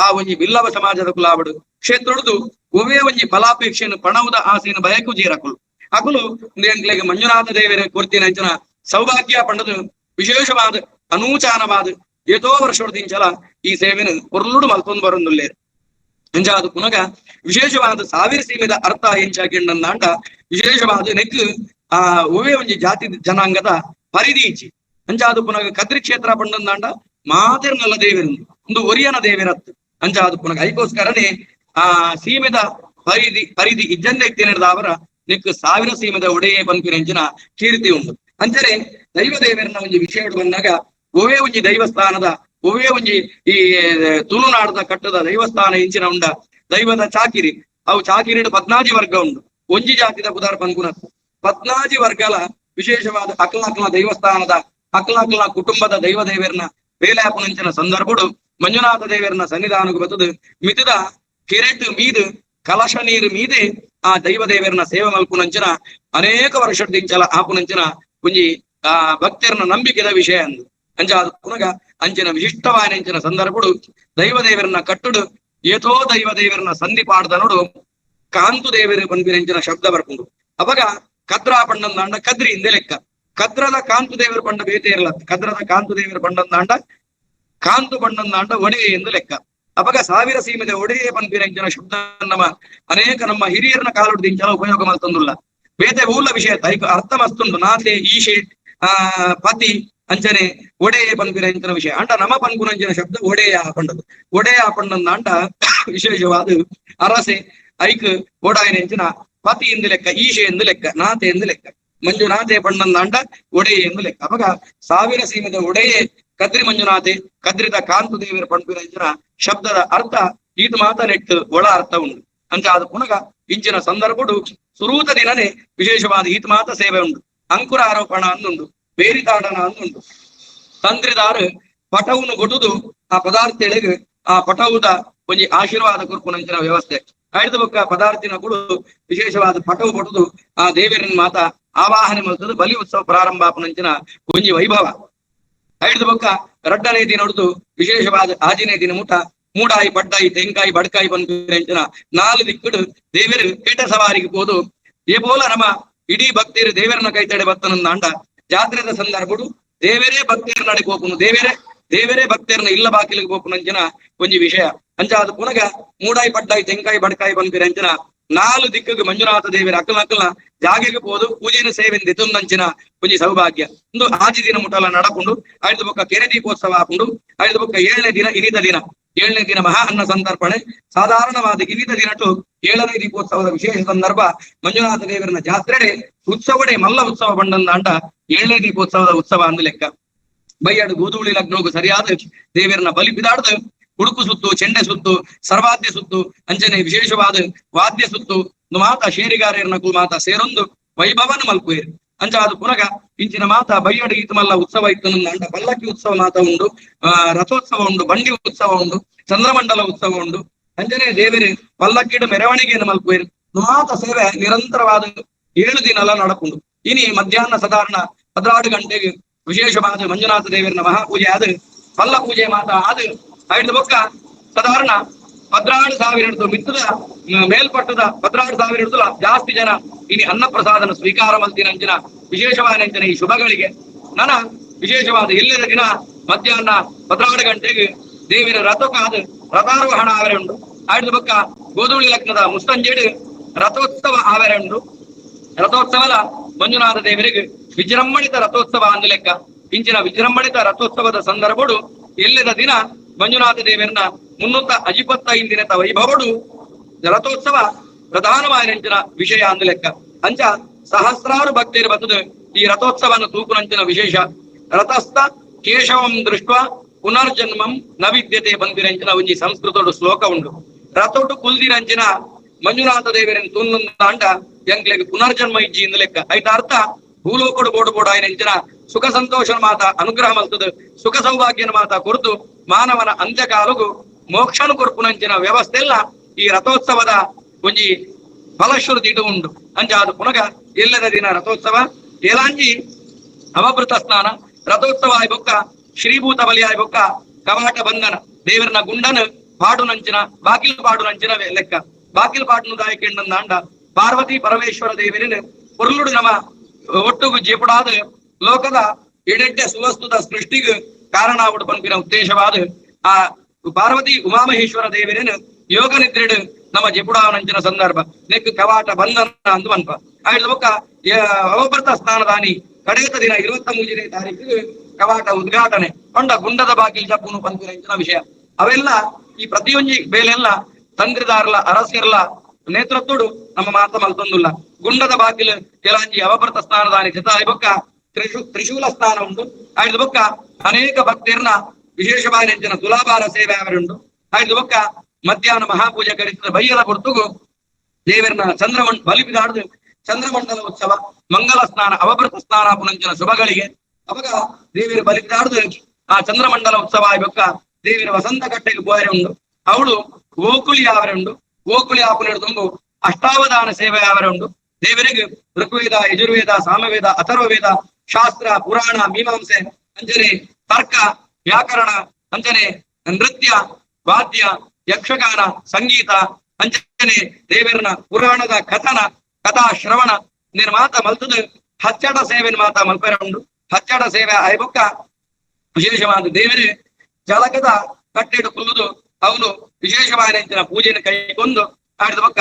ಆ ಒಂಜಿ ಬಿಲ್ಲವ ಸಮಾಜದ ಕುಲಾವಡು ಕ್ಷೇತ್ರೊಡ್ದು ಒವೇ ಒಂಜಿ ಫಲಾಪೇಕ್ಷೆಯನ್ನು ಪಣವುದ ಆಸೆಯನ್ನು ಬಯಕು ಜೀರಕುಲು ಅಕುಲು ಎಂಕ್ಲೆಗ್ ಮಂಜುನಾಥ ದೇವರ ಕೊರ್ತಿನಂಚಿನ ಸೌಭಾಗ್ಯ ಪಂಡದು ವಿಶೇಷವಾದ ಅನೂಚಾನವಾದ ಏತೋ ವರ್ಷದಿಂಚಲ ಈ ಸೇವೆನು ಕೊರ್ಲುಡು ಮಲ್ತೊಂದು ಬರೊಂದುಲ್ಲೇರು. ಅಂಚ ಅದು ಪುನಗ ವಿಶೇಷವಾದ ಸಾವಿರ ಸೀಮೆದ ಅರ್ಥ ಎಂಚಾಕಿಂಡಂದಾಂಡ ವಿಶೇಷವಾದ ನೆಕ್ ಆ ಒವೇ ಒಂಜಿ ಜಾತಿ ಜನಾಂಗದ ಪರಿಧಿ ಇಜ್ಜಿ. ಅಂಚ ಅದು ಪುನಗ ಕದ್ರಿ ಕ್ಷೇತ್ರ ಪಂಡಂದಾಂಡ ಮಾತೆರ್ನಲ್ಲ ದೇವಿರಂದು ಒಂದು ಒರಿಯನ ದೇವಿರತ್ತು. ಅಂಚ ಅದು ಪುನಗ ಐಕೋಸ್ಕರನೇ ಆ ಸೀಮೆದ ಪರಿಧಿ ಪರಿಧಿ ಇಜ್ಜಂದೆ ಇತ್ತಿನದಾವರ ನೆಕ್ ಸಾವಿರ ಸೀಮೆದ ಒಡೆಯೇ ಪನ್ಪಿನಂಚಿನ ಕೀರ್ತಿ ಉಂಟು. ಅಂಚನೆ ದೈವ ದೇವರನ್ನ ಒಂಜಿ ವಿಷಯ ಬಂದಾಗ ಒವೇ ಒಂಜಿ ದೈವಸ್ಥಾನದ ಒವೇ ಒಂಜಿ ಈ ತುಳುನಾಡದ ಕಟ್ಟದ ದೈವಸ್ಥಾನ ಇಂಚಿನ ಉಂಡ ದೈವದ ಚಾಕಿರಿ ಅವು ಚಾಕಿರಿಡು ಪದ್ನಾಜಿ ವರ್ಗ ಉಂಡು. ಒಂಜಿ ಜಾತಿದ ಪುದಾರ್ ಪನ್ಕುನ ಪದ್ನಾಜಿ ವರ್ಗಲ ವಿಶೇಷವಾದ ಅಕ್ಲ ದೈವಸ್ಥಾನದ ಅಕ್ಲ ಕುಟುಂಬದ ದೈವ ದೇವರನ್ನ ಬೇಲಾಪುನಂಚಿನ ಸಂದರ್ಭಡು ಮಂಜುನಾಥ ದೇವರನ್ನ ಸನ್ನಿಧಾನಕ್ಕೆ ಬತ್ತದು ಮಿತದ ಕೆರೆಟ್ ಮೀದು ಕಲಶ ನೀರು ಮೀದೆ ಆ ದೈವ ದೇವರನ್ನ ಸೇವೆ ಮಲ್ಪುನಂಚಿನ ಅನೇಕ ವರ್ಷದಿಂಚಲ ಆಪುನಂಚಿನ ಒಂಜಿ ಆ ಭಕ್ತರನ್ನ ನಂಬಿಕೆದ ವಿಷಯ ಅಂದು. ಅಂಚ ಅದು ಪುನಗ ಅಂಚಿನ ವಿಶಿಷ್ಟವಾದ ಅಂಚಿನ ಸಂದರ್ಭಡು ದೈವ ದೇವರನ್ನ ಕಟ್ಟುಡು ಏತೋ ದೈವ ದೇವರನ್ನ ಸಂಧಿ ಪಾಡ್ದ ನೋಡು ಕಾಂತು ದೇವರು ಪನ್ಪಿನಂಚಿನ ಶಬ್ದ ಬರ್ಕೊಂಡು ಅವಾಗ ಕದ್ರಾ ಪಂಡಂದಾಂಡ ಕದ್ರಿ ಹಿಂದೆ ಲೆಕ್ಕ ಕದ್ರದ ಕಾಂತು ದೇವರು ಪಂಡ ಬೇತೆ ಇರಲ್ಲ. ಕದ್ರದ ಕಾಂತು ದೇವರು ಪಂಡಂದಾಂಡ ಕಾಂತು ಪಂಡಂದಾಂಡ ಒಡೆಯ ಎಂದು ಲೆಕ್ಕ. ಅವಾಗ ಸಾವಿರ ಸೀಮೆದ ಒಡೆಯ ಪನ್ಪಿನಂಚಿನ ಶಬ್ದ ನಮ್ಮ ಅನೇಕ ನಮ್ಮ ಹಿರಿಯರನ್ನ ಕಾಲುಡ್ದಿಂಚಲ ಉಪಯೋಗ ಮಲ್ತಂದುಲ್ಲ. ಬೇತೆ ಊಲ ವಿಷಯ ಐಕ್ ಅರ್ಥ ಮಸ್ತುಂಡು ನಾತೆ ಈಶೆ ಆ ಪತಿ ಅಂಚನೆ ಒಡೆಯ ಪನ್ಪಿನಂಚಿನ ವಿಷಯ ಅಂಡ ನಮ ಪನ್ಪುನಂಚಿನ ಶಬ್ದ ಒಡೆಯ ಪಂಡದು. ಒಡೆಯ ಪಂಡಂದಾಂಡ ವಿಶೇಷವಾದ ಅರಸೆ ಐಕ್ ಓಡಾಯನೆಂಚಿನ ಪತಿ ಎಂದು ಲೆಕ್ಕ, ಈಶೆ ಎಂದು ಲೆಕ್ಕ, ನಾತೆ ಎಂದು ಲೆಕ್ಕ, ಮಂಜುನಾಥೆ ಪಂಡಂದಾಂಡ ಒಡೆಯ ಎಂದು ಲೆಕ್ಕ. ಅವಾಗ ಸಾವಿರ ಸೀಮೆದ ಒಡೆಯೇ ಕದ್ರಿ ಮಂಜುನಾಥೆ ಕದ್ರಿದ ಕಾಂತು ದೇವರ ಪಂಪಿನಂಚಿನ ಶಬ್ದದ ಅರ್ಥ ಈತ ಮಾತ ನೆಟ್ಟು ಒಳ ಅರ್ಥ ಉಂಟು. ಅಂಚ ಅದು ಪುನಗ ಇಂಚಿನ ಸಂದರ್ಭಡು ಸುರೂತ ದಿನನೇ ವಿಶೇಷವಾದ ಈತ ಮಾತ ಸೇವೆ ಉಂಟು. ಅಂಕುರ ಆರೋಪಣ ಅಂದುಂಡು, ಬೇರಿತಾಡನ ಅಂದುಂಡು. ತಂತ್ರಿದಾರು ಪಟವನ್ನು ಕೊಟ್ಟುದು ಆ ಪದಾರ್ಥಗಳಿಗೆ ಆ ಪಟವುದ ಒಂಜಿ ಆಶೀರ್ವಾದ ಕೊರ್ಪುನಂಚಿನ ವ್ಯವಸ್ಥೆ. ಆಯ್ದ ಬೊಕ್ಕ ಪದಾರ್ಥಿನ ಕೂಡ ವಿಶೇಷವಾದ ಪಟವು ಕೊಟ್ಟುದು ಆ ದೇವರನ್ನ ಮಾತ ಆವಾಹನೆ ಮಲ್ತದು ಬಲಿ ಉತ್ಸವ ಪ್ರಾರಂಭ ಆಪುನಂಚಿನ ಒಂಜಿ ವೈಭವ. ಐದು ಬೊಕ್ಕ ರಡ್ಡನೇ ದಿನ ಹೊಡೆದು ವಿಶೇಷವಾದ ಆಜಿನೇ ದಿನ ಮುಟ ಮೂಡಾಯಿ ಪಡ್ಡಾಯಿ ತೆಂಕಾಯಿ ಬಡ್ಕಾಯಿ ಪನ್ಪಿನಂಚಿನ ನಾಲು ದಿಕ್ಕುಡು ದೇವರು ಕೇಟ ಸವಾರಿಗೆ ಹೋದು ಏ ಬೋಲ ನಮ್ಮ ಇಡೀ ಭಕ್ತಿಯರು ದೇವರನ್ನ ಕೈತಡೆ ಬತ್ತನಂದಾಂಡ ಜಾತ್ರೆದ ಸಂದರ್ಭಡು ದೇವರೇ ಭಕ್ತಿಯರ ನಡೆ ಹೋಪುನು, ದೇವರೇ ದೇವರೇ ಭಕ್ತಿಯರನ್ನ ಇಲ್ಲ ಬಾಕಿಲಿಗೆ ಹೋಪುನಂಚಿನ ಒಂಜಿ ವಿಷಯ. ಅಂಚ ಅದು ಪುನಗ ಮೂಡಾಯಿ ಪಡ್ಡಾಯಿ ತೆಂಕಾಯಿ ಬಡ್ಕಾಯಿ ಪನ್ಪಿನಂಚಿನ ನಾಲು ದಿಕ್ಕಿಗೆ ಮಂಜುನಾಥ ದೇವರ ಅಕ್ಕಲ ಅಕ್ಕಲ ಜಾಗೆಗೆ ಹೋದು ಪೂಜೆನ ಸೇವೆ ದಿತುಂದಂಚಿನ ಒಂಜಿ ಸೌಭಾಗ್ಯ. ಒಂದು ಆಜಿ ದಿನ ಮುಟಲ ನಡಪುಂಡು. ಐದು ಬೊಕ್ಕ ಕೆರೆ ದೀಪೋತ್ಸವ ಆಪುಂಡು. ಐದು ಬೊಕ್ಕ ಏಳನೇ ದಿನ ಇನಿತ ದಿನ, ಏಳನೇ ದಿನ ಮಹಾ ಅನ್ನ ಸಂತರ್ಪಣೆ. ಸಾಧಾರಣವಾದ ಇನಿತ ದಿನಟು ಏಳನೇ ದೀಪೋತ್ಸವದ ವಿಶೇಷ ಸಂದರ್ಭ ಮಂಜುನಾಥ ದೇವರನ ಜಾತ್ರೆಡೆ ಉತ್ಸವಡೆ ಮಲ್ಲ ಉತ್ಸವ ಬಂಡಂದಾಂಡ ಏಳನೇ ದೀಪೋತ್ಸವದ ಉತ್ಸವ ಅಂದು ಲೆಕ್ಕ. ಬೈಯಾಡು ಗೋಧೂಳಿ ಲಗ್ನೋಗು ಸರಿಯಾದ ದೇವರನ್ನ ಬಲಿ ಬಿದಾಡ್ದು ಉಡುಕು ಸುತ್ತು, ಚೆಂಡೆ ಸುತ್ತು, ಸರ್ವಾದ್ಯ ಸುತ್ತು, ಅಂಚನೆ ವಿಶೇಷವಾದ ವಾದ್ಯ ಸುತ್ತು ಮಾತ ಶೇರಿಗಾರರ್ನ ಮಾತ ಸೇರೊಂದು ವೈಭವನ ಮಲ್ಪುವೇರು. ಅಂಚ ಅದು ಪುನಗ ಇಂಚಿನ ಮಾತ ಬೈಯಡು ಈತ ಮಲ್ಲ ಉತ್ಸವ ಇತ್ತು ಅಂಡ ಪಲ್ಲಕ್ಕಿ ಉತ್ಸವ ಮಾತ ಉಂಡು, ರಥೋತ್ಸವ ಉಂಡು, ಬಂಡಿ ಉತ್ಸವ ಉಂಡು, ಚಂದ್ರಮಂಡಲ ಉತ್ಸವ ಉಂಡು. ಅಂಚನೆ ದೇವರು ಪಲ್ಲಕ್ಕಿಡು ಮೆರವಣಿಗೆಯನ್ನು ಮಲ್ಪುವೇರು. ಮಾತ ಸೇವೆ ನಿರಂತರವಾದ 7 ದಿನ ಎಲ್ಲ ನಡಪುಂಡು. ಇನಿ ಮಧ್ಯಾಹ್ನ ಸಾಧಾರಣ 16 ಗಂಟೆಗೆ ವಿಶೇಷವಾದ ಮಂಜುನಾಥ ದೇವರನ ಮಹಾಪೂಜೆ ಆದ ಪಲ್ಲ ಪೂಜೆ ಮಾತ ಆದ ಐದು ಬೊಕ್ಕ ಸಾಧಾರಣ 14,000 ಹಿಡಿದು ಮಿತ್ತದ ಮೇಲ್ಪಟ್ಟದ 14,000 ಹಿಡಿದು ಜಾಸ್ತಿ ಜನ ಇನಿ ಅನ್ನಪ್ರಸಾದನ ಸ್ವೀಕಾರ ಮಲ್ತಿನ ಅಂಚಿನ ವಿಶೇಷವಾದ ಅಂಚಿನ ಈ ಶುಭಗಳಿಗೆ ನನ ವಿಶೇಷವಾದ ಎಲ್ಲದ ದಿನ ಮಧ್ಯಾಹ್ನ 14 ಗಂಟೆಗೆ ದೇವಿನ ರಥಕ್ಕಾದ ರಥಾರೋಹಣ ಆವರೆ ಉಂಡು. ಐದು ಬೊಕ್ಕ ಗೋಧೂಳಿ ಲಗ್ನದ ಮುಸ್ತಂಜೇಡು ರಥೋತ್ಸವ ಆವರೆ ಉಂಡು. ರಥೋತ್ಸವದ ಮಂಜುನಾಥ ದೇವರಿಗೆ ವಿಜೃಂಭಣಿತ ರಥೋತ್ಸವ ಅಂದು ಲೆಕ್ಕ. ಇಂಚಿನ ವಿಜೃಂಭಣಿತ ರಥೋತ್ಸವದ ಸಂದರ್ಭಡು ಎಲ್ಲದ ದಿನ ಮಂಜುನಾಥ ದೇವರನ್ನ 355 ದಿನದ ವೈಭವಡು ರಥೋತ್ಸವ ಪ್ರಧಾನವಾದ ವಿಷಯ ಅಂದು ಲೆಕ್ಕ. ಅಂಚ ಸಹಸ್ರಾರು ಭಕ್ತರು ಬರ್ತದೆ ಈ ರಥೋತ್ಸವನ ತೂಕುನಂಚಿನ ವಿಶೇಷ. ರಥಸ್ಥ ಕೇಶವಂ ದೃಷ್ಟ ಪುನರ್ಜನ್ಮಂ ನ ವಿದ್ಯತೆ ಬಂದಿರಂಚಿನ ಒಂಜಿ ಸಂಸ್ಕೃತೋಡು ಶ್ಲೋಕ ಉಂಡು. ರಥೋಟು ಕುಲ್ದಿರಂಚಿನ ಮಂಜುನಾಥ ದೇವರನ್ ತುನ್ನಂದಾಂಡ ಎಂಕ್ಲೆಗ್ ಪುನರ್ಜನ್ಮ ಇಜ್ಜಿ ಇಂದ ಲೆಕ್ಕ. ಐತ ಅರ್ಥ ಭೂಲೋಕಡು ಬೋಡು ಬೋಡಾಯಿನಂಚಿನ ಸುಖ ಸಂತೋಷನ ಮಾತ ಅನುಗ್ರಹ ಮಲ್ತದ ಸುಖ ಸೌಭಾಗ್ಯನ ಮಾತ ಕೊರತು ಮಾನವನ ಅಂತ್ಯಕಾಲಗು ಮೋಕ್ಷನು ಕೊರ್ಪುನಂಚಿನ ವ್ಯವಸ್ಥೆ ಎಲ್ಲ ಈ ರಥೋತ್ಸವದ ಒಂಜಿ ಫಲಶ್ರುತಿ ಇటు ಉಂಡು. ಅಂಚಾದ ಪುನಗ ಎಲ್ಲದ ದಿನ ರಥೋತ್ಸವ ಏಲಾಂಜಿ ಅವಭೃತ ಸ್ನಾನ ರಥೋತ್ಸವ ಆಯ್ಬೊಕ್ಕ ಶ್ರೀಭೂತ ಬಲಿ ಆಯ್ಬೊಕ್ಕ ಕವಾಟ ಬಂಧನ ದೇವರನ ಗುಂಡನ ಪಾಡುನಂಚಿನ ಬಾಕಿಲ್ ಪಾಡುನಂಚಿನ ಲೆಕ್ಕ. ಬಾಕಿಲ್ ಪಾಡುನು ದಾಯಕೆಂಡಂದಾಂಡ ಪಾರ್ವತಿ ಪರಮೇಶ್ವರ ದೇವರಿನ ಪೊರ್ಲುಡು ನಮ ಒಟ್ಟುಗು ಜೇಪುಡಾದ ಲೋಕದ ಎಡೆಡ್ಡೆ ಸುವಸ್ತುದ ಸೃಷ್ಟಿಗೆ ಕಾರಣ ಆವುಡು ಪನ್ಪಿನ ಉದ್ದೇಶವಾದ ಆ ಪಾರ್ವತಿ ಉಮಾಮಹೇಶ್ವರ ದೇವರಿನ ಯೋಗ ನಿದ್ರೆಡು ನಮ್ಮ ಜೆಪುಡಾವನಂಚಿನ ಸಂದರ್ಭ ನೆಕ್ ಕವಾಟ ಬಂಧನ ಅಂದು ಪನ್ಪ. ಆಯ್ತು ಬೊಕ್ಕ ಅವಭೃತ ಸ್ನಾನದಾನಿ ಕಡೆಯ ದಿನ 23ನೇ ತಾರೀಕು ಕವಾಟ ಉದ್ಘಾಟನೆ ಪಂಡ ಗುಂಡದ ಬಾಗಿಲ್ ಜಪ್ಪುನು ಪನ್ಪಿನ ವಿಷಯ. ಅವೆಲ್ಲ ಈ ಪ್ರತಿಯೊಂಜಿ ಬೇಲೆಲ್ಲ ತಂತ್ರಿದಾರಲ ಅರಸಿರ್ಲ ನೇತೃತ್ವಡು ನಮ್ಮ ಮಾತ ಮಲ್ತೊಂದುಲ್ಲ. ಗುಂಡದ ಬಾಗಿಲು ಕೆಲಂಜಿ ಅವಭೃತ ಸ್ನಾನದಾನಿ ಜತ ಬೊಕ್ಕ ತ್ರಿಶೂಲ ಸ್ನಾನ ಉಂಟು. ಆಯ್ತು ಬೊಕ್ಕ ಅನೇಕ ಭಕ್ತಿಯರ್ನ ವಿಶೇಷವಾಗಿ ನೆಂಚಿನ ತುಲಾಭಾರ ಸೇವೆ ಅವರುಂಟು. ಆಯ್ತು ಬೊಕ್ಕ ಮಧ್ಯಾಹ್ನ ಮಹಾಪೂಜೆ ಕರಿಸಿದ ಬೈಯದ ಹೊರತುಗು ದೇವರನ್ನ ಚಂದ್ರಮಂಡ ಬಲಿಪಿದಾಡ್ದು ಚಂದ್ರಮಂಡಲ ಉತ್ಸವ ಮಂಗಲ ಸ್ನಾನ ಅವಭೃತ ಸ್ನಾನ ಪುನಂಚಿನ ಶುಭಗಳಿಗೆ ಅವಾಗ ದೇವಿಯರ ಬಲಿಪಿದಾಡ್ದು ಆ ಚಂದ್ರಮಂಡಲ ಉತ್ಸವ ಆಯ್ಬೊಕ್ಕ ದೇವಿಯರ ವಸಂತ ಕಟ್ಟೆಗೆ ಬೋರೆ ಉಂಡು. ಅವಳು ಓಕುಳಿ ಯಾವರೆ ಉಂಡು. ಓಕುಳಿ ಆಪುನ ತುಂಬು ಅಷ್ಟಾವಧಾನ ಸೇವೆ ಯಾವರೆ ಉಂಡು. ದೇವರಿಗೆ ಋಗ್ವೇದ ಯಜುರ್ವೇದ ಸಾಮವೇದ ಅಥರ್ವವೇದ ಶಾಸ್ತ್ರ ಪುರಾಣ ಮೀಮಾಂಸೆ ಅಂಜನೆ ತರ್ಕ ವ್ಯಾಕರಣ ಅಂಜನೆ ನೃತ್ಯ ವಾದ್ಯ ಯಕ್ಷಗಾನ ಸಂಗೀತ ಅಂಜನೆ ದೇವರನ ಪುರಾಣದ ಕಥನ ಕಥಾ ಶ್ರವಣ ನಿರ್ಮಾತ ಮಲ್ತದ ಹಚ್ಚಡ ಸೇವೆ ಮಾತ ಮಲ್ಪೆರ ಉಂಡು. ಹಚ್ಚಡ ಸೇವೆ ಆಯ್ಬೊಕ್ಕ ವಿಶೇಷವಾದ ದೇವರು ಜಲಕದ ಕಟ್ಟೆಡು ಕುಲ್ಲುದು ಅವನು ವಿಶೇಷವಾದ ಪೂಜೆಯನ್ನು ಕೈಗೊಂಡು ಆಡಿದ ಬೊಕ್ಕ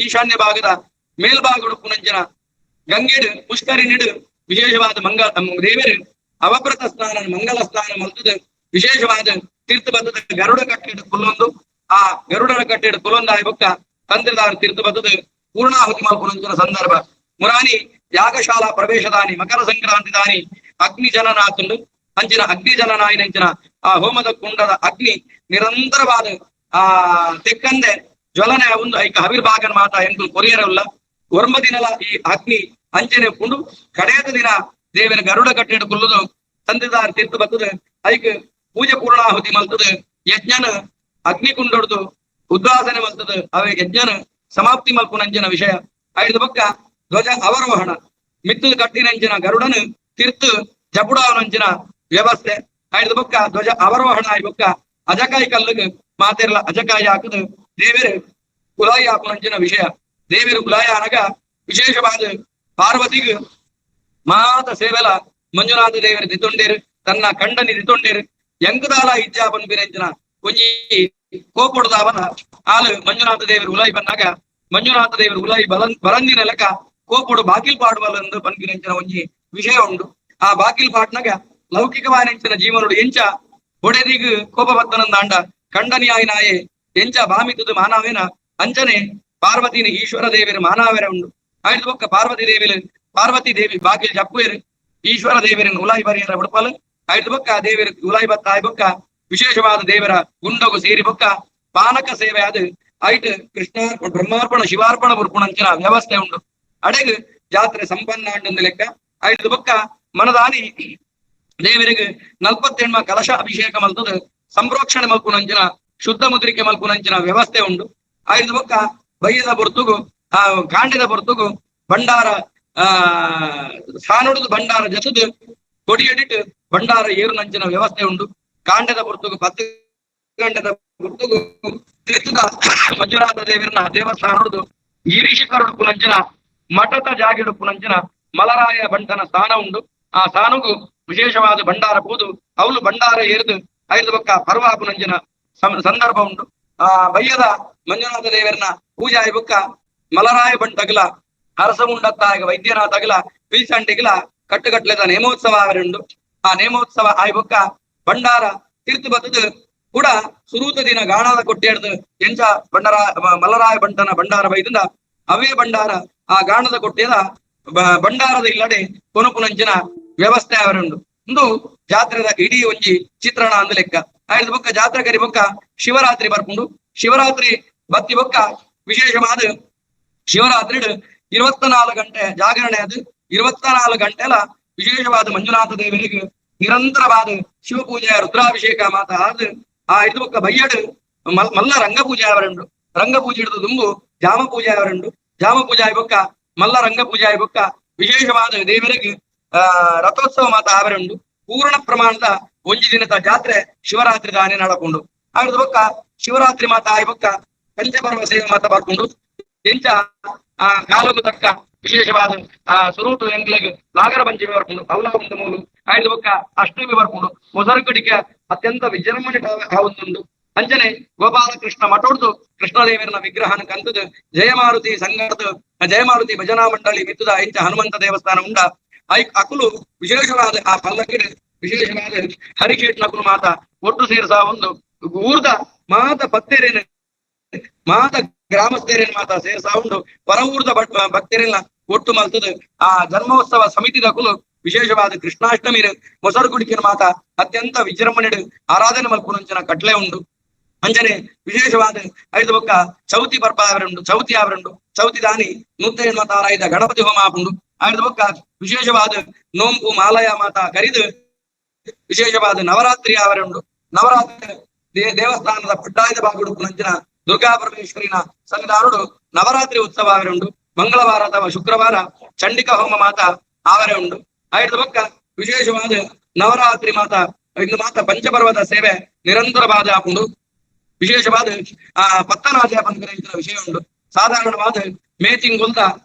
ಈಶಾನ್ಯ ಭಾಗದ ಮೇಲ್ಭಾಗಡು ಪುನಂಜನ ಗಂಗೆಡು ಪುಷ್ಕರಿನಿಡು ವಿಶೇಷವಾದ ಮಂಗಳ ದೇವರು ಅವಭೃತ ಸ್ನಾನ ಮಂಗಲ ಸ್ನಾನ ಮಲ್ತದ ವಿಶೇಷವಾದ ತೀರ್ಥ ಬದ್ಧದ ಗರುಡ ಕಟ್ಟೆಡು ಕುಲ್ಲೊಂದು ಆ ಗರುಡನ ಕಟ್ಟೆಡು ಕುಲೊಂದು ಆಯ್ಬೊಕ್ಕ ತಂತ್ರಿದಾರ ತೀರ್ಥ ಬದ್ಧದ ಪೂರ್ಣಾಹುತಿ ಮಲ್ಪುನಂಚಿನ ಸಂದರ್ಭ. ಮುರಾನಿ ಯಾಗಶಾಲಾ ಪ್ರವೇಶದಾನಿ ಮಕರ ಸಂಕ್ರಾಂತಿ ದಾನಿ ಅಗ್ನಿ ಜನನಾತುಂಡು. ಅಂಚಿನ ಅಗ್ನಿ ಜನನಾಯಿನಂಚಿನ ಆ ಹೋಮದ ಕುಂಡದ ಅಗ್ನಿ ನಿರಂತರವಾದ ಆ ತೆಕ್ಕಂದೆ ಜ್ವಲನೆ ಒಂದು ಐಕ ಹವಿರ್ಭಾಗನ ಮಾತ ಎಂಕು ಕೊರಿಯರಲ್ಲ. ಒರ್ಮ ದಿನಲ ಈ ಅಗ್ನಿ ಅಂಚನೆ ಕುಂಡು ಕಡೆಯದ ದಿನ ದೇವರ ಗರುಡ ಕಟ್ಟೆಡು ಕುಲ್ಲುದು ತಂದೆದಾರ ತೀರ್ಥ ಬರ್ತದೆ ಐಕ್ ಪೂಜೆ ಪೂರ್ಣಾಹುತಿ ಮಲ್ತದೆ ಯಜ್ಞನ ಅಗ್ನಿ ಕುಂಡೊಡ್ದು ಉದ್ವಾಸನೆ ಮಲ್ತದೆ ಅವೆ ಯಜ್ಞನ ಸಮಾಪ್ತಿ ಮಲ್ಪುನಂಚಿನ ವಿಷಯ. ಐದು ಬೊಕ್ಕ ಧ್ವಜ ಅವರೋಹಣ ಮಿತ್ತು ಕಟ್ಟಿನಂಚಿನ ಗರುಡನು ತೀರ್ಥ ಜಪುಡಾವನಂಚಿನ ವ್ಯವಸ್ಥೆ. ಐದು ಬೊಕ್ಕ ಧ್ವಜ ಅವರೋಹಣ ಆಯ್ ಬೊಕ್ಕ ಅಜಕಾಯಿ ಕಲ್ಲಿಗೆ ಮಾತೆರ್ಲ ಅಜಕಾಯಿ ಹಾಕುದು ದೇವರು ಕುಲಾಯಿ ಹಾಕುನಂಚಿನ ವಿಷಯ. ದೇವರು ಕುಲಾಯಿ ಅನಗ ವಿಶೇಷವಾದ ಪಾರ್ವತಿಗೆ ಮಾತ ಸೇವೆಲ ಮಂಜುನಾಥ ದೇವರು ದಿತೊಂಡೇರು ತನ್ನ ಕಂಡನಿ ದಿತೊಂಡೇರು ಎಂಕದಾಲ ಇಜ್ಜಾ ಪನ್ಪಿರಂಚಿನ ಒಂಜಿ ಕೋಪೊಡ್ದಾವನ ಆಲು ಮಂಜುನಾಥ ದೇವರು ಉಲಾಯಿ ಬಂದಾಗ ಮಂಜುನಾಥ ದೇವರು ಉಲಾಯಿ ಬಲಂದಿನ ಲೆಕ್ಕ ಕೋಪೊಡು ಬಾಕಿಲ್ ಪಾಡುವಲಂದು ಪನ್ಪಿರಂಚಿನ ಒಂಜಿ ವಿಷಯ ಉಂಡು. ಆ ಬಾಕಿಲ್ ಪಾಟ್ನಾಗ ಲೌಕಿಕವಾದ ಜೀವನೋಡು ಎಂಚ ಒಡೆದಿಗ್ ಕೋಪ ಬತ್ತನಂದಾಂಡ ಕಂಡನಿ ಆಯಿನಾಯೆ ಎಂಚ ಬಾಮಿತುದು ಮಾನವೇನ ಅಂಚನೆ ಪಾರ್ವತಿನ ಈಶ್ವರ ದೇವರು ಮಾನವರ ಉಂಡು. ಆಯ್ತು ಬೊಕ್ಕ ಪಾರ್ವತಿ ದೇವಿಲು ಪಾರ್ವತಿ ದೇವಿ ಬಾಕಿಲ್ ಜಪ್ಪುವೇರು ಈಶ್ವರ ದೇವರನ್ನು ಉಲಾಯಿ ಬರಿಯರ ಬಿಡ್ಪಲ್. ಆಯ್ತು ಬೊಕ್ಕ ದೇವರು ಉಲಾಯಿ ಬತ್ತ ಆಯ್ ಬೊಕ್ಕ ವಿಶೇಷವಾದ ದೇವರ ಗುಂಡಗು ಸೇರಿ ಬೊಕ್ಕ ಪಾನಕ ಸೇವೆ ಅದು ಆಯ್ತು ಕೃಷ್ಣ ಬ್ರಹ್ಮಾರ್ಪಣ ಶಿವಾರ್ಪಣ ಬುರ್ಪುಣಂಚಿನ ವ್ಯವಸ್ಥೆ ಉಂಡು. ಅಡೆಗ್ ಜಾತ್ರೆ ಸಂಪನ್ನ ಅಂಡೊಂದು ಲೆಕ್ಕ. ಆಯ್ತು ಬೊಕ್ಕ ಮನದಾನಿ ದೇವರಿಗೆ 48 ಕಲಶ ಅಭಿಷೇಕ ಮಲ್ತದ ಸಂಪ್ರೋಕ್ಷಣೆ ಮಲ್ಪುನಂಚಿನ ಶುದ್ಧ ಮುದ್ರಿಕೆ ಮಲ್ಪುನಂಚಿನ ವ್ಯವಸ್ಥೆ ಉಂಡು. ಆಯ್ತು ಬೊಕ್ಕ ಬಯ್ಯದ ಬೊರ್ತುಗು ಆ ಕಾಂಡದ ಬೊರ್ತುಗು ಭಂಡಾರ ಆ ಸಾನುಡುದು ಭಂಡಾರ ಜತದ ಕೊಡಿಯಡಿಟ್ಟು ಭಂಡಾರ ಏರುನಂಚಿನ ವ್ಯವಸ್ಥೆ ಉಂಡು. ಕಾಂಡದ ಬೊರ್ತುಗು 10 ಗಂಟೆದ ಬೊರ್ತುಗು ತೀರ್ಥದ ಮಂಜುನಾಥ ದೇವರನ್ನ ದೇವಸ್ಥಾನಡುದು ಗಿರೀಶಕರುಡುಪುನಂಚಿನ ಮಠದ ಜಾಗಿಡುಪುನಂಚಿನ ಮಲರಾಯ ಬಂಟನ ಸ್ಥಾನ ಉಂಡು. ಆ ಸ್ಥಾನಗು ವಿಶೇಷವಾದ ಭಂಡಾರ ಪೋದು ಅವಳು ಭಂಡಾರ ಏರಿದು ಐದು ಬೊಕ್ಕ ಪರ್ವಾಪುನಂಚಿನ ಸಂದರ್ಭ ಉಂಟು. ಆ ಬಯ್ಯದ ಮಂಜುನಾಥ ದೇವರನ್ನ ಪೂಜಾ ಬೊಕ್ಕ ಮಲರಾಯ ಬಂಟಗಲ ಅರಸಮುಂಡತ್ತಾಗ ವೈದ್ಯನಾಥಗಲ ಪಿಲ್ಸಂಡಿಗಲ ಕಟ್ಟುಕಟ್ಲೆದ ನೇಮೋತ್ಸವ ಅವರುಂಡು. ಆ ನೇಮೋತ್ಸವ ಆಯ್ ಬೊಕ್ಕ ಭಂಡಾರ ತೀರ್ಥ ಬತ್ತದ ಕೂಡ ಸುರೂತ ದಿನ ಗಾಣದ ಕೊಟ್ಟೆಡ್ದು ಎಂಚ ಭಂಡಾರ ಮಲರಾಯ ಬಂಟನ ಭಂಡಾರ ಬೈದಿಂದ ಅವೇ ಭಂಡಾರ ಆ ಗಾಣದ ಕೊಟ್ಟಿಯದ ಭಂಡಾರದ ಇಲ್ಲಡೆ ಕೊನಪುನಂಚಿನ ವ್ಯವಸ್ಥೆ ಅವರುಂಡು. ಇಂದು ಜಾತ್ರೆದ ಇಡೀ ಒಂಜಿ ಚಿತ್ರಣ ಅಂದ ಲೆಕ್ಕ. ಆಯ್ದ ಬೊಕ್ಕ ಜಾತ್ರೆ ಕರಿ ಬೊಕ್ಕ ಶಿವರಾತ್ರಿ ಬರ್ಪುಂಡು. ಶಿವರಾತ್ರಿ ಬತ್ತಿ ಬೊಕ್ಕ ವಿಶೇಷವಾದ ಶಿವರಾತ್ರಿ 24 ಗಂಟೆ ಜಾಗರಣೆ, ಅದು 24 ಗಂಟೆಲ ವಿಶೇಷವಾದ ಮಂಜುನಾಥ ದೇವರಿಗೆ ನಿರಂತರವಾದ ಶಿವಪೂಜೆ ರುದ್ರಾಭಿಷೇಕ ಮಾತ ಆದ್ ಆ ಇದು ಬೊಕ್ಕ ಬಯ್ಯಡು ಮಲ್ಲ ರಂಗಪೂಜೆ ಅವರುಂಡು. ರಂಗಪೂಜೆ ಹಿಡಿದು ದುಂಬು ಜಾಮ ಪೂಜೆ ಅವರುಂಡು. ಜಾಮ ಪೂಜೆ ಆಯ್ ಬೊಕ್ಕ ಮಲ್ಲ ರಂಗಪೂಜೆ ಆಯ್ ಬೊಕ್ಕ ವಿಶೇಷವಾದ ದೇವರಿಗೆ ರಥೋತ್ಸವ ಮಾತ ಅವರುಂಡು. ಪೂರ್ಣ ಪ್ರಮಾಣದ ಒಂಜಿ ದಿನದ ಜಾತ್ರೆ ಶಿವರಾತ್ರಿ ದಾನೆ ನಡಕೊಂಡು. ಆಯ್ದ ಬೊಕ್ಕ ಶಿವರಾತ್ರಿ ಮಾತ ಆಯ್ ಬೊಕ್ಕ ಪಂಚಪರ್ವ ಸೇವೆ ಮಾತ ಬರ್ಕೊಂಡು ಎಂಚ ಆ ಕಾಲಗು ತಕ್ಕ ವಿಶೇಷವಾದ ಆ ಸುರೂಟು ಎಂಗ್ಲೆಗ್ ನಾಗರ ಪಂಚಮಿ ಬರ್ಕೊಂಡು ಅವಲ ಒಂದು ಮೂಲು. ಆಯ್ದ ಬೊಕ್ಕ ಅಷ್ಟಮಿ ಬರ್ಕೊಂಡು ಮೊಸರುಕಡಿಕೆ ಅತ್ಯಂತ ವಿಜೃಂಭಣೆ ಆವೊಂದುಂಡು. ಅಂಚನೆ ಗೋಪಾಲಕೃಷ್ಣ ಮಠೋಡ್ದು ಕೃಷ್ಣದೇವರನ ವಿಗ್ರಹನ ಕಂತದ ಜಯಮಾರುತಿ ಸಂಘದ ಜಯಮಾರುತಿ ಭಜನಾ ಮಂಡಳಿ ಮಿತ್ತದ ಇಂಚ ಹನುಮಂತ ದೇವಸ್ಥಾನ ಉಂಡ I ಅಕುಲು ವಿಶೇಷವಾದ ಆ ಪಲ್ಲಕ್ಕಿಡ್ ವಿಶೇಷವಾದ ಹರಿಕೇಟ್ ನಕುಲು ಮಾತ ಒಟ್ಟು ಸೇರ್ಸ ಒಂದು ಊರ್ದ ಮಾತ ಪತ್ತೇರೇನ ಮಾತ ಗ್ರಾಮಸ್ಥೇರೇನ ಮಾತ ಸೇರ್ಸ ಉಂಡು ಪರ ಊರ್ದ ಭಕ್ತರೆಲ್ಲ ಒಟ್ಟು ಮಲ್ತದ ಆ ಜನ್ಮೋತ್ಸವ ಸಮಿತಿದಕುಲು ವಿಶೇಷವಾದ ಕೃಷ್ಣಾಷ್ಟಮಿ ಮೊಸರು ಕುಡಿಕಿನ ಮಾತ ಅತ್ಯಂತ ವಿಜೃಂಭಣೆ ಆರಾಧನೆ ಮಲ್ಪುನಂಚಿನ ಕಟ್ಲೆ ಉಂಡು. ಅಂಜನೆ ವಿಶೇಷವಾದ ಐದು ಬೊಕ್ಕ ಚೌತಿ ಪರ್ಬ ಅವರುಂಡು, ಚೌತಿ ಅವರುಂಡು. ಚೌತಿ ದಾನಿ 108 ಮಾತ ಆರಾಯ್ದ ಗಣಪತಿ ಹೋಮ ಆಪುಂಡು. ಐದು ಬೊಕ್ಕ ವಿಶೇಷವಾದ ನೋಂಪು ಮಾಲಯ ಮಾತ ಕರಿದು ವಿಶೇಷವಾದ ನವರಾತ್ರಿ ಅವರುಂಡು. ನವರಾತ್ರಿ ದೇವಸ್ಥಾನದ ಪಟ್ಟಾಯದ ಬಾಗುಡುಪುನಂಚಿನ ದುರ್ಗಾ ಪರಮೇಶ್ವರಿನ ಸನ್ನಿಧಾನುಡು ನವರಾತ್ರಿ ಉತ್ಸವ ಅವರುಂಡು. ಮಂಗಳವಾರ ಅಥವಾ ಶುಕ್ರವಾರ ಚಂಡಿಕಾ ಹೋಮ ಮಾತ ಆವರೆ ಉಂಡು. ಐದು ಬೊಕ್ಕ ವಿಶೇಷವಾದ ನವರಾತ್ರಿ ಮಾತ ಇಂದು ಮಾತ ಪಂಚಪರ್ವದ ಸೇವೆ ನಿರಂತರವಾದ ಆಪುಂಡು. ವಿಶೇಷವಾದ ಆ ಪತ್ತನಾಜ ಪಂಕರ ವಿಷಯ ಉಂಡು. ಸಾಧಾರಣವಾದ ಮೇ ತಿಂಗುಲ್ದ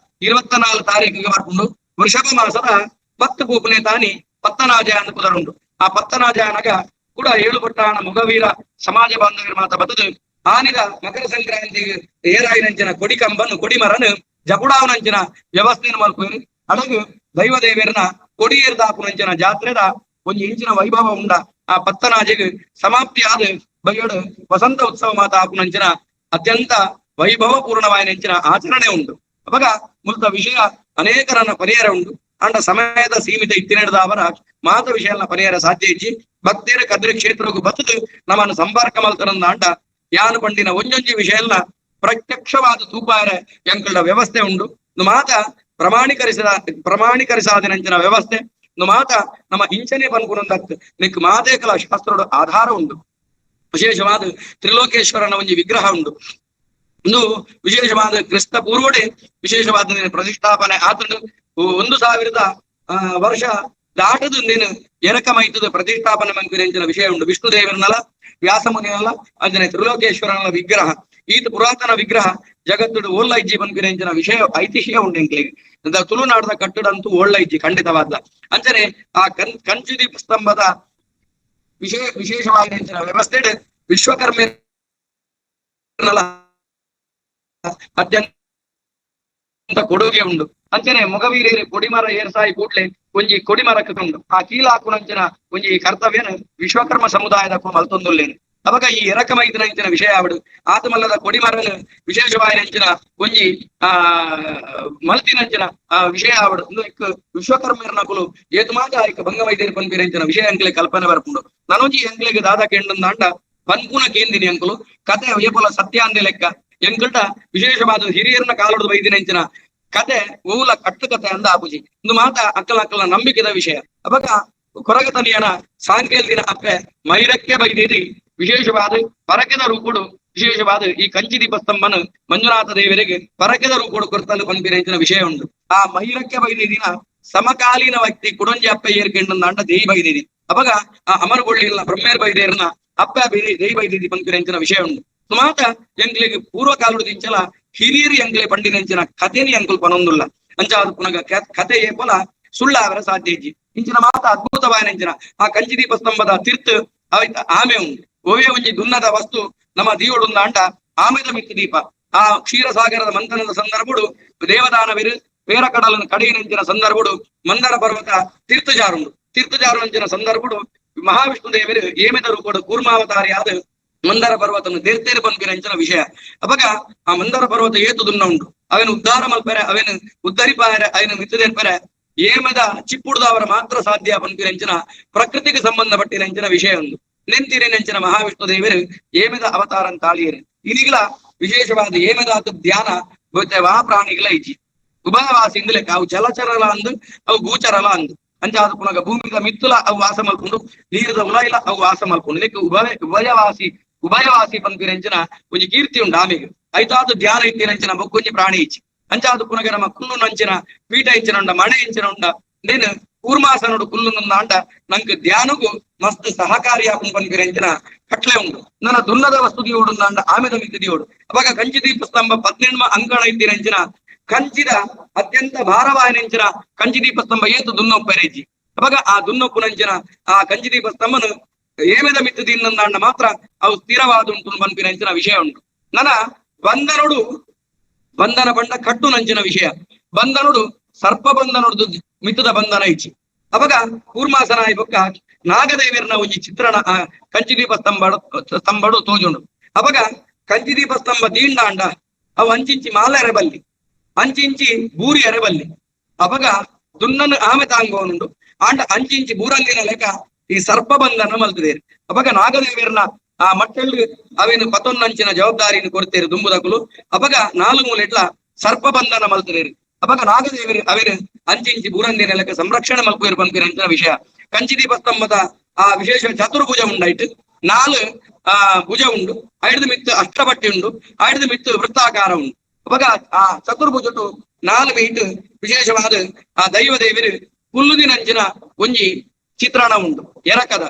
24 ತಾರೀಕಿಗೆ ಬರ್ಪುಂಡು. ವೃಷಭ ಮಾಸದ 10 ಪೂಪನೆ ತಾನಿ ಪತ್ತನಾಜ ಅಂತ ಪುದರುಂಡು. ಆ ಪತ್ತನಾಜ ಅನಗ ಕೂಡ ಏಳು ಪಟ್ಟಾಣ ಮುಗವೀರ ಸಮಾಜ ಬಾಂಧವ್ಯರ ಮಾತ ಬತ್ತದು ಆನಿದ ಮಕರ ಸಂಕ್ರಾಂತಿ ಏರಾಯಿನಂಚಿನ ಕೊಡಿ ಕಂಬನ್ನು ಕೊಡಿಮರನು ಜಪುಡಾವನಂಚಿನ ವ್ಯವಸ್ಥೆಯನ್ನು ಮಲ್ಪುವರು. ಅಡಗು ದೈವ ದೇವರನ ಕೊಡಿಯೇರ್ದಾಪುನಂಚಿನ ಜಾತ್ರೆದ ಒಂಜಿ ಇಂಚಿನ ವೈಭವ ಉಂಡ ಆ ಪತ್ತನಾಜಿಗೆ ಸಮಾಪ್ತಿ ಆದ ಬಯ್ಯೋಡು ವಸಂತ ಉತ್ಸವ ಮಾತ ಆಪುನಂಚಿನ ಅತ್ಯಂತ ವೈಭವ ಪೂರ್ಣವಾಯಿನಂಚಿನ ಆಚರಣೆ ಉಂಟು. ಅವಾಗ ಮುಲ್ತ ವಿಷಯ ಅನೇಕರನ್ನ ಪರಿಹಾರ ಉಂಟು. ಅಂಡ ಸಮಯದ ಸೀಮಿತ ಇತ್ತಿನದ ಅವರ ಮಾತ ವಿಷಯನ ಪರಿಹಾರ ಸಾಧ್ಯ ಇಜ್ಜಿ. ಭಕ್ತಿಯರ ಕದ್ರಿ ಕ್ಷೇತ್ರಕ್ಕೂ ಬತ್ತದು ನಮ್ಮನ್ನು ಸಂಪರ್ಕ ಮಲ್ತರಂದ ಅಂಡ ಯಾನು ಪಂಡಿನ ಒಂಜೊಂಜಿ ವಿಷಯನ ಪ್ರತ್ಯಕ್ಷವಾದ ತೂಪಾರ ಎಂಕಲ್ಡ ವ್ಯವಸ್ಥೆ ಉಂಟು. ಮಾತ ಪ್ರಮಾಣೀಕರಿಸಾದಿನಂಚಿನ ವ್ಯವಸ್ಥೆ ಮಾತ ನಮ್ಮ ಇಂಚನೆ ಪನ್ಪುನಂದತ್ ನಿಕ್ ಮಾತೇಕಲ ಶಾಸ್ತ್ರೋಡು ಆಧಾರ ಉಂಟು. ವಿಶೇಷವಾದ ತ್ರಿಲೋಕೇಶ್ವರನ ಒಂಜಿ ವಿಗ್ರಹ ಉಂಟು. ಒಂದು ವಿಶೇಷವಾದ ಕ್ರಿಸ್ತ ಪೂರ್ವಡೆ ವಿಶೇಷವಾದ ಪ್ರತಿಷ್ಠಾಪನೆ ಆತನು 1000 ವರ್ಷ ದಾಟದು ನೀನು ಎರಕಮೈತದ ಪ್ರತಿಷ್ಠಾಪನೆ ಮಂಕಿನ ವಿಷಯ ಉಂಟು. ವಿಷ್ಣು ದೇವರನಲ್ಲ, ವ್ಯಾಸಮುನಿಯಲ್ಲ, ಅಂಜನೆ ತ್ರಿಲೋಕೇಶ್ವರನ ವಿಗ್ರಹ ಈತ ಪುರಾತನ ವಿಗ್ರಹ ಜಗತ್ತುಡು ಓಲ್ಲ ಇಜ್ಜಿ ಪನ್ಪಿನ ವಿಷಯ ಐತಿಹ್ಯ ಉಂಟು ಎಂಕ್ಲೆಗ್. ತುಳುನಾಡದ ಕಟ್ಟಡ ಅಂತೂ ಓಳ್ಳ ಇಜ್ಜಿ ಖಂಡಿತವಾದ. ಅಂಚನೆ ಆ ಕಂಚುದೀಪ ಸ್ತಂಭದ ವಿಶೇಷವಾದ ವ್ಯವಸ್ಥೆ ವಿಶ್ವಕರ್ಮ ಅತ್ಯಂತ ಕೊಡುಗೆ ಉಂಡು. ಅಂಚನೆ ಮೊಗವೀರೇರಿ ಕೊಡಿಮರ ಏರ್ಸಾಯಿ ಕೂಡ್ಲೆ ಒಂಜಿ ಕೊಡಿಮರಕ್ಕೆ ಉಂಡು. ಆ ಕೀಲಾಕುನಂಚಿನ ಒಂಜಿ ಕರ್ತವ್ಯನ ವಿಶ್ವಕರ್ಮ ಸಮುದಾಯದ ಮಲ್ತೊಂದುಲ್ಲೇನು. ಅವಾಗ ಈ ಎರಕಮೈದಿನ ಇಂಚಿನ ವಿಷಯ ಆವಡು ಆತಮಲ್ಲದ ಕೊಡಿಮರನ ವಿಶೇಷವಾಯಿನಂಚಿನ ಒಂಜಿ ಆ ಮಲ್ತಿನಂಚಿನ ಆ ವಿಷಯ ಆವಡು ಇಕ್ ವಿಶ್ವಕರ್ಮರನಕುಲು ಏತು ಮಾತ ಇಕ್ಕ ಭಂಗವೈದ್ಯರು ಪನ್ಪಿರಂಚಿನ ವಿಷಯ ಅಂಕ್ಲೆ ಕಲ್ಪನೆ ಬರ್ಪುಂಡು. ನನೊಂಜಿ ಎಂಕ್ಲೆಗ್ ದಾದ ಕೆಂಡಂದಾಂಡ ಪನ್ಪುನ ಕೇಂದಿನಿ ಅಂಕುಲು ಕತೆ ಏಪೊಲ ಸತ್ಯ ಅಂದೆ ಲೆಕ್ಕ ಎಂಕಲ್ಟ ವಿಶೇಷವಾದ ಹಿರಿಯರನ್ನ ಕಾಲೊಡ್ದು ಬೈದಿನಂಚಿನ ಕತೆ ಓಲ ಕಟ್ಟು ಕತೆ ಅಂದ ಆಪುಜಿ. ಇಂದು ಮಾತ ಅಕ್ಕಲ ಅಕ್ಕಲ ನಂಬಿಕೆದ ವಿಷಯ. ಅವಾಗ ಕೊರಗತನಿಯನ ಸಾಂಕೇಲ್ದಿನ ಅಪ್ಪೆ ಮೈರಕ್ಕೆ ಬೈದಿರಿ ವಿಶೇಷವಾದ ಪರಕೆದ ರೂಪುಡು ವಿಶೇಷವಾದ ಈ ಕಂಚಿ ದೀಪಸ್ತಂಭನ ಮಂಜುನಾಥ ದೇವರಿಗೆ ಪರಕೆದ ರೂಪುಡು ಕೊರ್ತಲು ಪನ್ಪಿನ ವಿಷಯ ಉಂಟು. ಆ ಮೈರಕ್ಕೆ ಬೈದಿನ ಸಮಕಾಲೀನ ವ್ಯಕ್ತಿ ಕುಡೊಂಜಿ ಅಪ್ಪೆ ಏರ್ಕೆಂಡಂದಾಂಡ ದೇಯಿ ಬೈದಿರಿ. ಅವಾಗ ಆ ಅಮರಗೊಳ್ಳಿಲ್ಲ ಬ್ರಹ್ಮೇರ್ ಬೈದೇರ್ನ ಅಪ್ಪ ಬೈದಿ ದೇಯಿ ಬೈದಿದಿ ಪನ್ಪಿನ ವಿಷಯ ಉಂಟು. ಮಾತ ಎಂಕ್ಲೆಗ್ ಪೂರ್ವ ಕಾಲುಡು ದಿಂಚಲ ಹಿರಿಯರು ಎಂಕ್ಲೆ ಪಂಡಿನಂಚಿನ ಕಥೆನಿ ಅಂಕುಲ್ ಪನೊಂದುಲ್ಲ. ಅಂಚಾದ ಪುನಗ ಕಥೆ ಏಪೊಲ ಸುಳ್ಳ ಅವರ ಸಾಧ್ಯ ಇಜ್ಜಿ. ಇಂಚಿನ ಮಾತ ಅದ್ಭುತವಾಯಿನಂಚಿನ ಆ ಕಂಚಿ ದೀಪಸ್ತಂಭದ ತೀರ್ಥ ಆಮೆ ಉಂಟು. ಓವೇ ಒಂಜಿ ದುನ್ನದ ವಸ್ತು ನಮ್ಮ ದೀವಡುಂದಾಂಡ ಆಮೆದ ಮಿತ್ತು ದೀಪ. ಆ ಕ್ಷೀರಸಾಗರದ ಮಂಥನದ ಸಂದರ್ಭಡು ದೇವದಾನವಿರು ಪೇರಕಡಲನ್ನು ಕಡೆಯಿನಂಚಿನ ಸಂದರ್ಭಡು ಮಂದರ ಪರ್ವತ ತೀರ್ಥಜಾರುಂಡು. ತೀರ್ಥಜಾರುಂಚಿನ ಸಂದರ್ಭಡು ಮಹಾವಿಷ್ಣು ದೇವರು ಏಮೆದ ರೂಪಡು ಕೂರ್ಮಾವತಾರಿಯಾದ ಮಂದರ ಪರ್ವತನು ದೇರ್ತೇರು ಪನ್ಪಿನಂಚಿನ ವಿಷಯ. ಅವಾಗ ಆ ಮಂದರ ಪರ್ವತ ಏತು ದುನ್ನ ಉಂಟು. ಅವೇನು ಉದ್ಧಾರ ಮಲ್ಪರೆ, ಅವೇನು ಉದ್ಧರಿಪಾರೆ, ಅವೇನು ಮಿತ್ತದೇರ್ಪರೆ ಏಮದ ಚಿಪ್ಪುಡ್ದವರ ಮಾತ್ರ ಸಾಧ್ಯ ಪನ್ಪಿನಂಚಿನ ಪ್ರಕೃತಿಗೆ ಸಂಬಂಧಪಟ್ಟಿನಂಚಿನ ವಿಷಯ ಒಂದು ನೆಂತಿರಿನಂಚಿನ ಮಹಾವಿಷ್ಣು ದೇವರು ಏಮೆದ ಅವತಾರ ತಾಳಿಯರು. ಇನಿಗ್ಲ ವಿಶೇಷವಾದ ಏಮೆದಾತು ಧ್ಯಾನ ವಾ ಪ್ರಾಣಿಗಳ ಇಜ್ಜಿ ಉಭಯವಾಸಿ ಇಂದಲೆಕ್ಕ ಅವು ಜಲಚರಲ ಅಂದು ಅವು ಭೂಚರಲ ಅಂದು ಅಂಚಾದ ಪುನಗ ಭೂಮಿದ ಮಿತ್ತುಲ ಅವು ವಾಸ ಮಲ್ಕೊಂಡು ನೀರದ ಉಲೈಲ ಅವು ವಾಸ ಮಲ್ಕೊಂಡು ಲೆಕ್ಕ ಉಭಯವಾಸಿ ಉಭಯವಾಸಿ ಪನ್ಪಿನಂಚಿನ ಒಂಜಿ ಕೀರ್ತಿ ಉಂಡು ಆಮೆಗೆ ಐತಾದ ಧ್ಯಾನ ಇತ್ತಿನಂಚಿನ ಬೊಕ್ಕೊಂಜಿ ಪ್ರಾಣಿ ಇಚ್ಚಿ ಅಂಚಾದ ಪುನಗ ನಮ್ಮ ಕುಲ್ಲು ನಂಚಿನ ಪೀಠ ಇಂಚಿನ ಉಂಡ ಮಣೆ ಇಂಚಿನ ಉಂಡ ನೇನು ಕೂರ್ಮಾಸನೋಡು ಕುಲ್ಲು ನಂದಾಂಡ ನಂಗೆ ಧ್ಯಾನಗೂ ಮಸ್ತ್ ಸಹಕಾರಿ ಆಪುಂಡು ಪನ್ಪಿನಂಚಿನ ಕಟ್ಲೆ ಉಂಡು. ನನ್ನ ದುನ್ನದ ವಸ್ತು ದಿಯೋಡು ಅಂದ ಆಮೆದ ಮಿತಿ ದಿಯೋಡು. ಅವಾಗ ಕಂಚಿ ದೀಪ ಸ್ತಂಭ 18 ಅಂಕಣ ಇತ್ತಿನಂಚಿನ ಕಂಚಿದ ಅತ್ಯಂತ ಭಾರವಾಯಿನಂಚಿನ ಕಂಚಿ ದೀಪ ಸ್ತಂಭ ಏತು ದುನ್ನೊಪ್ಪರೇಜಿ. ಅವಾಗ ಆ ದುನ್ನೊಪ್ಪುನಂಚಿನ ಆ ಕಂಚಿ ದೀಪ ಸ್ತಂಭನು ಏಮೆದ ಮಿತ್ತು ದಿನ್ನಂದಾಂಡ ಮಾತ್ರ ಅವು ಸ್ಥಿರವಾದುಂಟು ಪನ್ಪಿನಂಚಿನ ವಿಷಯ ಉಂಟು. ನನ್ನ ಬಂಧನೋಡು ಬಂಧನ ಬಂಡ ಕಟ್ಟು ನಂಚಿನ ವಿಷಯ ಬಂಧನೋಡು ಸರ್ಪ ಬಂಧನೋಡು ಮಿತ್ತದ ಬಂಧನ ಇಚ್ಚಿ. ಅವಾಗ ಕೂರ್ಮಾಸನ ಬೊಕ್ಕ ನಾಗದೇವಿಯರ್ನ ಒಂಜಿ ಚಿತ್ರಣ ಕಂಚಿದೀಪ ಸ್ತಂಭಡು ತೋಜುಂಡು. ಅವಾಗ ಕಂಚಿದೀಪ ಸ್ತಂಭ ದೀಂಡಾಂಡ ಅವು ಅಂಚಿಂಚಿ ಮಾಲೆ ಅರೆಬಲ್ಲಿ ಅಂಚಿಂಚಿ ಬೂರಿ ಅರೆಬಲ್ಲಿ. ಅವಾಗ ದುನ್ನನ್ನು ಆಮೆ ತಾಂಗೋನುಂಡು ಆಂಡ ಅಂಚಿಂಚಿ ಬೂರಂದಿನ ಲೆಕ್ಕ ಈ ಸರ್ಪ ಬಂಧನ ಮಲ್ತದೇರು. ಅವಾಗ ನಾಗದೇವಿಯರ್ನ ಆ ಮಟ್ಟೆಲ್ಲು ಅವೇನು ಪತೊನ್ನಂಚಿನ ಜವಾಬ್ದಾರಿಯನ್ನು ಕೊಡ್ತೇರು ದುಂಬುದಕುಲು. ಅವಾಗ ನಾಲು ಮೂಲೆಟ್ಲ ಸರ್ಪ ಬಂಧನ ಮಲ್ತದೇರು. ಅವಾಗ ನಾಗದೇವರು ಅವೇನು ಅಂಚಿಂಚಿ ಬೂರಂದಿನ ಲೆಕ್ಕ ಸಂರಕ್ಷಣೆ ಮಲ್ಪುವೇರು ಪನ್ಪಿನಂಚಿನ ವಿಷಯ. ಕಂಚಿದೀಪ ಸ್ತಂಭದ ಆ ವಿಶೇಷ ಚತುರ್ಭುಜ ಉಂಡಾಯ್ತು, ನಾಲು ಆ ಭುಜ ಉಂಡು, ಐದು ಮಿತ್ತು ಅಷ್ಟಪಟ್ಟಿ ಉಂಡು, ಐದು ಮಿತ್ತು ವೃತ್ತಾಕಾರ ಉಂಡು. ಅವಾಗ ಆ ಚತುರ್ಭುಜಟು ನಾಲು ಮೀಟ್ ವಿಶೇಷವಾದ ಆ ದೈವ ದೇವರು ಕುಲ್ಲುದಿನಂಚಿನ ಒಂಜಿ ಚಿತ್ರಣ ಉಂಡು ಎರಕದ.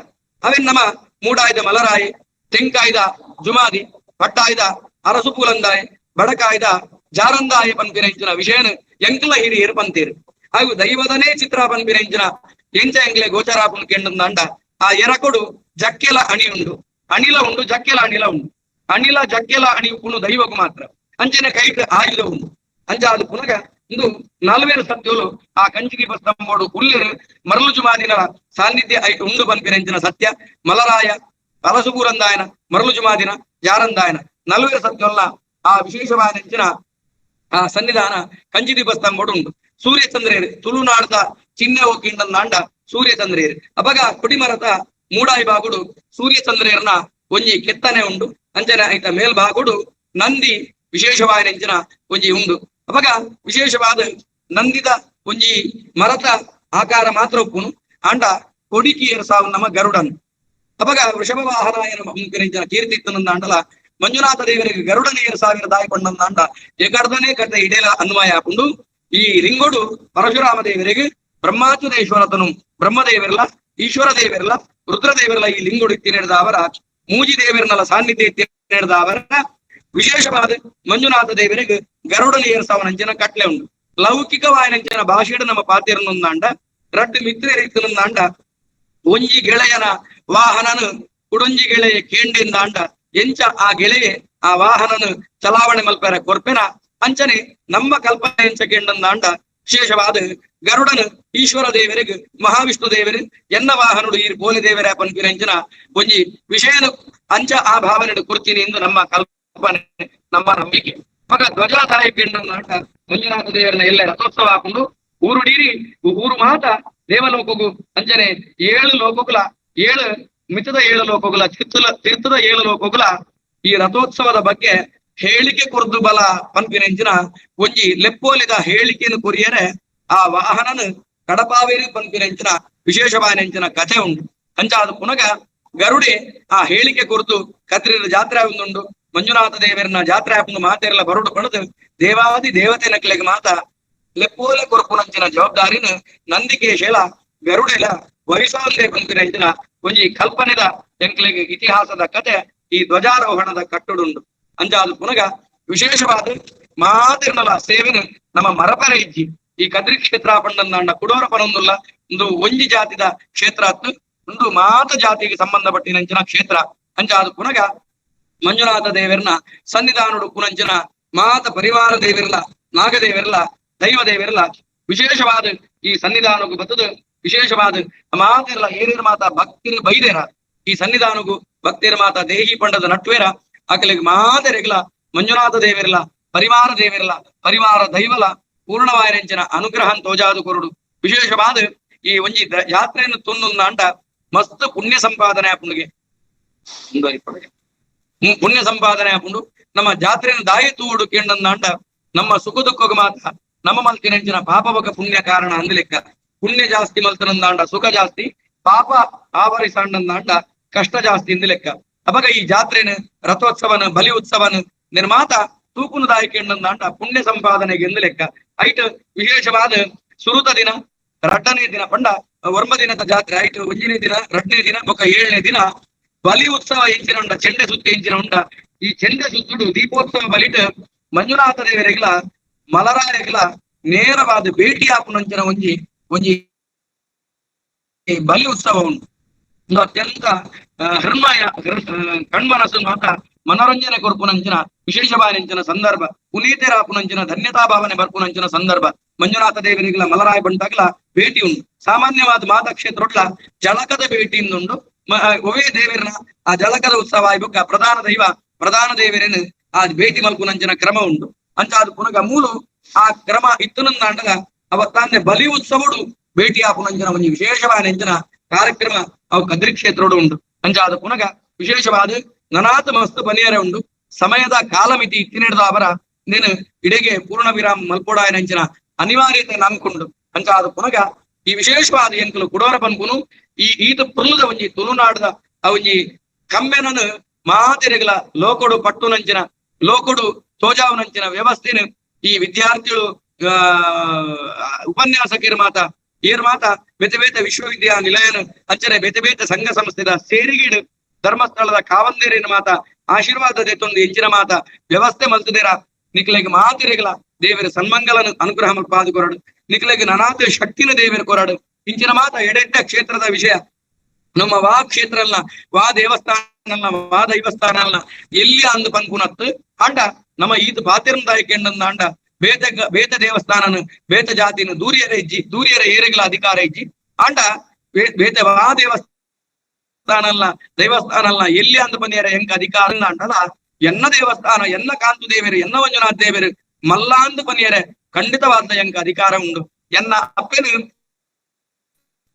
ಅವೇನ್ ನಮ್ಮ ಮೂಡಾಯ್ದ ಮಲರಾಯಿ, ತೆಂಕಾಯ್ದ ಜುಮಾದಿ, ಪಟ್ಟಾಯ್ದ ಅರಸುಪೂಲಂದಾಯ್, ಬಡಕಾಯ್ದ ಜಾರಂದಾಯ ಪನ್ಪಿನಂಚಿನ ವಿಷಯನ ಎಂಕ್ಲ ಹಿರಿಯರು ಪಂತೀರು. ಹಾಗೂ ದೈವದನೇ ಚಿತ್ರ ಪನ್ಪಿನಂಚಿನ ಎಂಚ ಎಂಕ್ಲೆ ಗೋಚರಾಪುನ್ ಕೆಂಡಂದಾಂಡ ಆ ಎರಕೊಡು ಜಕ್ಕೆಲ ಅಣಿ ಉಂಡು, ಅಣಿಲ ಉಂಡು, ಜಕ್ಕೆಲ ಅಣಿಲ ಉಂಡು, ಅಣಿಲ ಜಕ್ಕೆಲ ಅಣಿ ಉಪ್ಪುನು ದೈವకు ಮಾತ್ರ. ಅಂಚನೆ ಕೈಟ್ ಆಯುಧ ಉಂಡು. ಅಂಚ ಅದು ಪುನಗ ಇಂದು ನಾಲ್ವೇರು ಸತ್ಯಲು ಆ ಕಂಚಿ ದೀಪ ಸ್ತಂಭೋಡು ಉಲ್ಲೇರು ಮರಳು ಜುಮಾದಿನ ಸಾನ್ನಿಧ್ಯ ಐಟ್ ಉಂಡು ಪನ್ಪಿನಂಚಿನ ಸತ್ಯ. ಮಲರಾಯ ಅರಸುಗೂರಂದಾಯನ ಮರಳು ಜುಮಾದಿನ ಜಾರಂದಾಯನ ನಲ್ವೇರು ಸತ್ಯಲ್ಲ ಆ ವಿಶೇಷವಾದ ಆ ಸನ್ನಿಧಾನ ಕಂಚಿ ದೀಪ ಸ್ತಂಭೋಡು ಉಂಡು. ಸೂರ್ಯಚಂದ್ರೇರು ತುಳುನಾಡ್ದ ಚಿಹ್ನೆ ಹೋಗಿಂಡಂದಾಂಡ ಸೂರ್ಯಚಂದ್ರೇರು. ಅವಾಗ ಕೊಡಿಮರತ ಮೂಡಾಯಿ ಬಾಗುಡು ಸೂರ್ಯಚಂದ್ರೇರ್ನ ಒಂಜಿ ಕೆತ್ತನೆ ಉಂಡು. ಅಂಚನೆ ಐತ ಮೇಲ್ಭಾಗುಡು ನಂದಿ ವಿಶೇಷವಾದ ಒಂಜಿ ಉಂಡು. ಅವಾಗ ವಿಶೇಷವಾದ ನಂದಿದ ಒಂಜಿ ಮರತ ಆಕಾರ ಮಾತ್ರ ಉಪ್ಪುನು ಆಂಡ ಕೊಡಿಕಿಯರ್ ಸಾವು ನಮ್ಮ ಗರುಡನ್. ಅವಾಗ ವೃಷಭ ವಾಹನ ಕೀರ್ತಿ ಇತ್ತನಂದಾಂಡಲ ಮಂಜುನಾಥ ದೇವರಿಗೆ ಗರುಡನಿಯರ್ ಸಾವಿರ ದಾಯಿ ಕೊಂಡಂದಾಂಡ ಏಕರ್ಧನೇ ಕತೆ ಇಡೇಲ ಅನ್ವಯ ಹಾಕೊಂಡು ಈ ಲಿಂಗೋಡು ಪರಶುರಾಮ ದೇವರಿಗೆ ಬ್ರಹ್ಮಾಚುರೇಶ್ವರತನು ಬ್ರಹ್ಮದೇವರಲ್ಲ ಈಶ್ವರ ದೇವರಲ್ಲ ರುದ್ರದೇವರಲ್ಲ ಈ ಲಿಂಗೋಡು ಇತ್ತಿ ಅವರ ಮೂಜಿ ದೇವರನ್ನೆಲ್ಲ ಸಾನ್ನಿಧ್ಯ ಇತ್ತಿ ಅವರ ವಿಶೇಷವಾದ ಮಂಜುನಾಥ ದೇವರಿಗೆ ಗರುಡನಿಯರ್ ಸಾವನಂಚಿನ ಕಟ್ಲೆ ಉಂಟು. ಲೌಕಿಕವಾಯನಂಚಿನ ಭಾಷೆಡು ನಮ್ಮ ಪಾತಿರನೊಂದಾಂಡ ರಡ್ಡು ಮಿತ್ರರಿತ್ತನೊಂದಾಂಡ ಒಂಜಿ ಗೆಳೆಯನ ವಾಹನನು ಕುಡೊಂಜಿ ಗೆಳೆಯ ಕೇಂಡಿಂದಾಂಡ ಎಂಚ ಆ ಗೆಳೆಯೆ ಆ ವಾಹನನು ಚಲಾವಣೆ ಮಲ್ಪೆರ ಕೊರ್ಪೆನ ಅಂಚನೆ ನಮ್ಮ ಕಲ್ಪನೆ ಎಂಚ ಕೇಂಡಂದಾಂಡ ವಿಶೇಷವಾದ ಗರುಡನು ಈಶ್ವರ ದೇವರಿಗೆ ಮಹಾವಿಷ್ಣು ದೇವರು ಎನ್ನ ವಾಹನುಡು ಈ ಪೋಲಿ ದೇವರ ಪನ್ಪಿನಂಚಿನ ಒಂಜಿ ವಿಷಯನ ಅಂಚ ಆ ಭಾವನೆ ಕೊಡ್ತೀನಿ ಎಂದು ನಮ್ಮ ಕಲ್ಪನೆ ನಮ್ಮ ನಂಬಿಕೆ. ಮಗ ಧ್ವಜಾದಾಯ ಪಿಂಡಂದಾಂಡ ಮಂಜುನಾಥ ದೇವರನ್ನ ಎಲ್ಲ ರಥೋತ್ಸವ ಹಾಕೊಂಡು ಊರುಡೀರಿ ಊರು ಮಾತ ದೇವಲೋಕಗೂ ಅಂಚನೆ ಏಳು ಲೋಕಗುಲ ಏಳು ಮಿತದ ಏಳು ಲೋಕಗುಲ ತೀರ್ಥದ ಏಳು ಲೋಕಗುಲ ಈ ರಥೋತ್ಸವದ ಬಗ್ಗೆ ಹೇಳಿಕೆ ಕೊರ್ದು ಬಲ ಪನ್ಪಿನಂಚಿನ ಒಂಜಿ ಲೆಪ್ಪೋಲಿದ ಹೇಳಿಕೆಯನ್ನು ಕೊರಿಯರೆ ಆ ವಾಹನನು ಕಡಪಾವೇರಿ ಪನ್ಪಿನಂಚಿನ ವಿಶೇಷವಾದ ಕಥೆ ಉಂಟು. ಅಂಚ ಅದು ಪುನಗ ಗರುಡೆ ಆ ಹೇಳಿಕೆ ಕೊರ್ದು ಕತ್ರಿರ ಜಾತ್ರೆ ಉಂಟು ಮಂಜುನಾಥ ದೇವರನ್ನ ಜಾತ್ರೆ ಹಾಕೊಂಡು ಮಾತೆಲ್ಲ ಬರುಡು ಪಣದು ದೇವಾದಿ ದೇವತೆ ನಕ್ಲೆಗೆ ಮಾತ ಲೆಪ್ಪೋಲೆ ಕೊರ್ಪುನಂಚಿನ ಜವಾಬ್ದಾರಿನ ನಂದಿಕೇಶೇಲ ಗರುಡೆಲ ವಹಿಸೋಲ್ದೆ ಪನ್ಪಿನಂಚಿನ ಒಂಜಿ ಕಲ್ಪನೆದ ಎಂಕ್ಲೆಗೆ ಇತಿಹಾಸದ ಕತೆ ಈ ಧ್ವಜಾರೋಹಣದ ಕಟ್ಟುಡುಂಡು. ಅಂಚಾದ ಪುನಗ ವಿಶೇಷವಾದ ಮಾತಿರ್ನಲ ಸೇವೆನ ನಮ್ಮ ಮರಪರ ಇಜ್ಜಿ ಈ ಕದ್ರಿ ಕ್ಷೇತ್ರ ಪಂಡಂದಾಂಡ ಕುಡೋರ ಪನೊಂದುಲ್ಲ ಒಂದು ಒಂಜಿ ಜಾತಿದ ಕ್ಷೇತ್ರ ಒಂದು ಮಾತ ಜಾತಿಗೆ ಸಂಬಂಧಪಟ್ಟಿನಂಚಿನ ಕ್ಷೇತ್ರ. ಅಂಚಾದ ಪುನಗ ಮಂಜುನಾಥ ದೇವರನ್ನ ಸನ್ನಿಧಾನುಡು ಪುನಂಚಿನ ಮಾತ ಪರಿವಾರ ದೇವಿರ್ಲ ನಾಗದೇವಿರ್ಲ ದೈವ ದೇವಿರ್ಲ ವಿಶೇಷವಾದ ಈ ಸನ್ನಿಧಾನಕ್ಕೂ ಬತ್ತದ ವಿಶೇಷವಾದ ಮಾತಿರ್ಲ ಏರಿರ ಮಾತ ಭಕ್ತಿರ ಬೈದೇರ ಈ ಸನ್ನಿಧಾನಗೂ ಭಕ್ತಿರ ಮಾತ ದೇಹಿ ಪಂಡದ ನಟ್ವೇರ ಅಕಲಿಗೆ ಮಾತೆರೆಗ್ಲ ಮಂಜುನಾಥ ದೇವಿರ್ಲ ಪರಿವಾರ ದೇವಿರ್ಲ ಪರಿವಾರ ದೈವಲ ಪೂರ್ಣವಾಯರಂಚಿನ ಅನುಗ್ರಹ ತೋಜಾದು ಕೊರುಡು. ವಿಶೇಷವಾದ ಈ ಒಂಜಿ ಜಾತ್ರೆಯನ್ನು ತುಣ್ಣುಂದಾಂಡ ಮಸ್ತ್ ಪುಣ್ಯ ಸಂಪಾದನೆ ಆಪುಂಡುಗೆ ಪುಣ್ಯ ಸಂಪಾದನೆ ಆಪುಂಡು. ನಮ್ಮ ಜಾತ್ರೆಯನ್ನು ದಾಯಿ ತೂಡು ಕೇಂಡಂದಾಂಡ ನಮ್ಮ ಸುಖ ದುಃಖಕ್ಕೆ ಮಾತ್ರ ನಮ್ಮ ಮಲ್ತಿನಂಚಿನ ಪಾಪವಕ ಪುಣ್ಯ ಕಾರಣ ಅಂದ್ ಲೆಕ್ಕ. ಪುಣ್ಯ ಜಾಸ್ತಿ ಮಲ್ತನಂದಾಂಡ ಸುಖ ಜಾಸ್ತಿ, ಪಾಪ ಆವರಿಸಾಂಡಂದಾಂಡ ಕಷ್ಟ ಜಾಸ್ತಿ ಇಂದ ಲೆಕ್ಕ. ಅವಾಗ ಈ ಜಾತ್ರೆನ ರಥೋತ್ಸವನ ಬಲಿ ಉತ್ಸವನ ನಿರ್ಮಾತ ತೂಕುನು ದಾಯಿಕೆಂಡಂದಾಂಡ ಪುಣ್ಯ ಸಂಪಾದನೆಗೆ ಎಂದು ಲೆಕ್ಕ. ಐಟ್ ವಿಶೇಷವಾದ ಸುರುತ ದಿನ ರಡ್ಡನೇ ದಿನ ಪಂಡ ವರ್ಮ ದಿನದ ಜಾತ್ರೆ ಐಟ್ ಒಂಜನೇ ದಿನ ರಡ್ಡನೇ ದಿನ ಬೊಕ್ಕ ಏಳನೇ ದಿನ ಬಲಿ ಉತ್ಸವ ಎಂಚಿನ ಉಂಡ, ಚೆಂಡೆ ಸುತ್ತು ಎಂಚಿನ ಉಂಡ. ಈ ಚೆಂಡೆ ಸುತ್ತುಡು ದೀಪೋತ್ಸವ ಬಲಿಟ್ ಮಂಜುನಾಥ ದೇವರಿಗ್ಲ ಮಲರಾಯಗ್ಲ ನೇರವಾದ ಭೇಟಿ ಆಪುನಂಚಿನ ಒಂಜಿ ಒಂಜಿ ಬಲಿ ಉತ್ಸವ ಉಂಟು. ಒಂದು ಅತ್ಯಂತ ಹೃನ್ಮಯ ಕಣ್ಮನಸ್ಸು ಮಾತ ಮನೋರಂಜನೆ ಕೊರ್ಪುನಂಚಿನ ವಿಶೇಷವಾದಂಚಿನ ಸಂದರ್ಭ, ಪುನೀತರಾಪುನಂಚಿನ ಧನ್ಯತಾ ಭಾವನೆ ಬರ್ಪುನಂಚಿನ ಸಂದರ್ಭ ಮಂಜುನಾಥ ದೇವರಿಗ್ಲ ಮಲರಾಯ ಬಂಟಾಗ್ಲ ಭೇಟಿ ಉಂಟು. ಸಾಮಾನ್ಯವಾದ ಮಾತಾ ಕ್ಷೇತ್ರೊಡ್ಲ ಜಳಕದ ಭೇಟಿಯಿಂದುಂಡು. ಒವೇ ದೇವರನ ಆ ಜಳಕದ ಉತ್ಸವ ಆಯ್ಬುಕ್ಕ ಪ್ರಧಾನ ದೈವ ಪ್ರಧಾನ ದೇವರೇನು ಆ ಭೇಟಿ ಮಲ್ಪುನಂಚಿನ ಕ್ರಮ ಉಂಟು. ಅಂಚ ಅದು ಪುನಗ ಮೂಲು ಆ ಕ್ರಮ ಇತ್ತುನಂದಾಂಡಗ ಅವತ್ತಾಂದೆ ಬಲಿ ಉತ್ಸವಡು ಭೇಟಿ ಆಪುನಂಚಿನ ಒಂಜಿ ವಿಶೇಷವಾದ ಕಾರ್ಯಕ್ರಮ ಅವು ಕದ್ರಿ ಕ್ಷೇತ್ರೋಡು ಉಂಟು. ಅಂಚ ಅದು ಪುನಗ ವಿಶೇಷವಾದ ನನಾತ ಮಸ್ತ್ ಬನಿಯರೆ ಉಂಡು. ಸಮಯದ ಕಾಲಮಿತಿ ಇತ್ತಿನೆಡ್ದ ಅವರ ನೀನು ಇಡೆಗೆ ಪೂರ್ಣ ವಿರಾಮ ಮಲ್ಪೋಡಾಯನಂಚಿನ ಅನಿವಾರ್ಯತೆ ನಂಬ್ಕೊಂಡು. ಅಂಚ ಅದು ಪುನಗ ಈ ವಿಶೇಷವಾದ ಎಂಕಲು ಕುಡೋರ ಪನ್ಪುನು ಈ ಈತ ಪುರ್ಲದ ಒಂಜಿ ತುಳುನಾಡದ ಆ ಒಂಜಿ ಕಮ್ಮೆನನು ಮಾತೆರೆಗಳ ಲೋಕೊಡು ಪಟ್ಟುನಂಚಿನ ಲೋಕೊಡು ತೋಜಾವನಂಚಿನ ವ್ಯವಸ್ಥೆನ ಈ ವಿದ್ಯಾರ್ಥಿಗಳು ಉಪನ್ಯಾಸಕರ ಮಾತ ಏರ್ ಮಾತ ಬೇತೆ ಬೇತೆ ವಿಶ್ವವಿದ್ಯಾನಿಲಯನ ಅಂಚನೆ ಬೇತೆ ಬೇತೆ ಸಂಘ ಸಂಸ್ಥೆದ ಸೇರಿಗೀಡು ಧರ್ಮಸ್ಥಳದ ಕಾವಂದೇರಿನ ಮಾತ ಆಶೀರ್ವಾದ ದೆತ್ತೊಂದು ಎಂಚಿನ ಮಾತ ವ್ಯವಸ್ಥೆ ಮಲ್ತದೇರ ನಿಕ್ಲೆಗ್ ಮಾತಿರೆಗಳ ದೇವರ ಸನ್ಮಂಗಲನ ಅನುಗ್ರಹ ಮಲ್ಪಾದು ಕೊರಡು, ನಿಕ್ಲೆಗ್ ನನಾತ ಶಕ್ತಿನ ದೇವರ ಕೊರಡು. ಇಂಚಿನ ಮಾತ ಎಡೆಡ್ಡ ಕ್ಷೇತ್ರದ ವಿಷಯ ನಮ್ಮ ವಾ ಕ್ಷೇತ್ರ ಅಲ್ಲ, ವಾ ದೇವಸ್ಥಾನ ಅಲ್ಲ, ವಾ ದೈವಸ್ಥಾನ ಅಲ್ಲ, ಎಲ್ಲಿ ಅಂದು ಪನ್ಪುನತ್ತು ಆಂಡ ನಮ್ಮ ಈತ ಪಾತಿರಂದಾಯಕೆಂಡಂದ ಆಂಡ ಬೇತ ಬೇತ ದೇವಸ್ಥಾನನು ಬೇತ ಜಾತಿನ ದೂರಿಯರ ಇಜ್ಜಿ, ದೂರಿಯರ ಏರೆಗಳ ಅಧಿಕಾರ ಇಜ್ಜಿ. ಆಂಡ ಬೇತ ವಾ ದೇವಸ್ಥಾನ ಅಲ್ಲ ದೈವಸ್ಥಾನ ಅಲ್ಲ ಎಲ್ಲಿ ಅಂದು ಬಂದಿಯರ ಎಂಕ ಅಧಿಕಾರ ಅಂಡಲ ಎನ್ನ ದೇವಸ್ಥಾನ ಎನ್ನ ಕಾಂತು ದೇವರು ಎನ್ನ ಮಂಜುನಾಥ ದೇವರು ಮಲ್ಲಾಂದು ಬನಿಯರೆ ಖಂಡಿತವಾದ ಎಂಕ ಅಧಿಕಾರ ಉಂಡು. ಎನ್ನ ಅಪ್ಪೆನು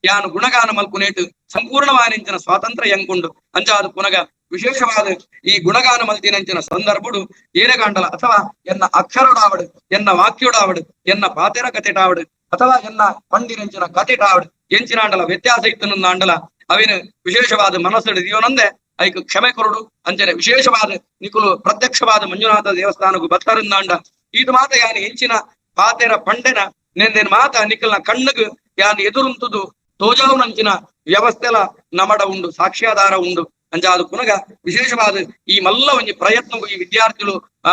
ಯಾನು ಗುಣಗಾನ ಮಲ್ಪುನೇಟು ಸಂಪೂರ್ಣವಾನಿಂಚಿನ ಸ್ವಾತಂತ್ರ್ಯ ಎಂಕುಂಡು. ಅಂಚಾದ ಪುನಗ ವಿಶೇಷವಾದ ಈ ಗುಣಗಾನ ಮಲ್ತಿನಂಚಿನ ಸಂದರ್ಭಡು ಏನೆಗಾಂಡಲ ಅಥವಾ ಎನ್ನ ಅಕ್ಷರಡಾವಡು ಎನ್ನ ವಾಕ್ಯಡಾವಡು ಎನ್ನ ಪಾತೆರ ಕತೆಟಾವಡು ಅಥವಾ ಎನ್ನ ಪಂಡಿರಂಚಿನ ಕತೆಟಾವಡು ಎಂಚಿನಾಂಡಲ ವ್ಯತ್ಯಾಸ ಇತ್ತನಂದಾಂಡಲ ಅವಿನ ವಿಶೇಷವಾದ ಮನಸ್ಸು ದಿಯೋನಂದೆ ಐಕ್ ಕ್ಷಮೆ ಕೊರಡು. ಅಂಚನೆ ವಿಶೇಷವಾದ ನಿಕುಲು ಪ್ರತ್ಯಕ್ಷವಾದ ಮಂಜುನಾಥ ದೇವಸ್ಥಾನಕ್ಕೂ ಬತ್ತರಿಂದಾಂಡ ಇದು ಮಾತ ಯಾನು ಎಂಚಿನ ಪಾತೆರ ಪಂಡೆನ ನೆಂದೇನ್ ಮಾತ ನಿಕಲ್ನ ಕಣ್ಣುಗು ಯಾನು ಎದುರುಂತುದು ತೋಜಾವುನಂಚಿನ ವ್ಯವಸ್ಥೆಲ ನಮಡ ಉಂಡು, ಸಾಕ್ಷ್ಯಾಧಾರ ಉಂಡು. ಅಂಚಾದ ಪುನಗ ವಿಶೇಷವಾದ ಈ ಮಲ್ಲ ಒಂಜಿ ಪ್ರಯತ್ನ ಈ ವಿದ್ಯಾರ್ಥಿಗಳು ಆ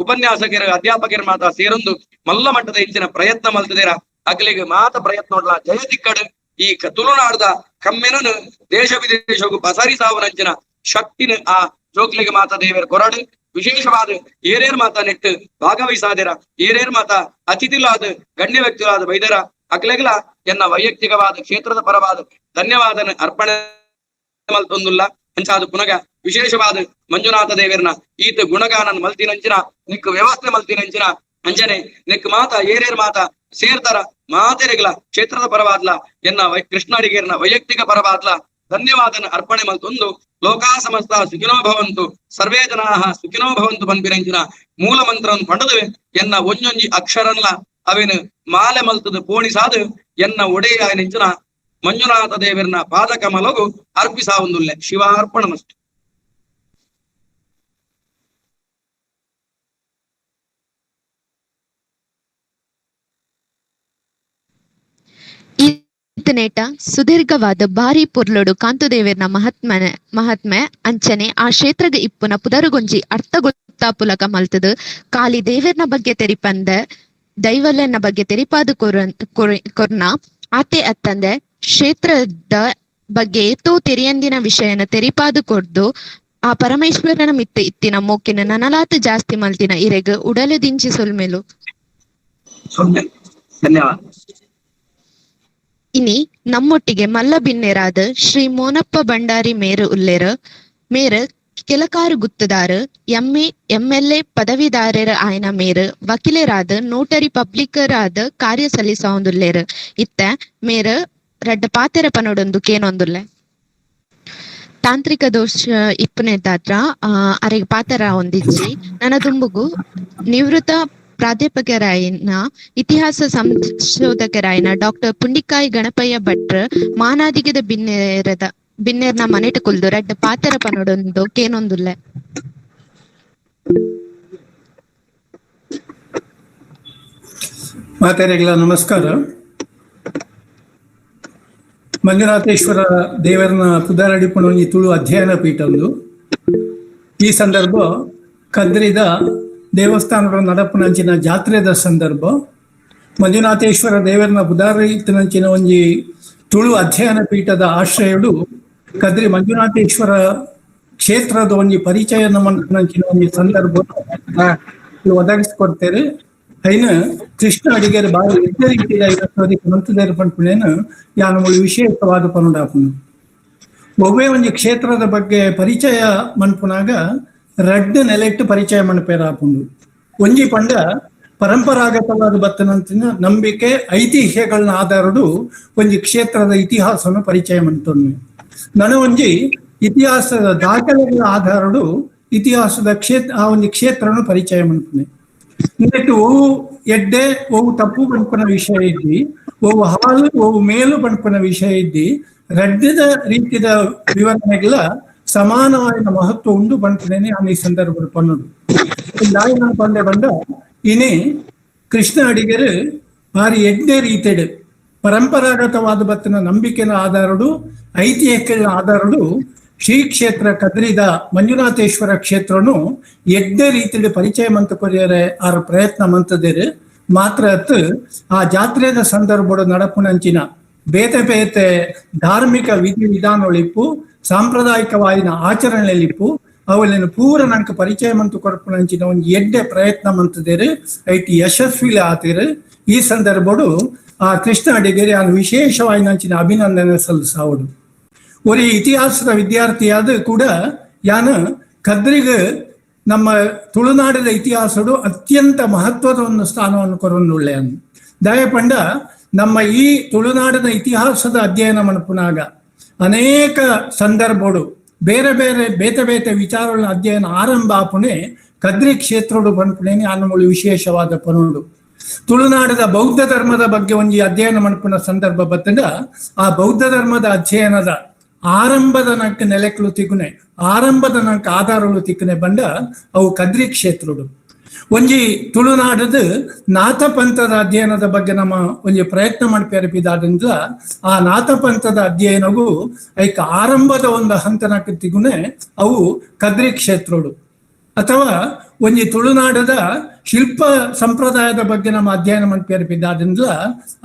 ಉಪನ್ಯಾಸಕರು ಅಧ್ಯಾಪಕರ ಮಾತ ಸೇರೊಂದು ಮಲ್ಲ ಮಟ್ಟದ ಇಂಚಿನ ಪ್ರಯತ್ನ ಮಲ್ತದೇರ ಅಗಲಿಗೆ ಮಾತ ಪ್ರಯತ್ನ ಉಂಡ್ಲ ಜಯ ತಿಕ್ಕಡು ಈ ತುಳುನಾಡದ ಕಮ್ಮೆನನು ದೇಶ ವಿದೇಶಕ್ಕೂ ಪಸರಿಸಾವನಂಚಿನ ಶಕ್ತಿನ ಆ ಜೋಕ್ಲಿಗೆ ಮಾತ ದೇವರ ಕೊರಡು. ವಿಶೇಷವಾದ ಏರೇರ್ ಮಾತ ನೆಟ್ಟು ಭಾಗವಹಿಸಾದಿರ ಏರೇರ್ ಮಾತ ಅತಿಥಿಲಾದ ಗಣ್ಯ ವ್ಯಕ್ತಿಗಳಾದ ಬೈದರ ಅಗ್ಲೆಗ್ಲ ಎನ್ನ ವೈಯಕ್ತಿಕವಾದ ಕ್ಷೇತ್ರದ ಪರವಾದ ಧನ್ಯವಾದನ ಅರ್ಪಣೆ ಮಲ್ತೊಂದುಲ್ಲ. ಅಂಚಾದ ಪುನಗ ವಿಶೇಷವಾದ ಮಂಜುನಾಥ ದೇವರನ ಈತ ಗುಣಗಾನನ್ ಮಲ್ತಿನಂಚಿನ ನಿಕ್ ವ್ಯವಸ್ಥೆ ಮಲ್ತಿನಂಚಿನ ಅಂಚನೆ ನಿಕ್ ಮಾತ ಏರೇರ್ ಮಾತ ಸೇರ್ತಾರ ಮಾತೆರೆಗ್ಲ ಕ್ಷೇತ್ರದ ಪರವಾದ್ಲ ಎನ್ನ ಕೃಷ್ಣಾಡಿಗೇರ್ನ ವೈಯಕ್ತಿಕ ಪರವಾದ್ಲ ಧನ್ಯವಾದನ ಅರ್ಪಣೆ ಮಲ್ತೊಂದು ಲೋಕಾ ಸಮಸ್ತ ಸುಖಿನೋ ಭವಂತು ಸರ್ವೇ ಜನಾಃ ಸುಖಿನೋ ಭವಂತು ಪನ್ಪಿನಂಚಿನ ಮೂಲ ಮಂತ್ರವನ್ನು ಪಡೆದು ಎನ್ನ ಒಂಜೊಂಜಿ ಅಕ್ಷರನ್ಲ ಅವಿನ ಮಾಲೆ ಮಲ್ತದ ಪೋಣಿಸಾದು ಎನ್ನ ಒಡೆಯ ನೆಂಚಿನ ಮಂಜುನಾಥ ದೇವರನ ಪಾದಕಮಲಗು ಅರ್ಪಿಸಾವೊಂದುಲ್ಲೆ. ಶಿವಾರ್ಪಣಮಸ್ತು. ಇತ್ತನೇಟ ಸುದೀರ್ಘವಾದ ಭಾರಿ ಪೊರ್ಲೊಡು ಕಾಂತುದೇವರ್ನ ಮಹಾತ್ಮೆ ಅಂಚನೆ ಆ ಕ್ಷೇತ್ರದ ಇಪ್ಪುನ ಪುದರುಗೊಂಜಿ ಅರ್ಥ ಗೊತ್ತಾಪುಲಕ ಮಲ್ತದು ಕಾಲಿ ದೇವರ್ನ ಬಗ್ಗೆ ತೆರಿಪಂದ ದೈವಲನ ಬಗ್ಗೆ ತೆರಿಪಾದು ಕೊರ್ನ ಆತೆ ಅತ್ತಂದೆ ಕ್ಷೇತ್ರದ ಬಗ್ಗೆ ಏತೋ ತೆರಿಯಂದಿನ ವಿಷಯನ ತೆರಿಪಾದು ಕೊರ್ದು ಆ ಪರಮೇಶ್ವರನ ಮಿತ್ತ ಇತ್ತಿನ ಮೋಕಿನ ನನಲಾತ ಜಾಸ್ತಿ ಮಲ್ತಿನ ಇರೆಗ್ ಉಡಲು ದಿಂಚಿ ಸೊಲ್ಮೆಲು. ಧನ್ಯವಾದ. ಇನಿ ನಮ್ಮೊಟ್ಟಿಗೆ ಮಲ್ಲ ಬಿನ್ನೆರಾದ ಶ್ರೀ ಮೋನಪ್ಪ ಭಂಡಾರಿ ಮೇರು ಉಲ್ಲೇರು ಮೇರು ಕೆಲಕಾರು ಗುತ್ತದಾರು ಎಂಎ ಎಂಎಲ್ಎ ಪದವಿದಾರರ ಆಯನ ಮೇರು ವಕೀಲರಾದ ನೋಟರಿ ಪಬ್ಲಿಕರಾದ ಕಾರ್ಯ ಸಲ್ಲಿಸವೊಂದುಲ್ಲೇರು. ಇತ್ತ ಮೇರು ರಡ್ಡ ಪಾತೆರ ಪನೊಡೊಂದು ಕೇನೊಂದುಲ್ಲೆ. ತಾಂತ್ರಿಕ ದೋಷ ಇಪ್ಪುನೆದಾತ್ರ ಅರೆಗ್ ಪಾತೆರ ಒಂದಿಜ್ಜಿ. ನನ ದುಂಬುಗು ನಿವೃತ್ತ ಪ್ರಾಧ್ಯಾಪಕರಾಯಿನ ಇತಿಹಾಸ ಸಂಶೋಧಕರಾಯಿನ ಡಾಕ್ಟರ್ ಪುಂಡಿಕಾಯಿ ಗಣಪಯ್ಯ ಭಟ್ರ್ ಮಾನಾದಿಗೆದ ಬಿನ್ನೇರ್ನ ಮನೆಟ್ ಕುಲ್ದು ರಡ್ಡ ಪಾತೆರ ಪನೊಡೊಂದು ಕೇನೊಂದುಲ್ಲೆ. ಮಾತೆರೆಗಳ ನಮಸ್ಕಾರ. ಮಂಜುನಾಥೇಶ್ವರ ದೇವರನ ಪುದಾರಡಿಪುಣ ತುಳು ಅಧ್ಯಯನ ಪೀಠ ಒಂದು. ಈ ಸಂದರ್ಭ ಕದ್ರಿದ ದೇವಸ್ಥಾನದ ನಡಪುನಂಚಿನ ಜಾತ್ರೆದ ಸಂದರ್ಭ ಮಂಜುನಾಥೇಶ್ವರ ದೇವರನ ಪುದಾರಿತನಂಚಿನ ಒಂಜಿ ತುಳು ಅಧ್ಯಯನ ಪೀಠದ ಆಶ್ರಯಡು ಕದ್ರಿ ಮಂಜುನಾಥೇಶ್ವರ ಕ್ಷೇತ್ರದ ಒಂಜಿ ಪರಿಚಯ ನಂಚಿನ ಒಂಜಿ ಸಂದರ್ಭ ಒದಗಿಸಿಕೊಡ್ತೇವೆ. ಐನ ಕೃಷ್ಣ ಅಡಿಗೆರೆ ಬಾರಿ ರೀತಿಯ ಮಂತದೇರು ಪನ್ಪುನೇನು ಯಾನು ವಿಶೇಷವಾದ ಪನುಡಾಪುನು. ಒವ್ವೇ ಒಂಜಿ ಕ್ಷೇತ್ರದ ಬಗ್ಗೆ ಪರಿಚಯ ಮನ್ಪುನಾಗ ರಡ್ಡು ನೆಲೆಟ್ಟು ಪರಿಚಯ ಮನ್ಪೇರಾಪುಂಡು. ಒಂಜಿ ಪಂಡ ಪರಂಪರಾಗತವಾದ ಬತ್ತನಂತಿನ ನಂಬಿಕೆ ಐತಿಹ್ಯಗಳನ್ನ ಆಧಾರಡು ಒಂಜಿ ಕ್ಷೇತ್ರದ ಇತಿಹಾಸವನ್ನು ಪರಿಚಯ ಮಂತೊನ್ನೆ. ನನ ಒಂಜಿ ಇತಿಹಾಸದ ದಾಖಲೆಗಳ ಆಧಾರಡು ಇತಿಹಾಸದ ಕ್ಷೇತ್ರ ಆ ಒಂಜಿ ಕ್ಷೇತ್ರವನ್ನು ಪರಿಚಯ ಮನ್ಪುನೆ. ನೆಟ್ಟು ಓವು ಎಡ್ಡೆ ಓವು ತಪ್ಪು ಪನ್ಪುನ ವಿಷಯ ಇದ್ದಿ, ಓವು ಹಾಲು ಓವು ಮೇಲು ಪನ್ಪುನ ವಿಷಯ ಇದ್ದಿ, ರಡ್ಡದ ರೀತಿಯ ವಿವರಣೆಗಳ ಸಮಾನವಾದ ಮಹತ್ವ ಉಂಡು ಪನ್ಪುನೇನೆ ಈ ಸಂದರ್ಭದ ಪನ್ನುಡು. ನಾನು ಪಂಡೆ ಬಂದ ಇನಿ ಕೃಷ್ಣ ಅಡಿಗರು ಭಾರಿ ಎಡ್ಡೆ ರೀತಿಯಡು ಪರಂಪರಾಗತವಾದ ಬತ್ತಿನ ನಂಬಿಕೆನ ಆಧಾರಡು ಐತಿಹ್ಯಗಳ ಆಧಾರಡು ಶ್ರೀ ಕ್ಷೇತ್ರ ಕದ್ರಿದ ಮಂಜುನಾಥೇಶ್ವರ ಕ್ಷೇತ್ರನು ಎಡ್ಡೆ ರೀತಿಯಲ್ಲಿ ಪರಿಚಯ ಮಂತ ಕೊರಿಯರೆ ಆರ ಪ್ರಯತ್ನ ಮಂತದಿರು. ಮಾತ್ರ ಅತ್ತು ಆ ಜಾತ್ರೆದ ಸಂದರ್ಭದ ನಡಪುನಂಚಿನ ಬೇತೆ ಬೇತೆ ಧಾರ್ಮಿಕ ವಿಧಿ ವಿಧಾನಗಳಿಪ್ಪು ಸಾಂಪ್ರದಾಯಿಕವಾಯಿನ ಆಚರಣೆಲಿಪ್ಪು ಅವಳಿನ ಪೂರ ನಂಗೆ ಪರಿಚಯ ಮಂತು ಕೊರಪುನಂಚಿನ ಒಂದು ಎಡ್ಡೆ ಪ್ರಯತ್ನ ಮಂತದಿರು ಐತಿ ಯಶಸ್ವಿಲಿ ಆತಿರು. ಈ ಸಂದರ್ಭಡು ಆ ಕೃಷ್ಣ ಅಡಿಗೆರೆ ಆ ವಿಶೇಷವಾಯಿನಂಚಿನ ಅಭಿನಂದನೆ ಸಲ್ಲಿಸಾವಡು. ಒರಿ ಇತಿಹಾಸದ ವಿದ್ಯಾರ್ಥಿಯಾದ ಕೂಡ ಯಾನು ಕದ್ರಿಗ ನಮ್ಮ ತುಳುನಾಡಿನ ಇತಿಹಾಸಡು ಅತ್ಯಂತ ಮಹತ್ವದ ಒಂದು ಸ್ಥಾನವನ್ನು ಕೊರೊಂದುಳ್ಳೆಯನು. ದಯಪಂಡ ನಮ್ಮ ಈ ತುಳುನಾಡಿನ ಇತಿಹಾಸದ ಅಧ್ಯಯನ ಮನಪುನಾಗ ಅನೇಕ ಸಂದರ್ಭಡು ಬೇರೆ ಬೇರೆ ಬೇತೆ ಬೇತೆ ವಿಚಾರಗಳ ಅಧ್ಯಯನ ಆರಂಭ ಆಪುಣೆ ಕದ್ರಿ ಕ್ಷೇತ್ರಡು ಪನ್ಪುಣೇನೆ ಆನಮುಳಿ ವಿಶೇಷವಾದ ಪನುಡು. ತುಳುನಾಡದ ಬೌದ್ಧ ಧರ್ಮದ ಬಗ್ಗೆ ಒಂಜಿ ಅಧ್ಯಯನ ಮನ್ಪುನ ಸಂದರ್ಭ ಬತ್ತಂಡ ಆ ಬೌದ್ಧ ಧರ್ಮದ ಅಧ್ಯಯನದ ಆರಂಭದ ನಂಕ ನೆಲೆಕಲು ತಿಗುನೆ ಆರಂಭದ ನಂಕ ಆಧಾರಗಳು ತಿಕ್ಕನೆ ಬಂಡ ಅವು ಕದ್ರಿ ಕ್ಷೇತ್ರಡು. ಒಂಜಿ ತುಳುನಾಡದ ನಾಥಪಂಥದ ಅಧ್ಯಯನದ ಬಗ್ಗೆ ನಮ್ಮ ಒಂಜಿ ಪ್ರಯತ್ನ ಮಾಡ್ಪೇರಪಿದಾದ್ರಿಂದ ಆ ನಾಥಪಂಥದ ಅಧ್ಯಯನವು ಐಕ ಆರಂಭದ ಒಂದು ಹಂತನಕ್ಕೆ ತಿಗುನೆ ಅವು ಕದ್ರಿ ಕ್ಷೇತ್ರಡು. ಅಥವಾ ಒಂಜಿ ತುಳುನಾಡದ ಶಿಲ್ಪ ಸಂಪ್ರದಾಯದ ಬಗ್ಗೆ ನಮ್ಮ ಅಧ್ಯಯನ ಮಾಡ್ಪೇರಪಿದಾದ್ರಿಂದ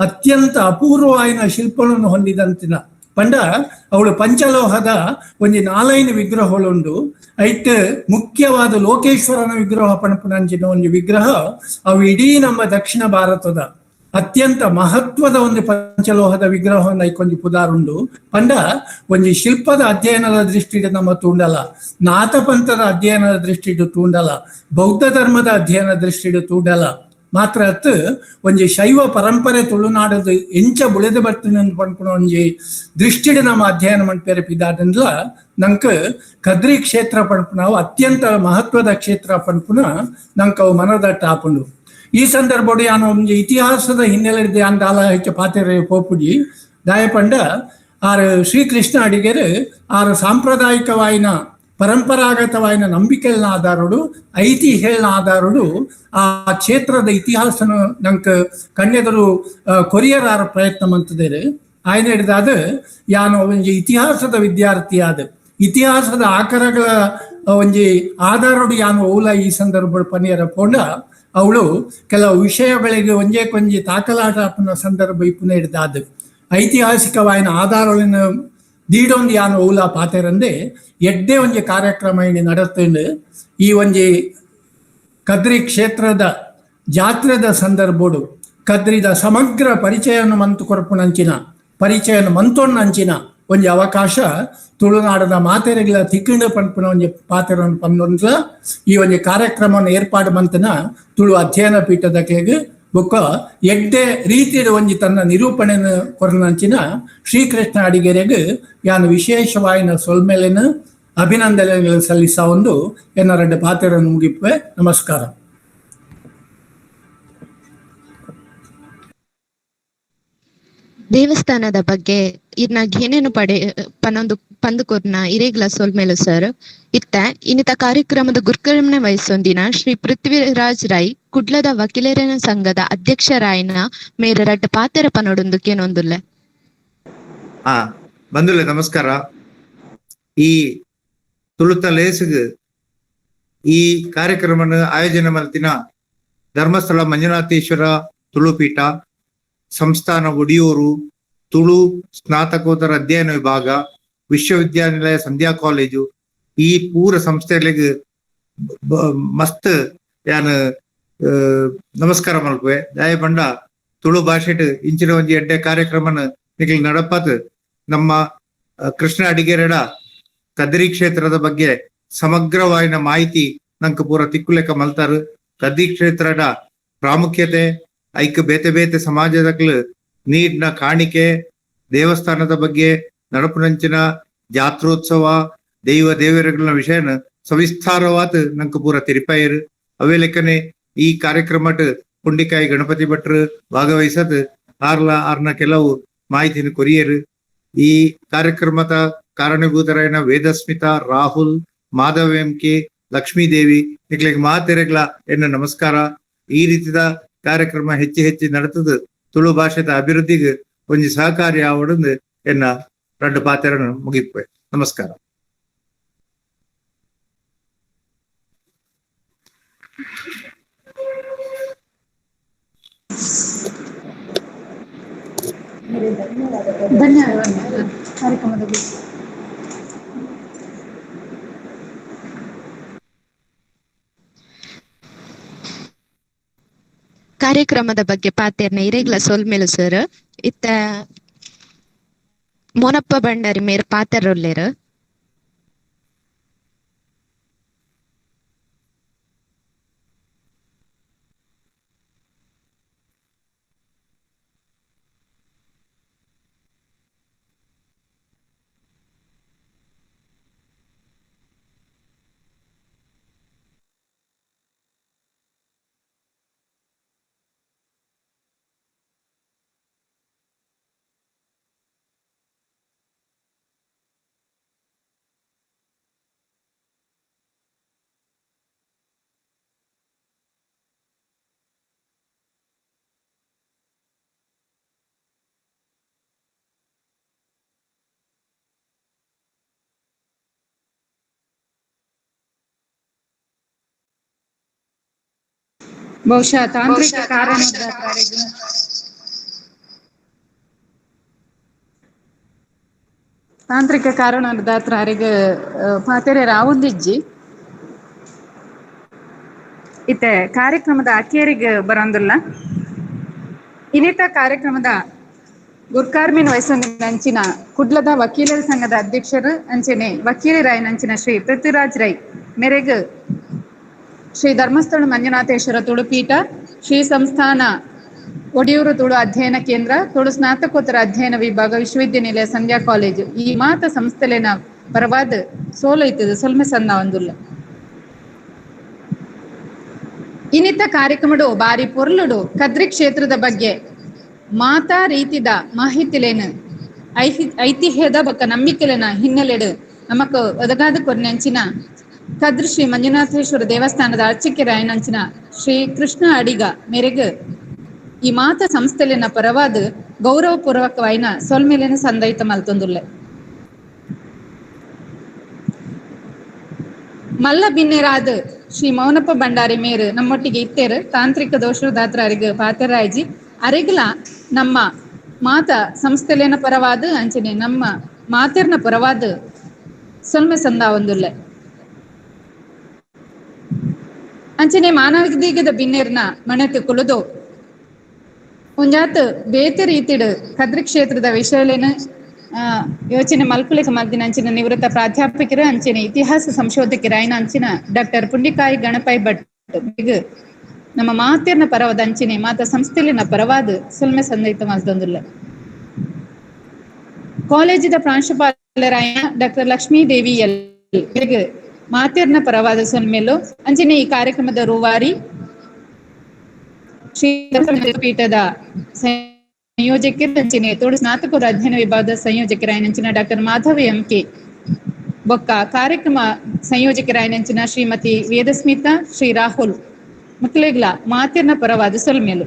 ಅತ್ಯಂತ ಅಪೂರ್ವವಾಯಿನ ಶಿಲ್ಪವನ್ನು ಹೊಂದಿದಂತಿನ ಪಂಡ ಅವಳು ಪಂಚಲೋಹದ ಒಂಜಿ ನಾಲೈನ್ ವಿಗ್ರಹಗಳುಂಡು. ಐಟ್ ಮುಖ್ಯವಾದ ಲೋಕೇಶ್ವರನ ವಿಗ್ರಹ ಪಣಪುನಂಚಿನ ಒಂದು ವಿಗ್ರಹ ಅವು ಇಡೀ ನಮ್ಮ ದಕ್ಷಿಣ ಭಾರತದ ಅತ್ಯಂತ ಮಹತ್ವದ ಒಂದು ಪಂಚಲೋಹದ ವಿಗ್ರಹವನ್ನು ಐಕೊಂಜಿ ಪುದಾರುಂಡು. ಪಂಡ ಒಂಜಿ ಶಿಲ್ಪದ ಅಧ್ಯಯನದ ದೃಷ್ಟಿಡ್ ನಮ್ಮ ತೂಂಡಲ, ನಾಥಪಂಥದ ಅಧ್ಯಯನದ ದೃಷ್ಟಿಡ್ ತೂಂಡಲ, ಬೌದ್ಧ ಧರ್ಮದ ಅಧ್ಯಯನ ದೃಷ್ಟಿಡ್ ತೂಂಡಲ, ಮಾತ್ರ ಅತ್ತು ಒಂಜಿ ಶೈವ ಪರಂಪರೆ ತುಳುನಾಡದ ಎಂಚ ಬುಳೆದು ಬರ್ತನೆ ಪನ್ಪುನ ಒಂಜಿ ದೃಷ್ಟಿಡ್ ನಮ್ಮ ಅಧ್ಯಯನ ಮನ್ಪೆರಪಿದಾದಂದ್ಲ ನಂಕ್ ಕದ್ರಿ ಕ್ಷೇತ್ರ ಪನ್ಪುನವು ಅತ್ಯಂತ ಮಹತ್ವದ ಕ್ಷೇತ್ರ ಪನ್ಪುನ ನಂಕ್ ಅವು ಮನದಟ್ಟ ಆಪುಂಡು. ಈ ಸಂದರ್ಭಡು ಯಾನು ಒಂಜಿ ಇತಿಹಾಸದ ಹಿನ್ನೆಲೆ ದಾಲ ಹೆಚ್ಚು ಪಾತೆರೆ ಪೋಪುಡಿ ದಾಯಪಂಡ ಆರು ಶ್ರೀಕೃಷ್ಣ ಅಡಿಗೆರು ಆರು ಸಾಂಪ್ರದಾಯಿಕವಾಯಿನ ಪರಂಪರಾಗತವಾಯಿನ ನಂಬಿಕೆಗಳ ಆಧಾರಡು ಐತಿಹ್ಯಗಳ ಆಧಾರಡು ಆ ಕ್ಷೇತ್ರದ ಇತಿಹಾಸನ ನಂಕ್ ಕಣ್ಣೆದರು ಕೊರಿಯರಾರ ಪ್ರಯತ್ನ ಮಂತದೇರು. ಆಯ್ನ ಹಿಡಿದಾದ ಯಾನು ಒಂಜಿ ಇತಿಹಾಸದ ವಿದ್ಯಾರ್ಥಿಯಾದ ಇತಿಹಾಸದ ಆಕರಗಳ ಒಂಜಿ ಆಧಾರಡು ಯಾನು ಓಲ ಈ ಸಂದರ್ಭ ಪನಿಯರ ಪೋಂಡ ಅವಳು ಕೆಲವು ವಿಷಯಗಳಿಗೆ ಒಂಜೇ ಕೊಂಜಿ ತಾಕಲಾಟ ಸಂದರ್ಭ ಇಪ್ಪುನ ಹಿಡಿದಾದ ಐತಿಹಾಸಿಕವಾಯಿನ ಆಧಾರಗಳನ್ನು ದೀಡೊಂದು ಯಾನು ಓಲ ಪಾತೆರಂದೆ ಎಡ್ಡೆ ಒಂಜಿ ಕಾರ್ಯಕ್ರಮ ಇಣಿ ನಡತ್ತಂಡು. ಈ ಒಂಜಿ ಕದ್ರಿ ಕ್ಷೇತ್ರದ ಜಾತ್ರೆದ ಸಂದರ್ಭೋಡು ಕದ್ರಿದ ಸಮಗ್ರ ಪರಿಚಯವನ್ನು ಮಂತು ಕೊರಪುನಂಚಿನ ಪರಿಚಯವನ್ನು ಮಂತೊಣ್ಣಂಚಿನ ಒಂಜಿ ಅವಕಾಶ ತುಳುನಾಡದ ಮಾತೆರೆಗಳ ತಿಕ್ಕಿಂಡು ಪನ್ಪುನ ಒಂಜಿ ಪಾತೆರನ್ ಪನ್ನೊಂದ್ಲ ಈ ಒಂಜಿ ಕಾರ್ಯಕ್ರಮವನ್ನು ಏರ್ಪಾಡು ಮಂತನ ತುಳು ಅಧ್ಯಯನ ಪೀಠದಕ್ಲೆಗ್ ಬೊಕ್ಕ ಎಡ್ಡೆ ರೀತಿಯ ಒಂಜಿ ತನ್ನ ನಿರೂಪಣೆಯನ್ನು ಕೊರನಂಚಿನ ಶ್ರೀಕೃಷ್ಣ ಅಡಿಗೆರೆಗ್ ಯಾನು ವಿಶೇಷವಾಯಿನ ಸೊಲ್ಮೆಲೆನ ಅಭಿನಂದನೆಗಳನ್ನು ಸಲ್ಲಿಸ ಒಂದು ಎನ್ನ ರೆಡ್ಡ ಪಾತೆರನ್ನು ಮುಗಿಪುವೆ. ನಮಸ್ಕಾರ. ದೇವಸ್ಥಾನದ ಬಗ್ಗೆ ಇರ್ನ ಏನೇನು ಪಡೆ ಪನ್ನೊಂದು ಪಂದುಕೊರ್ನ ಇರೇಗ್ಲ ಸೊಲ್ಮೇಲು ಸರ್. ಇತ್ತ ಇನ್ನಿತ ಕಾರ್ಯಕ್ರಮದ ಗುರುಕರ್ಮನೆ ವಹಿಸೊಂದಿನ ಶ್ರೀ ಪೃಥ್ವಿರಾಜ್ ರೈ ಕುಡ್ಲದ ವಕೀಲರನ ಸಂಘದ ಅಧ್ಯಕ್ಷರಾಯನ ಮೇರ ರಡ್ಡ ಪಾತೆರ ಪನೊಡೊಂದು ಕೇನೊಂದುಲ್ಲೆ. ಬಂದುಲ್ಲೆ ನಮಸ್ಕಾರ. ಈ ತುಳುತ ಲೇಸುಗು ಈ ಕಾರ್ಯಕ್ರಮನ ಆಯೋಜನೆ ಮಲ್ತಿನ ಧರ್ಮಸ್ಥಳ ಮಂಜುನಾಥೇಶ್ವರ ತುಳುಪೀಠ ಸಂಸ್ಥಾನ ಒಡಿಯೂರು ತುಳು ಸ್ನಾತಕೋತ್ತರ ಅಧ್ಯಯನ ವಿಭಾಗ ವಿಶ್ವವಿದ್ಯಾನಿಲಯ ಸಂಧ್ಯಾ ಕಾಲೇಜು ಈ ಪೂರ ಸಂಸ್ಥೆಗಳಿಗೆ ಮಸ್ತ್ ಯಾನ್ ನಮಸ್ಕಾರ ಮಲ್ಪುವೆ. ದಾಯ ಪಂಡ ತುಳು ಭಾಷೆಟ್ ಇಂಚಿನ ಒಂಜಿ ಎಡ್ಡೆ ಕಾರ್ಯಕ್ರಮನ ನಿಖಿಲ್ ನಡಪತ್ ನಮ್ಮ ಕೃಷ್ಣ ಅಡಿಗೆರೆಡ ಕದ್ರಿ ಕ್ಷೇತ್ರದ ಬಗ್ಗೆ ಸಮಗ್ರವಾಯಿನ ಮಾಹಿತಿ ನಂಗೆ ಪೂರ ತಿಕ್ಕುಲೆಕ್ಕ ಮಲ್ತಾರು. ಕದ್ರಿ ಕ್ಷೇತ್ರದ ಪ್ರಾಮುಖ್ಯತೆ, ಐಕ್ ಬೇತೆ ಬೇತೆ ಸಮಾಜದಕ್ಲು ನೀರಿನ ಕಾಣಿಕೆ, ದೇವಸ್ಥಾನದ ಬಗ್ಗೆ ನಡಪುನಂಚಿನ ಜಾತ್ರೋತ್ಸವ, ದೈವ ದೇವರುಗಳ ವಿಷಯನ ಸವಿಸ್ತಾರವಾದ ನಂಗೆ ಪೂರ ತಿರಿಪಾಯರು. ಅವೇ ಲೆಕ್ಕನೆ ಈ ಕಾರ್ಯಕ್ರಮಟ್ ಪುಂಡಿಕಾಯಿ ಗಣಪತಿ ಭಟ್ರು ಭಾಗವಹಿಸದ್ ಆರ್ಲ ಆರ್ನ ಕೆಲವು ಮಾಹಿತಿನ ಕೊರಿಯರು. ಈ ಕಾರ್ಯಕ್ರಮದ ಕಾರಣಭೂತರಾಯನ ವೇದಸ್ಮಿತಾ, ರಾಹುಲ್, ಮಾಧವ್ ಎಂ ಕೆ, ಲಕ್ಷ್ಮೀದೇವಿ ನಿಕ್ಲೆಗ್ ಮಾತೆರೆಗ್ಲ ಎನ್ನ ನಮಸ್ಕಾರ. ಈ ರೀತಿದ ಕಾರ್ಯಕ್ರಮ ಹೆಚ್ಚು ಹೆಚ್ಚು ನಡೆತದು ತುಳು ಭಾಷೆದ ಅಭಿವೃದ್ಧಿಗೆ ಒಂಜಿ ಸಹಕಾರಿ ಆವಡಂದು ಎನ್ನ ರಡ್ಡು ಪಾತೆರನ್ನು ಮುಗಿಪುವೆ. ನಮಸ್ಕಾರ. ಧನ್ಯವಾದಗಳು ಕಾರ್ಯಕ್ರಮದ ಕಾರ್ಯಕ್ರಮದ ಬಗ್ಗೆ ಪಾತೆರ್ನ ಇರೇಗ್ಲ ಸೊಲ್ಮೇಲು ಸರ್. ಇತ್ತ ಮೋನಪ್ಪ ಭಂಡಾರಿ ಮೇರ್ ಪಾತೆರೊಲ್ಲೇರು. ಬಹುಶಃ ತಾಂತ್ರಿಕ ಕಾರಣದಾತ್ರ ಅರೆಗ್ ಪಾತೆರೆ ರಾವೊಂದಿಜ್ಜಿ. ಇತ್ತೆ ಕಾರ್ಯಕ್ರಮದ ಅಕೇರಿಗೆ ಬರಂದುಲ್ಲ. ಇನ್ನಿತ ಕಾರ್ಯಕ್ರಮದ ಗುರ್ಕಾರ್ಮಿನ್ ವಯಸ್ಸೊಂದಿನ ಅಂಚಿನ ಕುಡ್ಲದ ವಕೀಲರ ಸಂಘದ ಅಧ್ಯಕ್ಷರು ಅಂಚನೆ ವಕೀಲರಾಯನ ಅಂಚಿನ ಶ್ರೀ ಪೃಥ್ವಿರಾಜ್ ರೈ ಮೇರೆಗ್ ಶ್ರೀ ಧರ್ಮಸ್ಥಳ ಮಂಜುನಾಥೇಶ್ವರ ತುಳುಪೀಠ, ಶ್ರೀ ಸಂಸ್ಥಾನ ಒಡಿಯೂರು ತುಳು ಅಧ್ಯಯನ ಕೇಂದ್ರ, ತುಳು ಸ್ನಾತಕೋತ್ತರ ಅಧ್ಯಯನ ವಿಭಾಗ, ವಿಶ್ವವಿದ್ಯಾನಿಲಯ ಸಂಧ್ಯಾ ಕಾಲೇಜು ಈ ಮಾತ ಸಂಸ್ಥೆಲೆನ ಪರವಾದ ಸೋಲು ಇತ್ತದ ಸೊಲ್ಮೆ ಸನ್ನ ಒಂದುಲ್ಲ. ಇನ್ನಿತ ಕಾರ್ಯಕ್ರಮಡು ಬಾರಿ ಪೊರ್ಲುಡು ಕದ್ರಿ ಕ್ಷೇತ್ರದ ಬಗ್ಗೆ ಮಾತಾ ರೀತಿದ ಮಾಹಿತಿಲೇನು ಐತಿಹ್ಯದ ಬಕ್ಕ ನಂಬಿಕೆಲೆನ ಹಿನ್ನೆಲೆಡು ನಮಕ್ ಒದಗಾದ ಕೊರ್ನಂಚಿನ ಕದ್ರಿ ಶ್ರೀ ಮಂಜುನಾಥೇಶ್ವರ ದೇವಸ್ಥಾನದ ಅರ್ಚಕರಾಯನಂಚಿನ ಶ್ರೀ ಕೃಷ್ಣ ಅಡಿಗ ಮೇರೆಗ್ ಈ ಮಾತ ಸಂಸ್ಥೆಲೆನ ಪರವಾದ ಗೌರವಪೂರ್ವಕವಾಯಿನ ಸೊಲ್ಮೇಲೆನ ಸಂದಯಿತ ಮಲ್ತೊಂದುಲ್ಲೆ. ಮಲ್ಲ ಬಿನ್ನೆರಾದ ಶ್ರೀ ಮೌನಪ್ಪ ಭಂಡಾರಿ ಮೇರು ನಮ್ಮೊಟ್ಟಿಗೆ ಇತ್ತೇರು. ತಾಂತ್ರಿಕ ದೋಷದಾತ್ರ ಅರಿಗ ಪಾತೆರಾಯ್ಜಿ ಅರಿಗ್ಲ ನಮ್ಮ ಮಾತ ಸಂಸ್ಥೆಲೇನ ಪರವಾದ ಅಂಚನೆ ನಮ್ಮ ಮಾತೆರ್ನ ಪರವಾದ ಸೊಲ್ಮೆ ಸಂದ ಒಂದುಲ್ಲೆ. ಅಂಚನೆ ಮಾನವದಿಗದ ಬಿನ್ನೆರ್ನ ಮಣೆತು ಕುಲುದು ಒಂಜಾತ್ ಬೇತೆ ರೀತಿಡು ಕದ್ರಿ ಕ್ಷೇತ್ರದ ವಿಷಯಲೇನ ಯೋಚನೆ ಮಲ್ಪುಲೆಕ ಮಲ್ದಿನ ಅಂಚಿನ ನಿವೃತ್ತ ಪ್ರಾಧ್ಯಾಪಕರು ಅಂಚನೆ ಇತಿಹಾಸ ಸಂಶೋಧಕರಾಯಿನ ಅಂಚಿನ ಡಾಕ್ಟರ್ ಪುಂಡಿಕಾಯಿ ಗಣಪೈ ಭಟ್ ನಮ್ಮ ಮಾತೆರ್ನ ಪರವಾದ ಅಂಚಿನೆ ಮಾತ ಸಂಸ್ಥೆಲಿನ ಪರವಾದ ಸುಲ್ಮೆ ಸಂದೈತ ಮಲ್ತೊಂದುಲ್ಲ. ಕಾಲೇಜಿದ ಪ್ರಾಂಶುಪಾಲರಾಯ ಡಾಕ್ಟರ್ ಲಕ್ಷ್ಮೀ ದೇವಿ ಎಲ್ ಮಾತೆರ್ನ ಪರವಾದ ಸೊಲ್ಮೆಲು. ಅಂಚನೆ ಈ ಕಾರ್ಯಕ್ರಮದ ರೂವಾರಿ ಶ್ರೀ ಪೀಠದ ಸಂಯೋಜಕರು ಅಂಚನೆ ತುಳು ಸ್ನಾತಕೋತ್ತರ ಅಧ್ಯಯನ ವಿಭಾಗದ ಸಂಯೋಜಕರಾಯನಂಚಿನ ಡಾಕ್ಟರ್ ಮಾಧವ ಎಂ ಕೆ ಬೊಕ್ಕ ಕಾರ್ಯಕ್ರಮ ಸಂಯೋಜಕರಾಯನಂಚಿನ ಶ್ರೀಮತಿ ವೇದಸ್ಮಿತಾ ಶ್ರೀ ರಾಹುಲ್ ಮಕ್ಕಳಿಗ್ಲ ಮಾತಿರ್ನ ಪರವಾದ ಸೊಲ್ಮೆಲು.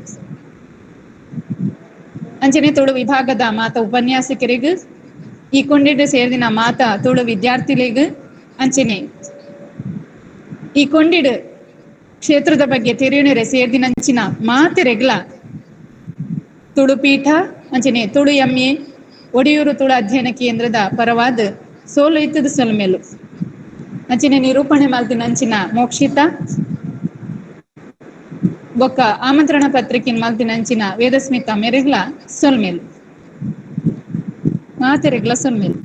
ಅಂಚನೆ ತುಳು ವಿಭಾಗದ ಮಾತ ಉಪನ್ಯಾಸಕರಿಗೂ ಈ ಕೊಂಡಿಡ್ ಸೇರಿದಿನ ಮಾತ ತುಳು ವಿದ್ಯಾರ್ಥಿಗಳಿಗೂ ಅಂಚನೆ ಈ ಕೊಂಡಿಡ್ ಕ್ಷೇತ್ರದ ಬಗ್ಗೆ ತೆರಿಯುಣರೆ ಸೇರ್ದಿನಂಚಿನ ಮಾತೆರೆಗ್ಲ ತುಳು ಪೀಠ ಅಂಚನೆ ತುಳು ಎಂ.ಎ. ಒಡಿಯೂರು ತುಳು ಅಧ್ಯಯನ ಕೇಂದ್ರದ ಪರವಾದ ಸೋಲು ಇತ್ತದ ಸೊಲ್ಮೆಲು. ಅಂಚನೆ ನಿರೂಪಣೆ ಮಲ್ತಿನ ಅಂಚಿನ ಮೋಕ್ಷಿತ ಬೊಕ್ಕ ಆಮಂತ್ರಣ ಪತ್ರಿಕೆ ಮಲ್ತಿನ ಅಂಚಿನ ವೇದಸ್ಮಿತಾ ಮೆರೆಗ್ಲ ಸೊಲ್ಮೆಲು, ಮಾತೆರೆಗ್ಲ ಸೊಲ್ಮೆಲು.